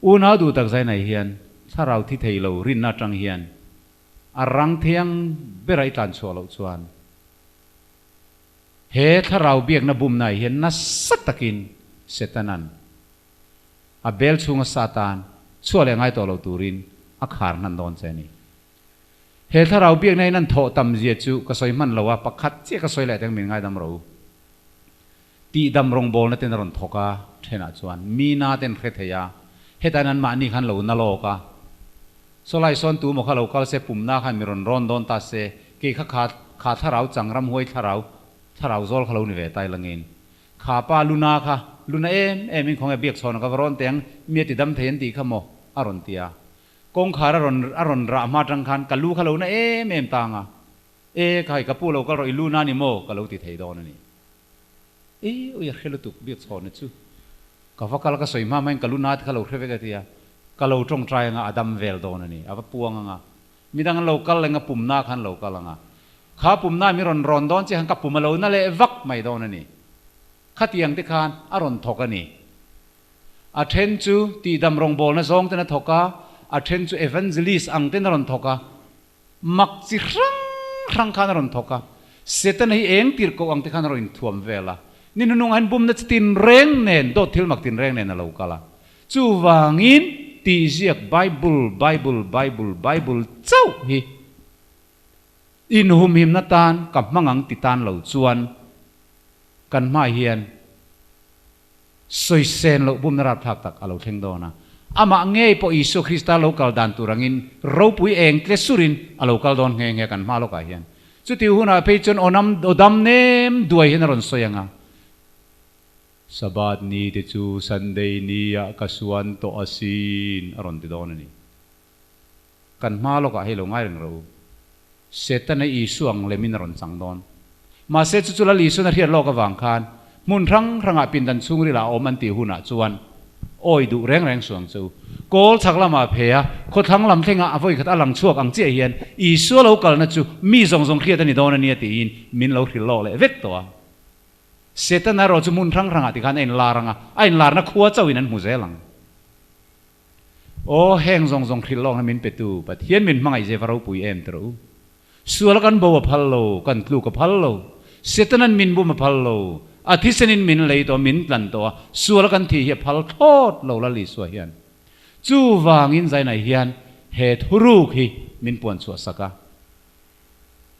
Speaker 2: Unau duh tak zai nei hian thlarau thi thei lo rinna atang hian a rang thiang bera i tlan chhuah loh chuan he thlarau biakna bumna ah hian nasa takin Setanan A bel chhunga sa tan chhuah leh ngai tawh lo turin a khar hnan dawn che a ni. He thlarau biakna in an thawh tam zia chu ka sawi hman lo a, pakhat chiah ka sawi leh teng min ngaidam ro. Tihdam rawngbawlna ten a rawn thawk a, thenah chuan mi na ten hre thei a, hetain anmahni khan lo na lawk a. Sawlai sawn tu maw kha lo kal se pumna khan mi rawn rawn dawn ta se, kei kha kha kha thlarau chang ramhuai thlarau thlarau zawl kha lo ni ve ta ilangin Kha pa Luna kha, Luna em em in khawnge biak chhawn ka va rawn teng, mi a ti dam thei an tih kha maw? a rawn ti a. Kawngkhar a rawn a rawn rah hma tang khan ka lu kha lo na em em tang a. E khai ka pu lo kal rawh i Luna ni maw? ka lo ti thei dawn a ni. E ui a hre lutuk biak chhawn na chu. Ka va kal ka sawi hma hmain ka Luna te kha lo hre vek a ti a. Ka lo tawngtai anga a dam vel dawn a ni. A va puang anga. Midang an lo kal eng a pumna khan lo kal anga. Kha pumna mi rawn rawn dawn che khan ka pum a lo na leh vak mai dawn a ni. Khatiang te khan a rawn thawk a ni. A then chu tihdam rawngbawlna zawng ten a thawk a, a then chu evangelist ang ten a rawn thawk a, mak chi hrang hrang khan a rawn thawk a. Setana hi eng tir koh ang te khan a rawn inthuam vel a. Ni hnunung ah hian bumna chi tinreng nen, dawt thil mak tinreng nen a lo kal a. Chuvangin tihziak Bible, Bible, Bible, Bible chauh hi inhumhimna tan ka hmang ang ti tan lo chuan kan hmaah hian sawisên loh bumna rapthlak tak a lo thleng dawn a. Amah ngei pawh Isua Krista lo kal dan tur angin ropui eng tle surin a lo kal dawn nghe nghe kan hma lawkah hian. Chuti hunah phei chuan aw dam nem duai hian a rawn sawi ang a. Sabbath ni te chu Sunday ni ah ka suan tawh asin a rawn ti dawn a ni. Kan hma lawkah hei lo ngai reng ro. Setana Isua ang lemin a rawn chang dawn. Mahse chu chu Lal Isuan a hriat lawk avang khan hmun hrang hrangah pindan chhungril ah a awm an tih hunah chuan awi duh reng reng suang chu kawl chhak lamah a phei a, khawthlang lam thlengah a vawikhat a lang chhuak ang chiah hian Isua lo kalna chu mi zawng zawng hriat a ni dawn a nia tiin min lo hrilh lawk leh vek tawh a. Setana erawh chu hmun hrang hrangah tikhan a inlar ang a, a inlarna khua chauhin an hmu zel ang. Aw, heng zawng zawng hrilh lawkna min petu Pathian min hmangaih zeva ropui em ti rawh u. Sual kan bo a phal lo, kan tluk a phal lo, Setana'n min bum a phal lo, a thisenin min lei tawh, min tlan tawh a, sual kan thih hi a phal thlawt lo Lal Isua hian. Chuvangin Zainai hian he thuruk hi min puan chhuah sak a.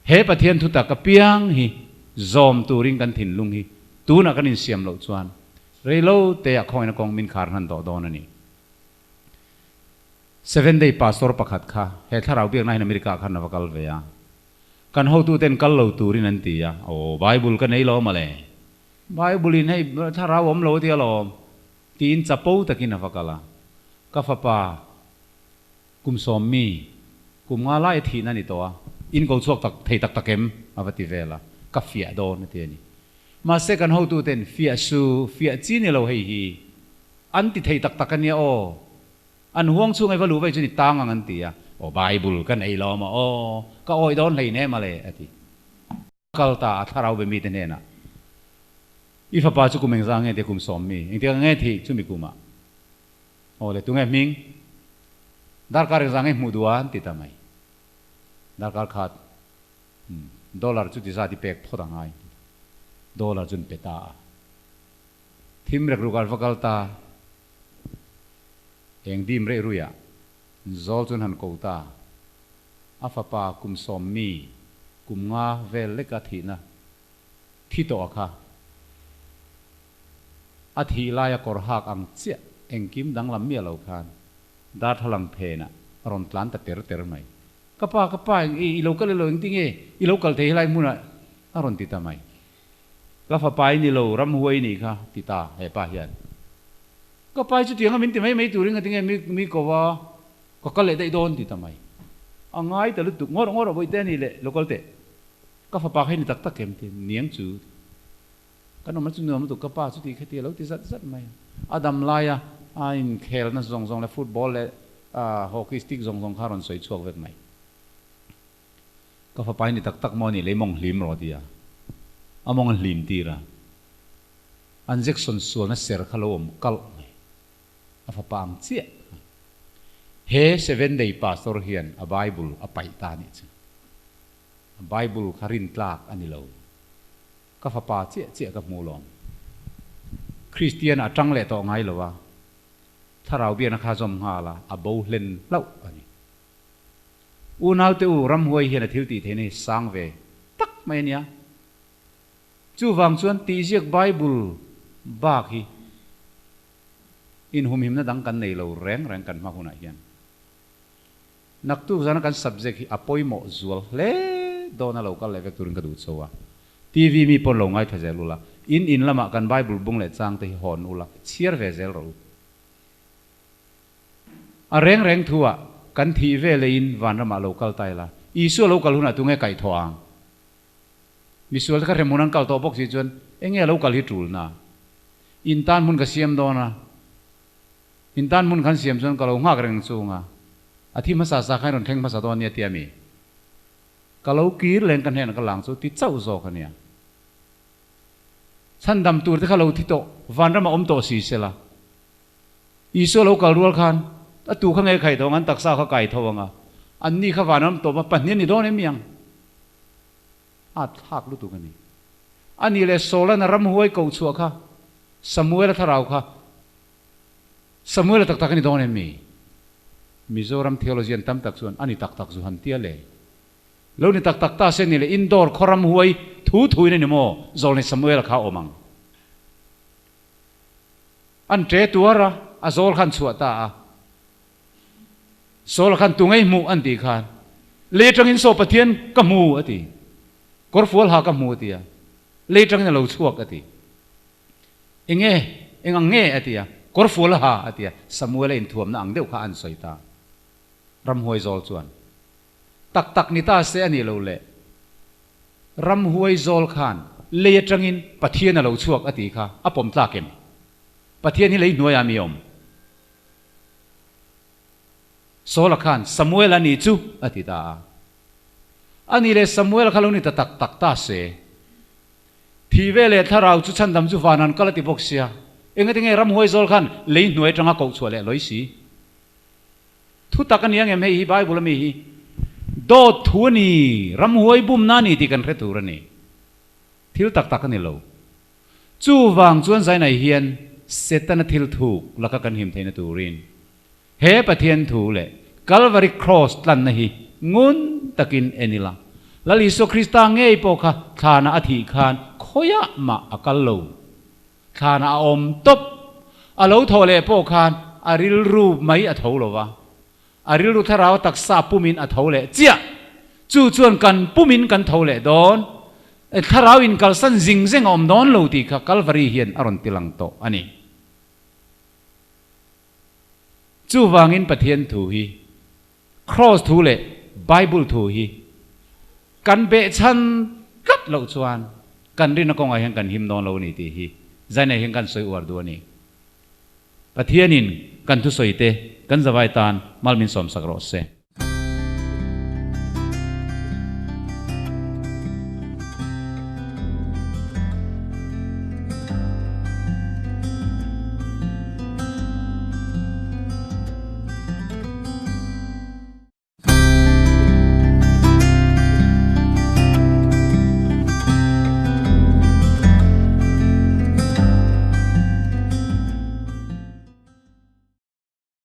Speaker 2: He Pathian thutak apiang hi zawm turin kan thinlung hi tunah kan insiam loh chuan reilo teah khawngin a kawng min khar hnan tawh dawn a ni. Seven Day Pastor pakhat kha he thlarau biakna hian America ah khan a va kal ve a. Kan hotuten kal lo turin an ti a, Aw, Bible ka nei lo mawle. Bible in hei thlarau awm lo a ti alawm tiin chapo takin a va kal a. Ka fapa Kum sawm mi, kum nga lai a thihna a ni tawh a, in ko chhuak tak thei tak tak em? a va ti vel a, ka fiah dawn a ti a ni. Mahse kan hotuten fiah su, fiah chi ni lo hei hi, an ti thei tak tak a nia aw, an huang chhung ei va luh vei chu ni tang ang an ti a, aw Bible ka nei lo maw aw, ka awih dawn hlei nem a le a ti. Kal ta a thlarau be mite hnenah, I fapa chu kum engzah nge tia kum sawm mi, engtik ang nge thih chumi kumah? Aw le, tunge hming? Darkar engzah nge hmuh duh a? An ti ta mai. Darkar khat dollar chu ti zat i pek phawt a ngai an ti ta. Dollar chu an pe ta a. Thim rek ruk ah an va kal ta. Eng dim reih ruiah zawl chu an han ko ta. A fapa kum sawm mi kum nga vel leka thihna thi tawh a kha. A thih laia kawr hak ang chiah engkim danglam miah lo khan darthlalang phenah a rawn tlan ta ter ter mai. Ka pa, ka pa, eng i lo kal elo, engtinge i lo kal thei helai hmunah? a rawn ti ta mai. Ka fapa i ni lo, ramhuai i nih kha, ti ta he pa hian. Ka pa hi chutianga min ti mai mai turin engtinge mi mi ko va, ka kal leh daih dawn, ti ta mai. A ngai ta lutuk ngawr ngawr a bawihte a nih leh lo kal teh. Ka fapa kha i ni tak tak em? ti niang chu. Kan awmna chu nuam lutuk ka pa chuti khati a lo ti zat zat mai a. A dam laia a inkhelna zawng zawng leh football leh hockey stick zawng zawng kha a rawn sawi chhuak vek mai. Ka fapa hi ni tak tak maw a nih lei mawng hlim rawh a ti a. A mawng a hlim tir a. An Jackson sualna ser kha lo awm kalh mai. A fapa ang chiah kha. He Seven Day Pastor hian a Bible a paih ta a nih chu. A Bible kha rintlak a ni lo. Ka fapa chiah chiah ka hmu lawm. Kristian a tang leh tawh ngai lo a, thlarau biakna kha zawm nghal a, a bo hlen hlauh a ni. Unaute u, ramhuai hian a thil tih theihna hi sang ve tak mai a nia. Chuvang chuan tihziak Bible bak hi inhumhimna dang kan nei lo reng reng kan hma hunah hian. Naktuk zana kan subject hi a pawimawh zual hle dawn a lo kal leh vek turin ka duh chho a. TV mi pawn lo ngaithla zel ula, in in lamah kan Bible bung leh chang te hi hawn ula, chhiar ve zel rawh u. A reng reng thu ah kan thih ve leiin vanramah lo kal ta ila, Isua lo kal hunah tunge kaih thawh ang? Misual te kha hremhmun an kal tawh bawk si chuan enge a lo kal hi tulna? In tan hmun ka siam dawn a. In tan hmun khan siam chuan ka lo nghak reng chung a, a thi hmasa sa khan i rawn thleng hmasa dawn nia tia mi? Ka lo kir leng ka hnenah ka lang chu ti chauh zawk a nia. Chhandam tur te kha lo thi tawh, vanram a awm tawh si sela. Isua lo kal rual khan a tu kha nge khai tho ang, an taksa kha kai tho ang a, anni kha vanram tawp a pahnih a ni dawn em mi ang? A thlak lutuk a ni. A nih leh Saul-an a ramhuai koh chhuah kha Samuel-a thlarau kha Samuel-a tak tak a ni dawn em mi? Mizoram theologian tam tak chuan a ni tak tak zu han tia le. Lo ni tak tak ta se ni leh indoor khaw ramhuai thu thuin a ni maw Zawlnei Samuel-a kha a awm ang. An ṭe tuar a, a zawl khan chhuah ta a. Saul-a khan tu ngei hmuh an tih khan, Lei aṭangin saw Pathian ka hmu a ti. Kawrfual ha ka hmu a ti a. Lei aṭangin a lo chhuak a ti. Enge, eng ang nge a ti a. Kawrfual ha a ti a. Samuel-a inthuamna ang deuh kha an sawi ta. Ramhuai zawl chuan, Tak tak ni ta se a nih lo le. Ramhuai zawl khan lei aṭangin Pathian a lo chhuak a tih kha a pawm tlak em? Pathian hi lei hnuaiah mi awm. Saula khan Samuel a ni chu a ti ta a. A nih leh Samuel kha lo ni ta tak tak ta se. Thih ve leh thlarau chu chhandam chu van an kal a ti bawk sia. Engati nge ramhuai zawl khan lei hnuai atanga koh chhuah leh lawi si? Thu tak a ni angem hei hi Bible a mi hi dawt thu a ni, ramhuai bumna a ni tih kan hre tur a ni. Thil tak tak a ni lo. Chuvang chuan Zainai hian Setana thil thuk laka kan him theihna turin he Pathian thu leh Kalvari Kraws tlanna hi ngun takin en ila. Lal Isua Krista ngei pawh kha thlana a thih khan khawiah mah a kal lo. Thlana a awm tawp. A lo thawh leh pawh khan a rilru mai a tho lo va. A rilru thlarau taksa pumin a tho leh chiah. Chu chuan kan pumin kan tho leh dawn. Thlarau in kalsan zing zeng a awm dawn lo tih kha Kalvari hian a rawn tilang tawh a ni. Chuvangin Pathian thu hi, Kraws thu leh Bible thu hi kan behchhan tlat loh chuan kan rinna kawngah hian kan him dawn lo a ni tih hi Zainei hian kan sawi uar duh a ni. Pathianin kan thusawi te kan zavai tan mal min sawmsak rawh se.